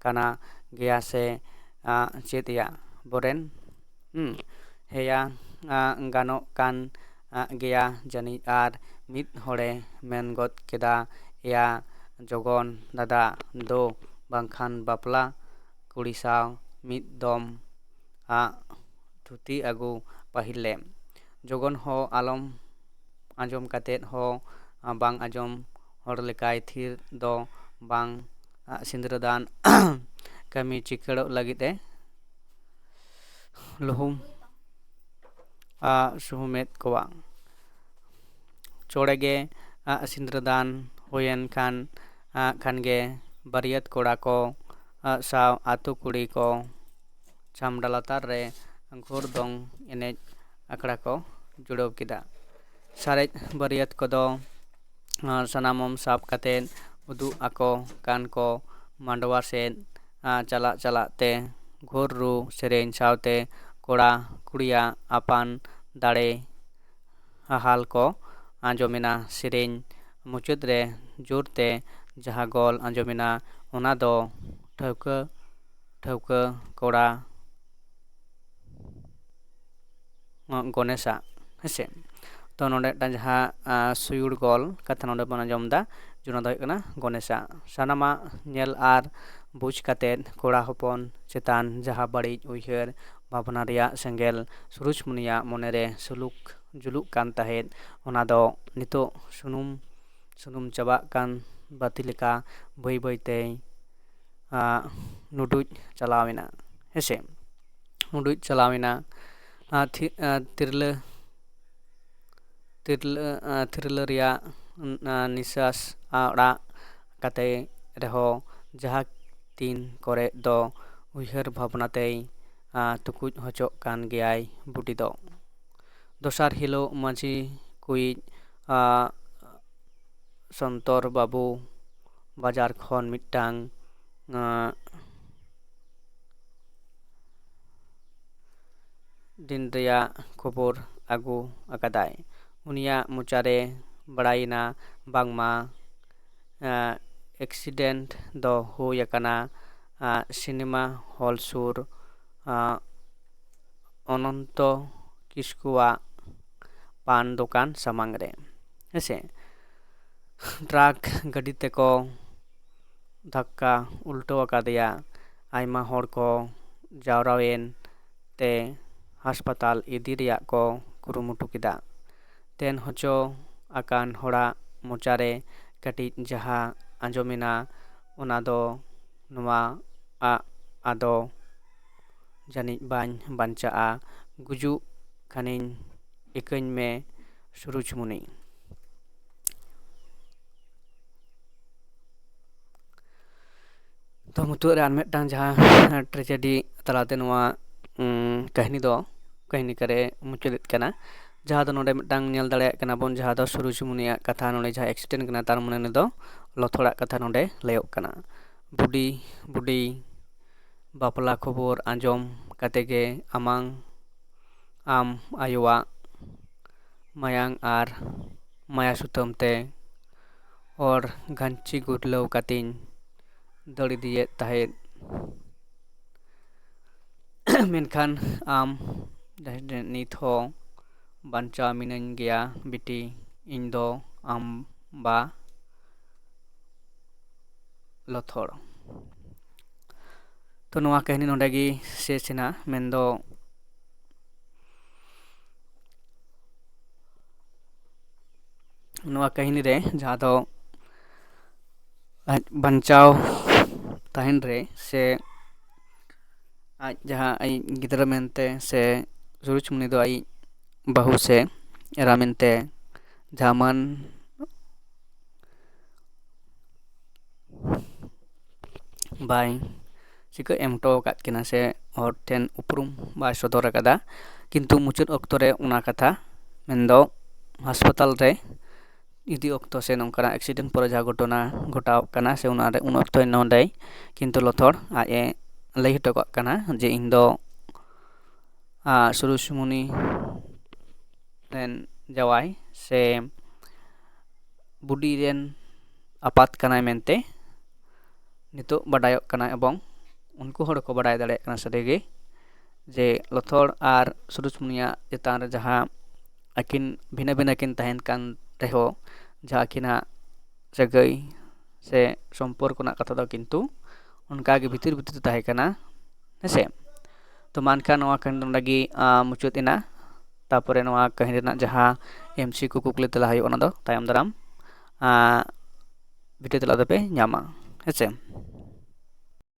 ᱠᱟᱱᱟ ᱜᱮᱭᱟ ᱥᱮ, ᱟᱜ, ᱪᱮᱫ ᱭᱟ ᱵᱚᱨᱮᱱ? ᱦᱩᱸ, ᱦᱮᱭᱟ, ᱟᱜ, ᱜᱟᱱᱚᱜ ᱠᱟᱱ, ᱟᱜ, ᱜᱮᱭᱟ ᱡᱟᱹᱱᱤᱡ᱾ ᱟᱨ ᱢᱤᱫ ᱦᱚᱲᱮ ᱢᱮᱱ ᱜᱚᱫ ᱠᱮᱫᱟ, ᱮᱭᱟ ᱡᱚᱜᱚᱱ ᱫᱟᱫᱟ ᱫᱚ ᱵᱟᱝᱠᱷᱟᱱ ᱵᱟᱯᱞᱟ ᱠᱩᱲᱤ ᱥᱟᱶ ᱢᱤᱫ ᱫᱚᱢ ᱟᱜ ᱛᱷᱩᱛᱤ ᱟᱹᱜᱩ ᱯᱟᱹᱦᱤᱞ ᱞᱮᱢ᱾ ᱡᱚᱜᱚᱱ ᱦᱚᱸ ᱟᱞᱚᱢ ᱟᱸᱡᱚᱢ ᱠᱟᱛᱮᱫ ᱦᱚᱸ ᱵᱟᱝ ᱟᱸᱡᱚᱢ ᱦᱚᱲ ᱞᱮᱠᱟᱭ ᱛᱷᱤᱨ ᱫᱚ ᱵᱟᱝ ᱥᱤᱸᱫᱽᱨᱟᱹᱫᱟᱱ ᱠᱟᱹᱢᱤ ᱪᱤᱠᱟᱹᱲᱚᱜ ᱞᱟᱹᱜᱤᱫ ᱮ ᱞᱩᱦᱩᱢ ᱥᱩᱦᱩᱢᱮᱫ ᱠᱚᱣᱟ᱾ ᱪᱚᱲᱮ ᱜᱮ ᱥᱤᱸᱫᱽᱨᱟᱹᱫᱟᱱ ᱦᱩᱭᱮᱱ ᱠᱷᱟᱱ ᱠᱷᱟᱱ ᱜᱮ ᱵᱟᱹᱨᱭᱟᱹᱛ ᱠᱚᱲᱟ ᱠᱚ ᱥᱟᱶ ᱟᱹᱛᱩ ᱠᱩᱲᱤ ᱠᱚ ᱪᱷᱟᱢᱰᱟ ᱞᱟᱛᱟᱨ ᱨᱮ ᱜᱷᱳᱨ ᱫᱚᱝ ᱮᱱᱮᱡ ᱟᱠᱷᱲᱟ ᱠᱚ ᱡᱩᱲᱟᱹᱣ ᱠᱮᱫᱟ᱾ ᱥᱟᱨᱮᱡ ᱵᱟᱹᱨᱭᱟᱹᱛ ᱠᱚᱫᱚ ᱥᱟᱱᱟᱢᱚᱢ ᱥᱟᱵ ᱠᱟᱛᱮᱫ ᱩᱫᱩᱜ ᱟᱠᱚ ᱠᱟᱱ ᱠᱚ ᱢᱟᱰᱣᱟ ᱥᱮᱫ ᱪᱟᱞᱟᱜ ᱪᱟᱞᱟᱜ ᱛᱮ ᱜᱷᱳᱨ ᱨᱩ ᱥᱮᱨᱮᱧ ᱥᱟᱶᱛᱮ ᱠᱚᱲᱟ ᱠᱩᱲᱤᱭᱟᱜ ᱟᱯᱟᱱ ᱫᱟᱲᱮ ᱦᱟᱦᱟᱞ ᱠᱚ ᱟᱸᱡᱚᱢᱮᱱᱟ᱾ ᱥᱮᱨᱮᱧ ᱢᱩᱪᱟᱹᱫ ᱨᱮ ᱡᱳᱨᱛᱮ ᱡᱟᱦᱟᱸ ᱜᱚᱞ ᱟᱸᱡᱚᱢᱮᱱᱟ, ᱚᱱᱟ ᱫᱚ ᱴᱷᱟᱹᱣᱠᱟᱹ ᱴᱷᱟᱹᱣᱠᱟᱹ ᱠᱚᱲᱟ ᱜᱚᱱᱮᱥᱟᱜ, ᱦᱮᱸᱥᱮ᱾ ᱛᱚ ᱱᱚᱰᱮ ᱢᱤᱫᱴᱟᱝ ᱡᱟᱦᱟᱸ ᱥᱩᱭᱩᱲ ᱜᱚᱞ ᱠᱟᱛᱷᱟ ᱱᱚᱰᱮ ᱵᱚᱱ ᱟᱸᱡᱚᱢ ᱮᱫᱟ, ᱡᱮ ᱚᱱᱟ ᱫᱚ ᱦᱩᱭᱩᱜ ᱠᱟᱱᱟ ᱜᱚᱱᱮᱥᱟᱜ᱾ ᱥᱟᱱᱟᱢᱟᱜ ᱧᱮᱞ ᱟᱨ ᱵᱩᱡᱽ ᱠᱟᱛᱮᱫ ᱠᱚᱲᱟ ᱦᱚᱯᱚᱱ ᱪᱮᱛᱟᱱ ᱡᱟᱦᱟᱸ ᱵᱟᱹᱲᱤᱡ ᱩᱭᱦᱟᱹᱨ ᱵᱷᱟᱵᱽᱱᱟ ᱨᱮᱭᱟᱜ ᱥᱮᱸᱜᱮᱞ ᱥᱩᱨᱩᱡᱽᱢᱩᱱᱤᱭᱟᱜ ᱢᱚᱱᱮᱨᱮ ᱥᱩᱞᱩᱠ ᱡᱩᱞᱩᱜ ᱠᱟᱱ ᱛᱟᱦᱮᱸᱫ, ᱚᱱᱟ ᱫᱚ ᱱᱤᱛᱚᱜ ᱥᱩᱱᱩᱢ ᱥᱩᱱᱩᱢ ᱪᱟᱵᱟᱜ ᱠᱟᱱ ᱵᱟᱹᱛᱤ ᱞᱮᱠᱟ ᱵᱟᱹᱭ ᱵᱟᱹᱭ ᱛᱮᱭ ᱱᱩᱰᱩᱡ ᱪᱟᱞᱟᱣ ᱮᱱᱟ, ᱦᱮᱸᱥᱮ᱾ ᱱᱩᱰᱩᱡ ᱪᱟᱞᱟᱣ ᱮᱱᱟ᱾ ᱛᱤᱨᱞᱟᱹ ᱛᱤᱨᱞᱟᱹ ᱛᱤᱨᱞᱟᱹ ᱨᱮᱭᱟᱜ ᱱᱤᱥᱟᱥ ᱟᱲᱟᱜ ᱠᱟᱛᱮ ᱨᱮᱦᱚᱸ ᱡᱟᱦᱟᱸ ᱛᱤᱱ ᱠᱚᱨᱮ ᱫᱚ ᱩᱭᱦᱟᱹᱨ ᱵᱷᱟᱵᱽᱱᱟ ᱛᱮᱭ ᱛᱩᱠᱩᱡ ᱦᱚᱪᱚᱜ ᱠᱟᱱ ᱜᱮᱭᱟᱭ ᱵᱩᱰᱤ ᱫᱚ᱾ ᱫᱚᱥᱟᱨ ᱦᱤᱞᱳᱜ ᱢᱟᱹᱡᱷᱤ ᱠᱚᱭᱤᱡ ᱥᱚᱱᱛᱚᱨ ᱵᱟᱹᱵᱩ ᱵᱟᱡᱟᱨ ᱠᱷᱚᱱ ᱢᱤᱫᱴᱟᱝ ᱫᱤᱱ ᱨᱮᱭᱟᱜ ᱠᱷᱚᱵᱚᱨ ᱟᱹᱜᱩ ᱟᱠᱟᱫᱟᱭ᱾ ᱩᱱᱤᱭᱟᱜ ᱢᱚᱪᱟᱨᱮ ᱵᱟᱲᱟᱭᱮᱱᱟ ᱵᱟᱝᱢᱟ ᱮᱠᱥᱤᱰᱮᱱᱴ ᱫᱚ ᱦᱩᱭ ᱟᱠᱟᱱᱟ ᱥᱤᱱᱮᱢᱟ ᱦᱚᱞ ᱥᱩᱨ ᱚᱱᱚᱱᱛᱚ ᱠᱤᱥᱠᱩᱣᱟᱜ ᱯᱟᱱ ᱫᱚᱠᱟᱱ ᱥᱟᱢᱟᱝ ᱨᱮ, ᱦᱮᱸᱥᱮ᱾ ᱴᱨᱟᱠ ᱜᱟᱹᱰᱤ ᱛᱮᱠᱚ ᱫᱷᱟᱠᱠᱟ ᱩᱞᱴᱟᱹᱣ ᱟᱠᱟᱫᱮᱭᱟ᱾ ᱟᱭᱢᱟ ᱦᱚᱲ ᱠᱚ ᱡᱟᱣᱨᱟᱭᱮᱱ ᱛᱮ ᱦᱟᱥᱯᱟᱛᱟᱞ ᱤᱫᱤ ᱨᱮᱭᱟᱜ ᱠᱚ ᱠᱩᱨᱩᱢᱩᱴᱩ ᱠᱮᱫᱟ᱾ ᱛᱮᱱ ᱦᱚᱪᱚ ᱟᱠᱟᱱ ᱦᱚᱲᱟᱜ ᱢᱚᱪᱟᱨᱮ ᱠᱟᱹᱴᱤᱡ ᱡᱟᱦᱟᱸ ᱟᱸᱡᱚᱢᱮᱱᱟ, ᱚᱱᱟ ᱫᱚ ᱱᱚᱣᱟ ᱟᱜ ᱟᱫᱚ ᱡᱟᱹᱱᱤᱡ ᱵᱟᱹᱧ ᱵᱟᱧᱪᱟᱜᱼᱟ, ᱜᱩᱡᱩᱜ ᱠᱷᱟᱱᱤᱧ ᱤᱠᱟᱹᱧ ᱢᱮ ᱥᱩᱨᱩᱡᱽᱢᱩᱱᱤ᱾ ᱛᱚ ᱢᱩᱪᱟᱹᱫ ᱨᱮ ᱟᱨ ᱢᱤᱫᱴᱟᱝ ᱡᱟᱦᱟᱸ tragedy ᱛᱟᱞᱟᱛᱮ ᱱᱚᱣᱟ ᱩᱸ, ᱠᱟᱹᱦᱱᱤ ᱫᱚ ᱠᱟᱹᱦᱱᱤ ᱠᱟᱨᱮ ᱢᱩᱪᱟᱹᱫᱮᱫ ᱠᱟᱱᱟ, ᱡᱟᱦᱟᱸ ᱫᱚ ᱱᱚᱰᱮ ᱢᱤᱫᱴᱟᱝ ᱧᱮᱞ ᱫᱟᱲᱮᱭᱟᱜ ᱠᱟᱱᱟ ᱵᱚᱱ, ᱡᱟᱦᱟᱸ ᱫᱚ ᱥᱩᱨᱩᱡᱽᱢᱩᱱᱤᱭᱟᱜ ᱠᱟᱛᱷᱟ ᱱᱚᱰᱮ ᱡᱟᱦᱟᱸ accident ᱠᱟᱱᱟ, ᱛᱟᱨ ᱢᱟᱱᱮ ᱩᱱᱤ ᱫᱚ ᱞᱚᱛᱷᱚᱲᱟᱜ ᱠᱟᱛᱷᱟ ᱱᱚᱰᱮ ᱞᱟᱹᱭᱚᱜ ᱠᱟᱱᱟ᱾ ᱵᱩᱰᱤ, ᱵᱩᱰᱤ, ᱵᱟᱯᱞᱟ ᱠᱷᱚᱵᱚᱨ ᱟᱸᱡᱚᱢ ᱠᱟᱛᱮ ᱜᱮ ᱟᱢᱟᱝ, ᱟᱢ ᱟᱭᱳᱣᱟᱜ ᱢᱟᱭᱟᱝ ᱟᱨ ᱢᱟᱭᱟ ᱥᱩᱛᱟᱹᱢ ᱛᱮ ᱚᱨ ᱜᱷᱟᱧᱪᱤ ᱜᱩᱨᱞᱟᱹᱣ ᱠᱟᱛᱮᱧ ᱫᱟᱹᱲ ᱤᱫᱤᱭᱮᱫ ᱛᱟᱦᱮᱸᱫ᱾ ᱢᱮᱱᱠᱷᱟᱱ ᱟᱢ ᱱᱤᱛ ᱦᱚᱸ ᱵᱟᱧᱪᱟᱣ ᱢᱤᱱᱟᱹᱧ ᱜᱮᱭᱟ ᱵᱤᱴᱤ, ᱤᱧ ᱫᱚ ᱟᱢ ᱵᱟ ᱞᱚᱛᱷᱚᱲ᱾ ᱛᱚ ᱱᱚᱣᱟ ᱠᱟᱹᱦᱱᱤ ᱱᱚᱰᱮ ᱜᱮ ᱥᱮᱥ ᱮᱱᱟ, ᱢᱮᱱᱫᱚ ᱱᱚᱣᱟ ᱠᱟᱹᱦᱱᱤ ᱨᱮ ᱡᱟᱦᱟᱸ ᱫᱚ ᱟᱡ ᱵᱟᱧᱪᱟᱣ ᱛᱟᱦᱮᱱ ᱨᱮ ᱥᱮ ᱟᱡ ᱡᱟᱦᱟᱸ ᱟᱡ ᱜᱤᱫᱽᱨᱟᱹ ᱢᱮᱱᱛᱮ ᱥᱮ ᱥᱩᱨᱩᱡᱽᱢᱩᱱᱤ ᱫᱚ ᱟᱡ ᱵᱟᱹᱦᱩ ᱥᱮ ᱮᱨᱟ ᱢᱮᱱᱛᱮ ᱡᱟᱦᱟᱸ ᱢᱟᱹᱱ ᱵᱟᱭ ᱪᱤᱠᱟᱹ ᱮᱢ ᱦᱚᱴᱚ ᱟᱠᱟᱫ ᱠᱤᱱᱟ ᱥᱮ ᱦᱚᱲ ᱴᱷᱮᱱ ᱩᱯᱨᱩᱢ ᱵᱟᱭ ᱥᱚᱫᱚᱨ ᱟᱠᱟᱫᱟ, ᱠᱤᱱᱛᱩ ᱢᱩᱪᱟᱹᱫ ᱚᱠᱛᱚ ᱨᱮ ᱚᱱᱟ ᱠᱟᱛᱷᱟ ᱢᱮᱱᱫᱚ ᱦᱟᱥᱯᱟᱛᱟᱞ ᱨᱮ ᱤᱫᱤ ᱚᱠᱛᱚ ᱥᱮ ᱱᱚᱝᱠᱟᱱᱟᱜ accident ᱯᱚᱨᱮ ᱡᱟᱦᱟᱸ ᱜᱷᱚᱴᱚᱱᱟ ᱜᱷᱚᱴᱟᱣ ᱠᱟᱱᱟ ᱥᱮ ᱚᱱᱟ ᱨᱮ ᱩᱱ ᱚᱠᱛᱚ ᱱᱚᱰᱮ ᱠᱤᱱᱛᱩ ᱞᱚᱛᱷᱚᱲ ᱟᱡ ᱮ ᱞᱟᱹᱭ ᱦᱚᱴᱚ ᱠᱟᱜ ᱠᱟᱱᱟ ᱡᱮ ᱤᱧ ᱫᱚ ᱟᱨ ᱥᱩᱨᱩᱡᱽᱢᱩᱱᱤ ᱨᱮᱱ ᱡᱟᱶᱟᱭ ᱥᱮ ᱵᱩᱰᱤ ᱨᱮᱱ ᱟᱯᱟᱛ ᱠᱟᱱᱟᱭ ᱢᱮᱱᱛᱮ ᱱᱤᱛᱚᱜ ᱵᱟᱰᱟᱭᱚᱜ ᱠᱟᱱᱟ, ᱮᱵᱚᱝ ᱩᱱᱠᱩ ᱦᱚᱲ ᱠᱚ ᱵᱟᱰᱟᱭ ᱫᱟᱲᱮᱭᱟᱜ ᱠᱟᱱᱟ ᱥᱟᱹᱨᱤᱜᱮ ᱡᱮ ᱞᱚᱛᱷᱚᱲ ᱟᱨ ᱥᱩᱨᱩᱡᱽᱢᱩᱱᱤᱭᱟᱜ ᱪᱮᱛᱟᱱ ᱨᱮ ᱡᱟᱦᱟᱸ ᱟᱹᱠᱤᱱ ᱵᱷᱤᱱᱟᱹ ᱵᱷᱤᱱᱟᱹ ᱠᱤᱱ ᱛᱟᱦᱮᱱ ᱠᱟᱱ ᱨᱮᱦᱚᱸ ᱡᱟᱦᱟᱸ ᱟᱹᱠᱤᱱᱟᱜ ᱥᱟᱹᱜᱟᱹᱭ ᱥᱮ ᱥᱚᱢᱯᱚᱨᱠᱚ ᱨᱮᱱᱟᱜ ᱠᱟᱛᱷᱟ ᱫᱚ ᱠᱤᱱᱛᱩ ᱚᱱᱠᱟᱜᱮ ᱵᱷᱤᱛᱤᱨ ᱵᱷᱤᱛᱤᱨ ᱛᱮ ᱛᱟᱦᱮᱸ ᱠᱟᱱᱟ, ᱦᱮᱸᱥᱮ᱾ ᱛᱚ ᱢᱟ ᱮᱱᱠᱷᱟᱱ ᱱᱚᱣᱟ ᱠᱟᱹᱦᱱᱤ ᱫᱚ ᱱᱚᱰᱮ ᱜᱮ, ᱟᱸ, ᱢᱩᱪᱟᱹᱫ ᱮᱱᱟ᱾ ᱛᱟᱯᱚᱨᱮ ᱱᱚᱣᱟ ᱠᱟᱹᱦᱱᱤ ᱨᱮᱱᱟᱜ ᱡᱟᱦᱟᱸ ᱮᱢᱥᱤᱠᱤᱭᱩ ᱠᱩᱠᱞᱤ ᱛᱮᱞᱟ ᱦᱩᱭᱩᱜ, ᱚᱱᱟ ᱫᱚ ᱛᱟᱭᱚᱢ ᱫᱟᱨᱟᱢ ᱵᱷᱤᱰᱤᱭᱳ ᱛᱮᱞᱟ ᱫᱚᱯᱮ ᱧᱟᱢᱟ, ᱦᱮᱸ ᱥᱮ᱾